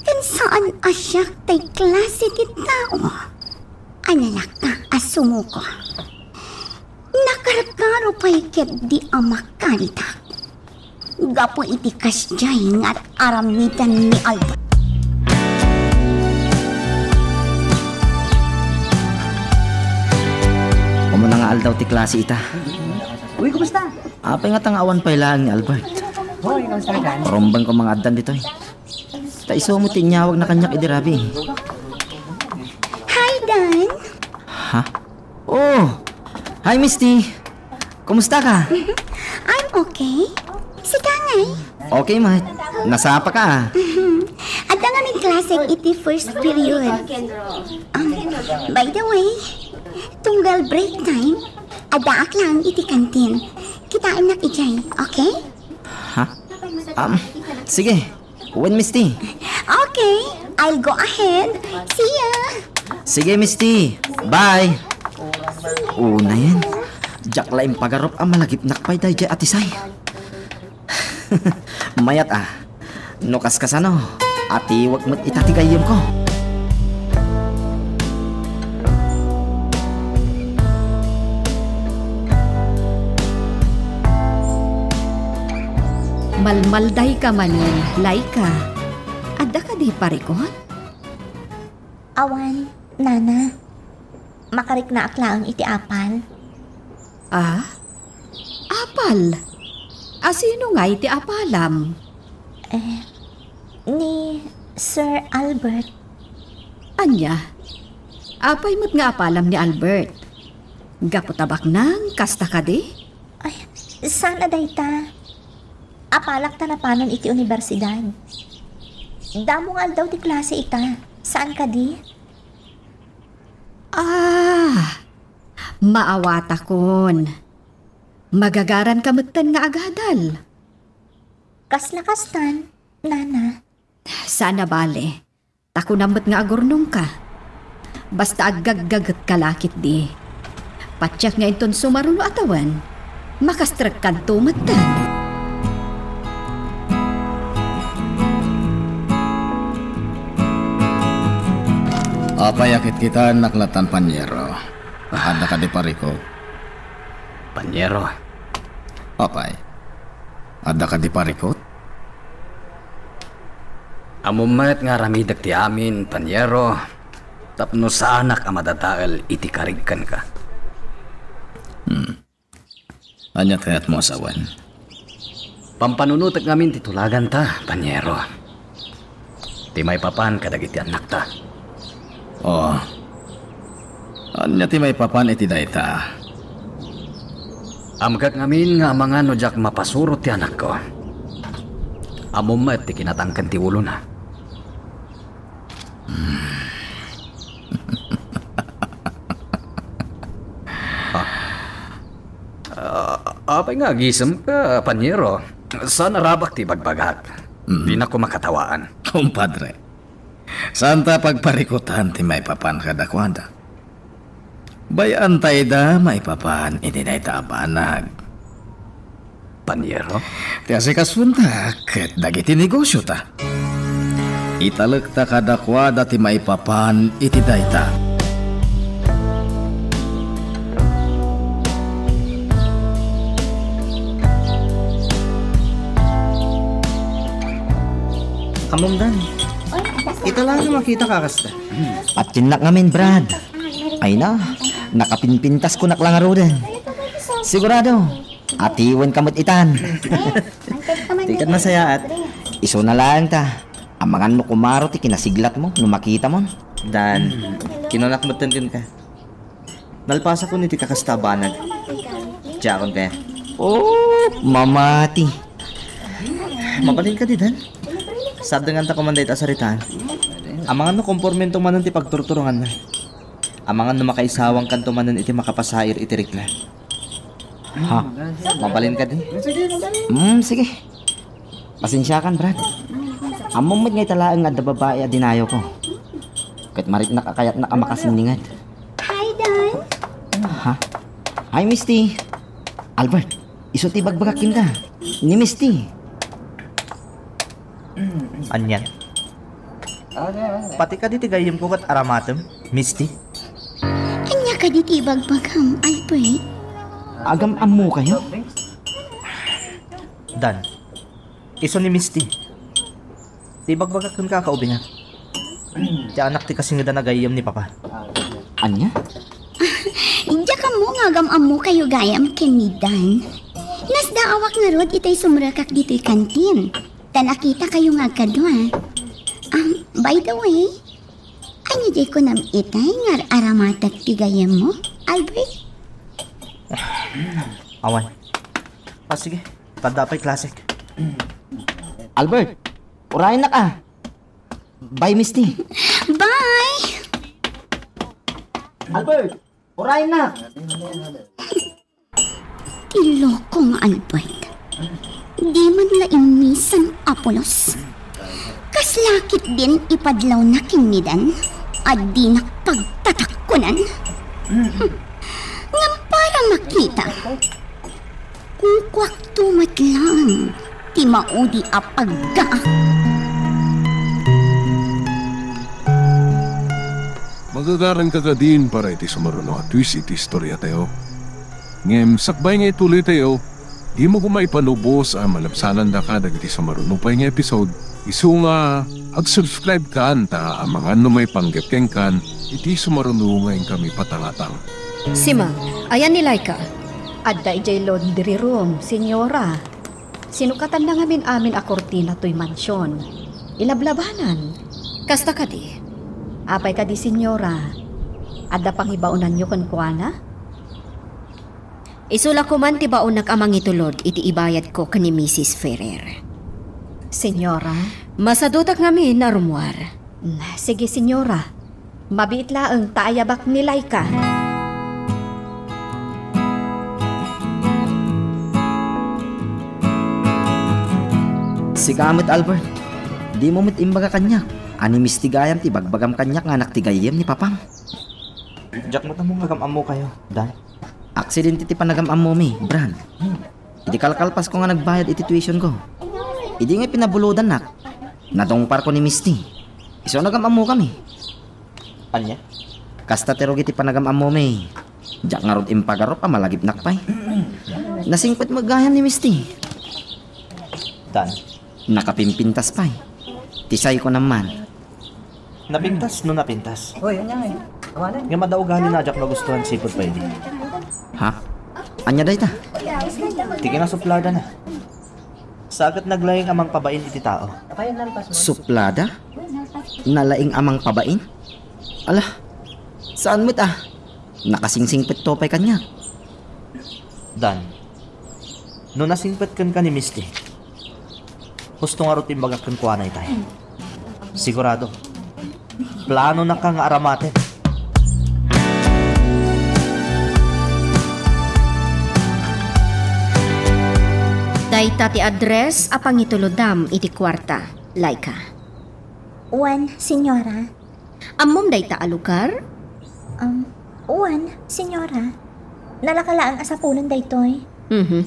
Ken saan a siak tay klase ti tao a nalaka a sumuko. Nakarkaro pay ketdi a makaritak gapu iti kasdiay nga aramiden ni Albert. Umuna nga aldaw ti klase ita. Uy, kumusta? Apay ngata nga awan pay laeng ni Albert? Hoy, kamusta ka dyan? Rumbeng ko mga addan ditoy. Ta isu met ti inyawagna kaniak idi rabii. Hi, Dan. Ha? Oh! Hi, Misty! Kumusta ka? I'm okay. Sika ngay? Okay met. Nasapa ka, ah. Adda ngamin klase iti first period. Um, by the way, tunggal break time, addaak lang iti canteen. Kitaennak idiay, okay? Ha? Um, sige. Wen, Misty? Okay, I'll go ahead. See ya! Sige, Misty. Bye! Unayen, diak la impagarup a malagipnak pay daydiay atisay. Mayat a. No kaskasano, atiwek met ita ti gayyemko. Malmaldayka manen, Laika. Adda kadi parikut? Awan, Nana. Makariknaak laeng iti apal. Ah? Apal? A sino ngay ti apalam? Eh, ni Sir Albert. Ania? Apay met nga apalam ni Albert? Gapu ta baknang, kasta kadi? Ay, saan a dayta? Apalak ta napanon iti unibersidad. Damo nga aldaw ti klase ita. Saan kadi? Ah, maawatakon. Magagaranka metten nga agadal. Kasla kastan, Nana. Saan a bale. Ta kunam met nga agurnongka. Basta aggaggagetka la ketdi. Patiek nga inton sumaruno a tawen, makastrekkanto metten. Apay a kitkitaennak lattan, panyero? Adda kadi parikut? Panyero. Apay, adda kadi parikut? Ammom met nga aramidek ti amin, Panyero, tapno saanak a madadael iti karig kenka. Hmm. Ania kayatmo a sawen? Pampanunotek ngamin ti tulaganta, Panyero. Ti maipapan kadagiti annakta. Oh. Ania ti maipapan iti dayta? Ammok ngamin nga amangan no diak mapasuro ti anakko. Ammom met ti kinatangken ti ulona. Ah. Ah, apay nga agisemka, Panyero? Saan a rabak ti ibagbagak? Mhm. Dinak koma katawaan. Kumpadre, saanta a pagparikutan ti maipapan kadakuada. Bay-anta ida maipapan iti dayta a banag. Panyero? Ti asikasunta ket dagiti negosiota. Italekta kadakuada ti maipapan iti dayta. Ammom, Dan. Ita laeng a makitaka kasta. Patiennak ngamin, Brad. Ay na, nakapinpintaskonak la ngaruden. Sigurado, atiwenka met itan. Dikan masayaat. Isuna laeng ta. Amangan no kumaro ti kinasiglatmo no makitamon. Dan, kinunak metten kenka. Nalpasakon iti kakasta a banag. Diakon kaya. Oh, mamati. Mabalinka ditan? Sadenganta koma dayta a saritaan. Amangan no kompormento manen ti pagturturonganna. Amangan no makaisawangkanto manen iti makapasair iti rikna. Ha? Mabalinka di? Hmm, sige. Pasensiakan, Brad. Ammom met nga ita laeng nga adda babai a dinayawko. Ket mariknak a kayatnak a makasinninged. Hi, Dan. Ha? Hi, Misty. Albert, isu ti ibagbagak kenka. Ni Misty. Ania? Pati kadi ti gayyemko ket aramatem, Misty? Ania kadi ti ibagbagam, Albert? Agam-ammokayo? Dan, isu ni Misty. Ti ibagbagak kenka, kaubingak. Ti anak ti kasingedan a gayyem ni Papa. Ania? Diak ammo nga agam-ammokayo gayam ken ni Dan. Nasdaawak ngarud itay sumrekak ditoy kantin. Ta nakitakayo nga agkadua. Um, by the way, ania diay kunam itay nga ar-aramatek ti gayyemmo, Albert? Awan. Ah, sige. Tadda pay klasek. Albert, urayennak a. Bye, Misty. Bye! Albert, urayennak. Ti loko nga Albert. Di man la immisan a pulos. Kasla ketdin ipadlawna ken ni Dan a dinak pagtatakkonan. Ngem para makita, kukuakto met laeng ti maudi a paggaak. Magagaranka kadin para iti sumaruno a twist iti istoriatayo. Ngem sakbay nga ituloytayo, dimo koma ipanubos a malabsanandaka dagiti sumaruno pay nga episode. Isu nga, ag-subscribe kan ta amangan no maipanggep kenkan iti sumaruno nga inkami patangatang. Sima, ayan ni Laika? Adda idiay laundry room, Senyora. Sinukatanna ngamin amin a kurtina toy mansion. Ilablabanan. Kasta kadi? Apay kadi, Senyora? Adda pangibaonanyo kenkuana? Isu la koman ti baonak a mangitulod iti ibayadko ken ni Misis Ferrer. Senyora? Masadutak ngamin a rummuar. Mm, sige, Senyora. Mabiit laeng ta ayabak ni Laika. Sika met, Albert. Dimo met imbaga kaniak a ni Misty gayam ti ibagbagam kaniak nga anak ti gayyem ni Papam. Diak met ammo nga agam-ammokayo, Dan. Aksidente ti panagam-ammomi, Brad. Idi kalkalpasko nga nagbayad iti tuitionko. Idi ngay pinabulodannak, nadungparko ni Misty. Isu a nagam-ammokami. Ania? Kasta ti rugi ti panagam-ammomi. Diak ngarud impagarup a malagipnak pay. Nasingpet met gayam ni Misty. Dan. Nakapimpintas pay. Ti sayko naman. Napintas no napintas. Hoy, anya ngay? Awanan. Nga madaugali na diak magustuhan sipud pay di. Ha? Anya dayta? Ti kinasupladana. Sa ket naglaing a mangpabain iti tao. Apayan lang, pas. Suplada? Nalaing a mangpabain? Ala, saan met a? Nakasingsingpet to pay kaniak. Dan, no nasingpet kenka ni Misty, husto ngarud ti imbagak kenkuana itay. Sigurado, planonaka nga aramaten. Dayta ti address a pangitulodam iti kuarta, Laika. Wen, senyora. Ammom dayta a lugar? Um, wen, senyora. Nalaka laeng a sapulen daytoy. Mhm.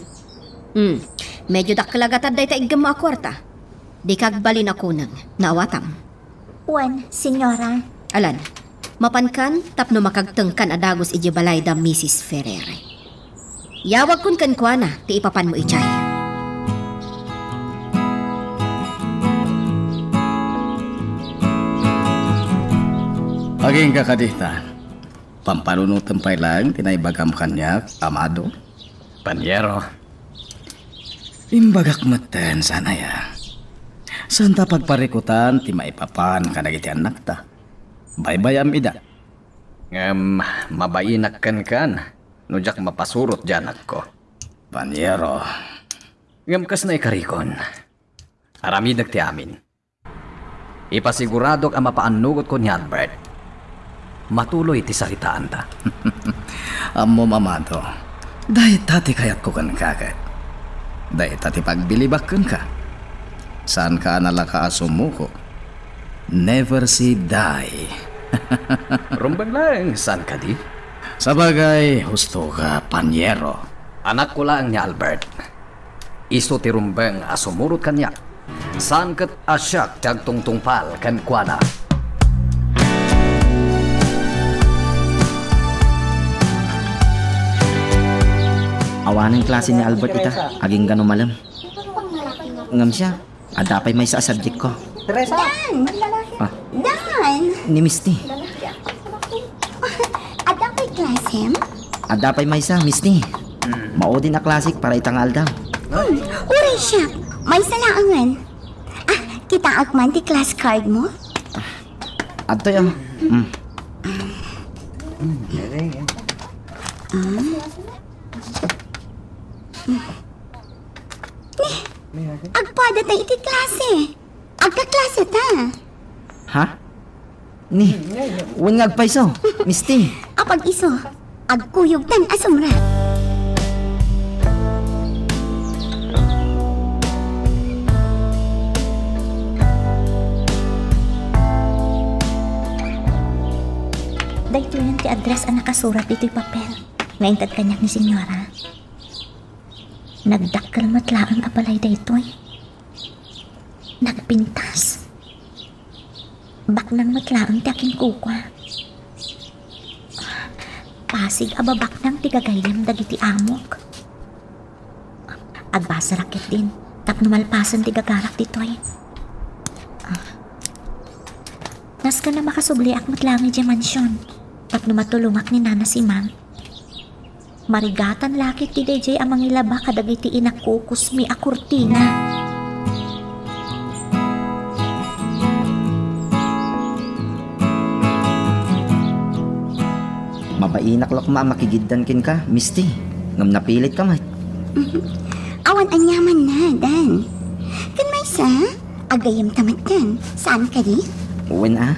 Hmm. Medyo dakkel a gatad dayta iggemmo a kuarta. Dika agbalin a kuneng. Naawatam. Wen, senyora. Alan, mapankan tapno makagtengkan a dagus idiay balay da Misis Ferrere. Yawagkon kenkuana ti ipapanmo idiay. Agingga kadita. Pampanunotem pay laeng ti naibagam kaniak, Amado. Panyero. Imbagak metten, saan aya? Saanta pagparikutan ti maipapan kadagiti annakta. Baybay-am ida. Ngem mabainak kenkan no diak mapasurot diay anakko. Panyero. Ngem kas naikarikon, aramidek ti amin. Ipasiguradok a mapaannugotko ni Albert. Matuloy ti saritaanta. Ammom, Amado, dayta ti kayatko kenka ket dayta ti pagbilibak kenka. Saanka a nalaka a sumuko. Never say die. Rumbeng laeng, saan kadi? Sabagay, husto ka, panyero. Anakko laeng ni Albert. Isu ti rumbeng a sumurot kaniak. Saan ket a siak ti agtungtungpal kenkuana. Awanen klase ni Albert ita, agingga no malem. Ngem siak, adda pay maysa a subject ko. Teresa! Dan! Ah. Dan! Ni Misty. Adda pay klasem? Adda pay maysa, Misty. Hmm. Maudin a klasek para ita nga aldaw. Hmm. Uray siak, maysa laengen. Ah, kitaak man ti class card mo? Adtoy, ah. Hmm. Ah. Ni, agpada ta iti klase. Agkaklase ta. Ha? Ni, wen nga agpayso, Misty. Apag-isu, agkuyogtan a sumrek. Daytoyen ti address a nakasurat ditoy papel nga inted kaniak ni Senyora. Nagdakkel met laeng a balay daytoy. Nagpintas. Baknang met laeng ti akinkukua. Pasig a babaknang ti gagayyem dagiti amok. Agbasolak ketdin tapno malpasen ti gagarak ditoy. Nasken a makasubliak met laeng idiay mansion tapno matulongak ni Nana Simang. Marigatan la ket ti daydiay a mangilaba kadagiti inakukusmi a kurtina. Mabainak lokma a makigiddan kenka, Misty. Ngem napilitka met. Awan aniamanna, Dan. Ken maysa, Agayyemta metten, saan kadi? Wen a.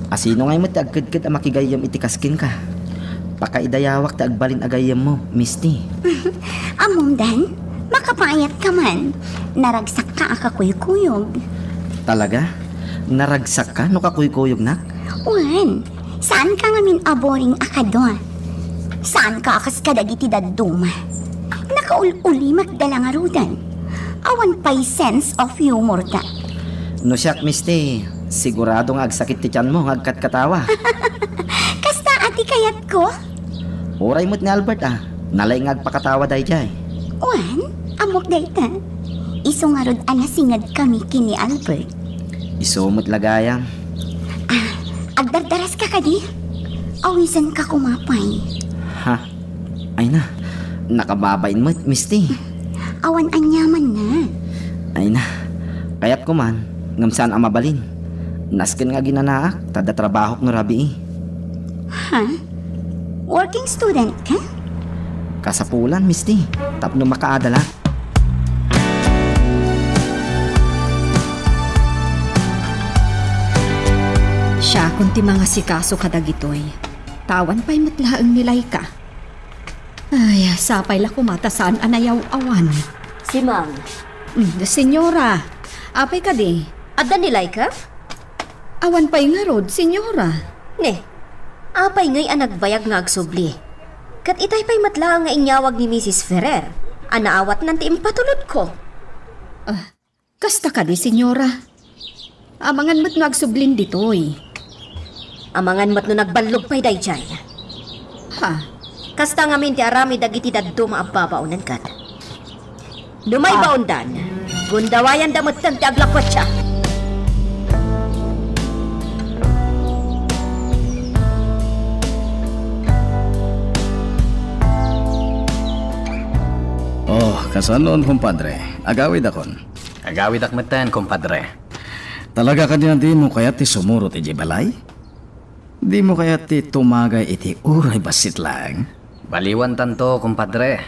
Asino ngay met ti agkedked a makigayyem iti kas kenka? Pakaidayawak ti agbalin a gayyemmo, Misty. Ammom, Dan, makapaayatka man. Naragsakka a kakuykuyog. Talaga? Naragsakka no kakuykuyognak? Wen. Saanka ngamin a boring a kado. Saanka a kas kadagiti dadduma. Nakaul-ulimakda la ngaruden. Awan pay sense of humor da. No siak, Misty, sigurado nga agsakit ti tianmo nga agkatkatawa. Kasta a ti kayatko? Uray met ni Albert a, nalaing nga agpakatawa daydiay. Wen, ammok dayta. Isu ngarud a nasingedkami ken ni Albert. Isu met la gayam. Ah, agdardaraska kadi? Awisenka koma pay. Ha? Ay na, nakababain met, Misti. Awan aniamanna. Ay na, kayatko man, ngem saan a mabalin. Nasken nga aginanaak, ta adda trabahok no rabii. Ha? Working student ka? Kasapulan, Misti, tapno makaadalak. Siakon ti mangasikaso kadagitoy. Ta awan pay met laeng ni Laika. Ay, sapay la koma ta saan a nayaw-awan. Simang. Mm, senyora, apay kadi? Adda ni Laika? Awan pay ngarud, senyora. Ne, apay ngay a nagbayag nga agsubli? Ket itay pay met laeng nga inyawag ni Misis Ferrer a naawatnan ti impatulodko. Ah, kasta kadi, senyora? Amangan met no agsublin ditoy. Amangan met no nagballog pay daydiay. Ha? Kasta ngamin ti aramid dagiti dadduma a babaonen ket. No maibaondan, gundawayanda metten ti aglakuatda. Oh, kasanon, kumpadre? Agawidakon. Agawidak metten, kumpadre. Talaga kadi a dimo kayat ti sumurot idiay balay? Dimo kayat ti tumagay iti uray bassit laeng? Baliwantanto, kumpadre.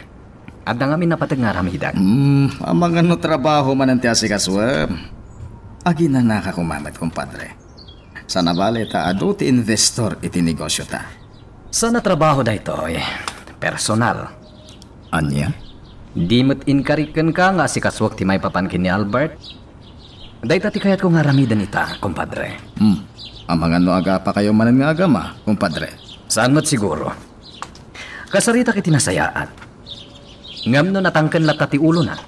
Adda ngamin napateg nga aramidek. Hmm, amangan no trabaho manen ti asikasoem. Aginanaka koma met, kumpadre. Saan a bale ta adu ti investor iti negosiota. Saan a trabaho daytoy. Personal. Ania? Di met inkari kenka nga asikasuak ti maipapan ken ni Albert? Dayta ti kayatko nga aramiden ita, kumpadre. Hmm. Amangan no agapakayo manen nga agama, kumpadre. Saan met siguro. Kasaritak iti nasayaat. Ngem no natangken latta ti ulona,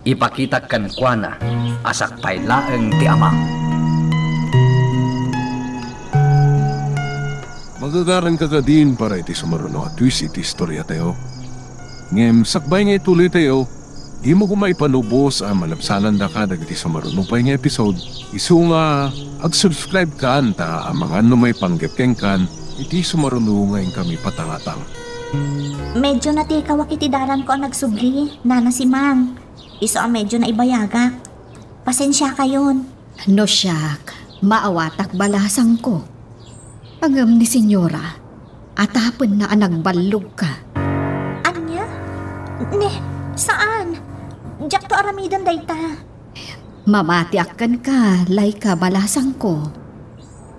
ipakitak kenkuana a sakbay laeng ti amam. Magagaranka kadin para iti sumaruno a twist iti istoriatayo. Ngem sakbay nga ituloytayo, dimo koma ipanubos a malabsanandaka dagiti sumaruno pay nga episode. Isu nga ag-subscribe kan ta amangan no maipanggep kenkan iti sumaruno nga inkami patangatang. Medyo natikawak iti daramko a nagsubli, Nana Simang. Isu a medyo naibayagak. Pasensiakayon. No siak, maawatak balasangko. Ngem ni senyora, atapenna a nagballogka. Ania? Ne, saan? Diakto aramiden dayta. Mamatiak kenka, Laika, balasangko.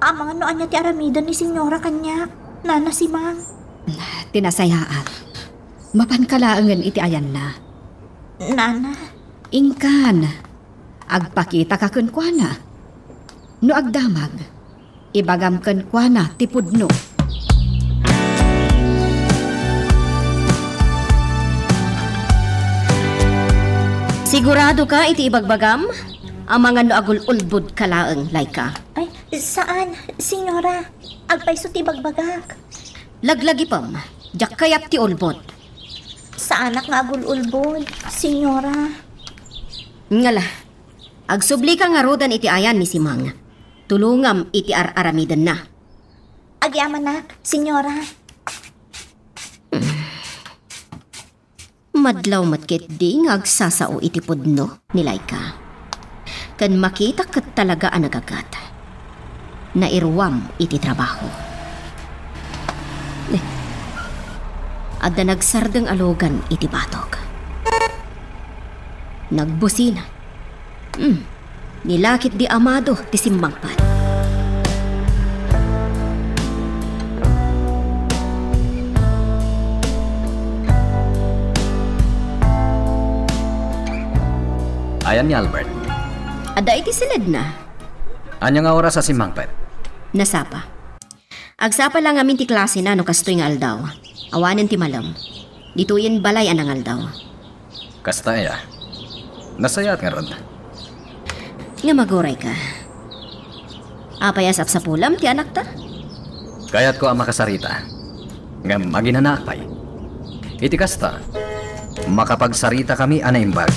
Amangan no ania ti aramiden ni senyora kaniak, Nana Simang. Ti nasayaat. Mapanka laengen iti ayanna. Nana. Inkan, agpakitaka kenkuana. No agdamag, ibagam kenkuana ti pudno. Siguradoka iti ibagbagam? Amangan no agul-ulbodka laeng, Laika. Ay, saan, senyora. Agpayso ti ibagbagak. Laglagipem, diak kayat ti ulbod. Saanak nga agul-ulbod, senyora. Ngala, agsublika ngaruden iti ayan ni Simang. Tulongam iti ar-aramidenna. Agyamanak, senyora. Madlaw met ketdi nga agsasao iti pudno ni Laika. Ken makita ket talaga a nagagat. Nairuam iti trabaho. Eh, adda nagsardeng a lugan iti batog. Nagbusina. Hmm. Ni laketdi Amado ti simmangpet. Ayan ni Albert. Adda iti siledna. Ania nga oras a simmangpet? Nasapa. Agsapa la ngamin ti klasena no kastoy nga aldaw. Awanen ti malem. Ditoyen balay a nangaldaw. Kasta aya. Nasayaat ngarud. Ngem agurayka. Apay a sapsapulem ti anakta? Kayatko a makasarita. Ngem aginanaak pay. Iti kasta, makapagsaritakami a naimbag.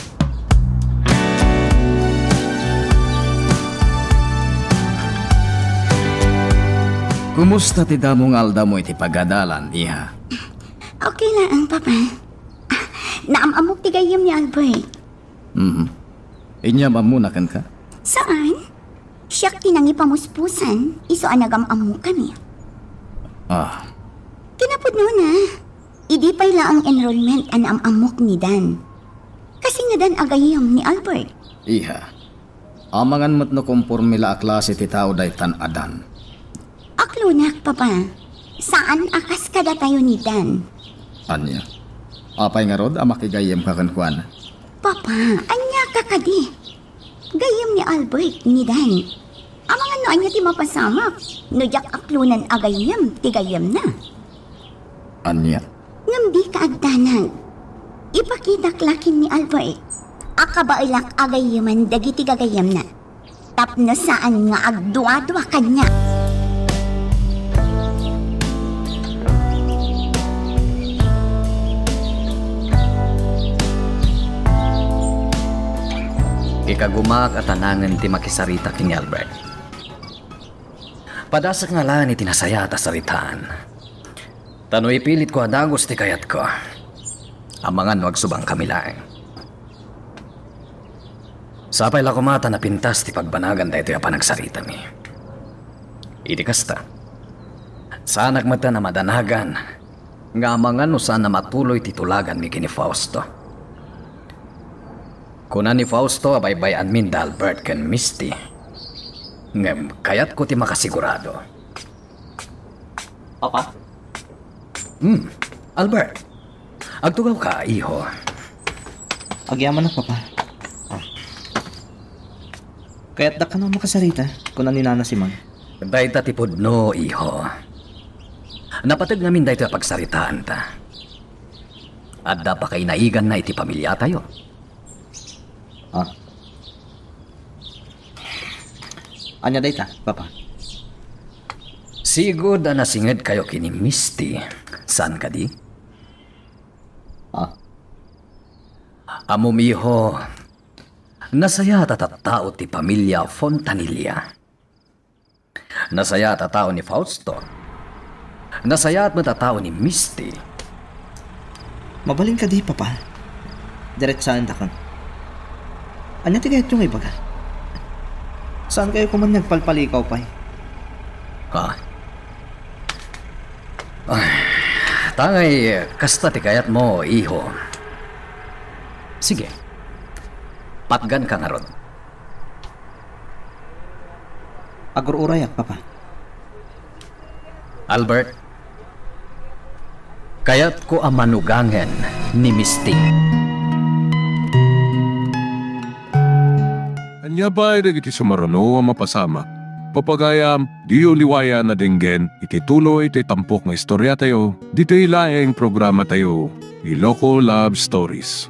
Kumusta ti damo nga aldawmo iti pagadalan, iha? Okay laeng, Papa. Ah, naam-ammok ti gayyem ni Albert. Mhm. Inyam-ammona kenka? Saan? Siak ti nangipamuspusan, isu a nagam-ammokami. Ah. Kinapudnona, idi pay laeng enrollment a naam-ammok ni Dan. Kasingadan a gayyem ni Albert. Iha. Amangan met no komporme la a klase ti tao daytan a Dan. Aklonak, Papa. Saan a kas kadatayo ni Dan. Ania? Apay ngarud a makigayyemka kenkuana? Papa, ania ka kadi? Gayyem ni Albert ni Dan. Amangan no ania ti mapasamak no diak aklonan a gayyem ti gayyemna. Ania? Ngem dika agdanag. Ipakitak la ken ni Albert a kabaelak a gayyeman dagiti gagayyemna. Tapno saan nga agduadua kaniak. Ikagumaak a tanangen ti makisarita ken ni Albert. Padasek nga laeng iti nasayaat a saritaan. Ta no ipilitko a dagus ti kayatko, amangan no agsubangkami laeng. Sapay la koma ta napintas ti pagbanagan daytoy a panagsaritami. Iti kasta, saanak metten a madanagan nga amangan no saan a matuloy ti tulaganmi ken ni Fausto. Kuna ni Fausto a baybay-anmin da Albert ken Misty. Ngem kayatko ti makasigurado. Papa? Hmm, Albert. Agtugawka, iho. Agyamanak, Papa. Kayatdak kano a makasarita, kuna ni Nana Simon. Dayta ti pudno, iho. Napateg ngamin daytoy a pagsaritaanta. Adda pakainaiganna iti pamiliatayo. Ah. Ania dayta, Papa? Sigud a nasingedkayo ken ni Misty, saan kadi? Ah. Ammom, iho, nasayaat a tattao ti pamilia Fontanilla. Nasayaat a tao ni Fausto. Nasayaat met a tao ni Misty. Mabalin kadi, Papa? Diretsaendakon. Ania ti kayatyo nga ibaga? Saan kayo koma nga agpalpalikaw pay? Ha? Ay, tangay kasta ti kayatmo, iho. Sige. Patganka ngarud. Agur-urayak, Papa. Albert, kayatko a manugangen ni Misty. Ania pay dagiti sumaruno a mapasamak? Pagayam, diyo liwayan a denggen iti tuloy ti tampok nga istoriatayo, ditoy laeng programatayo, Iloko Love Stories.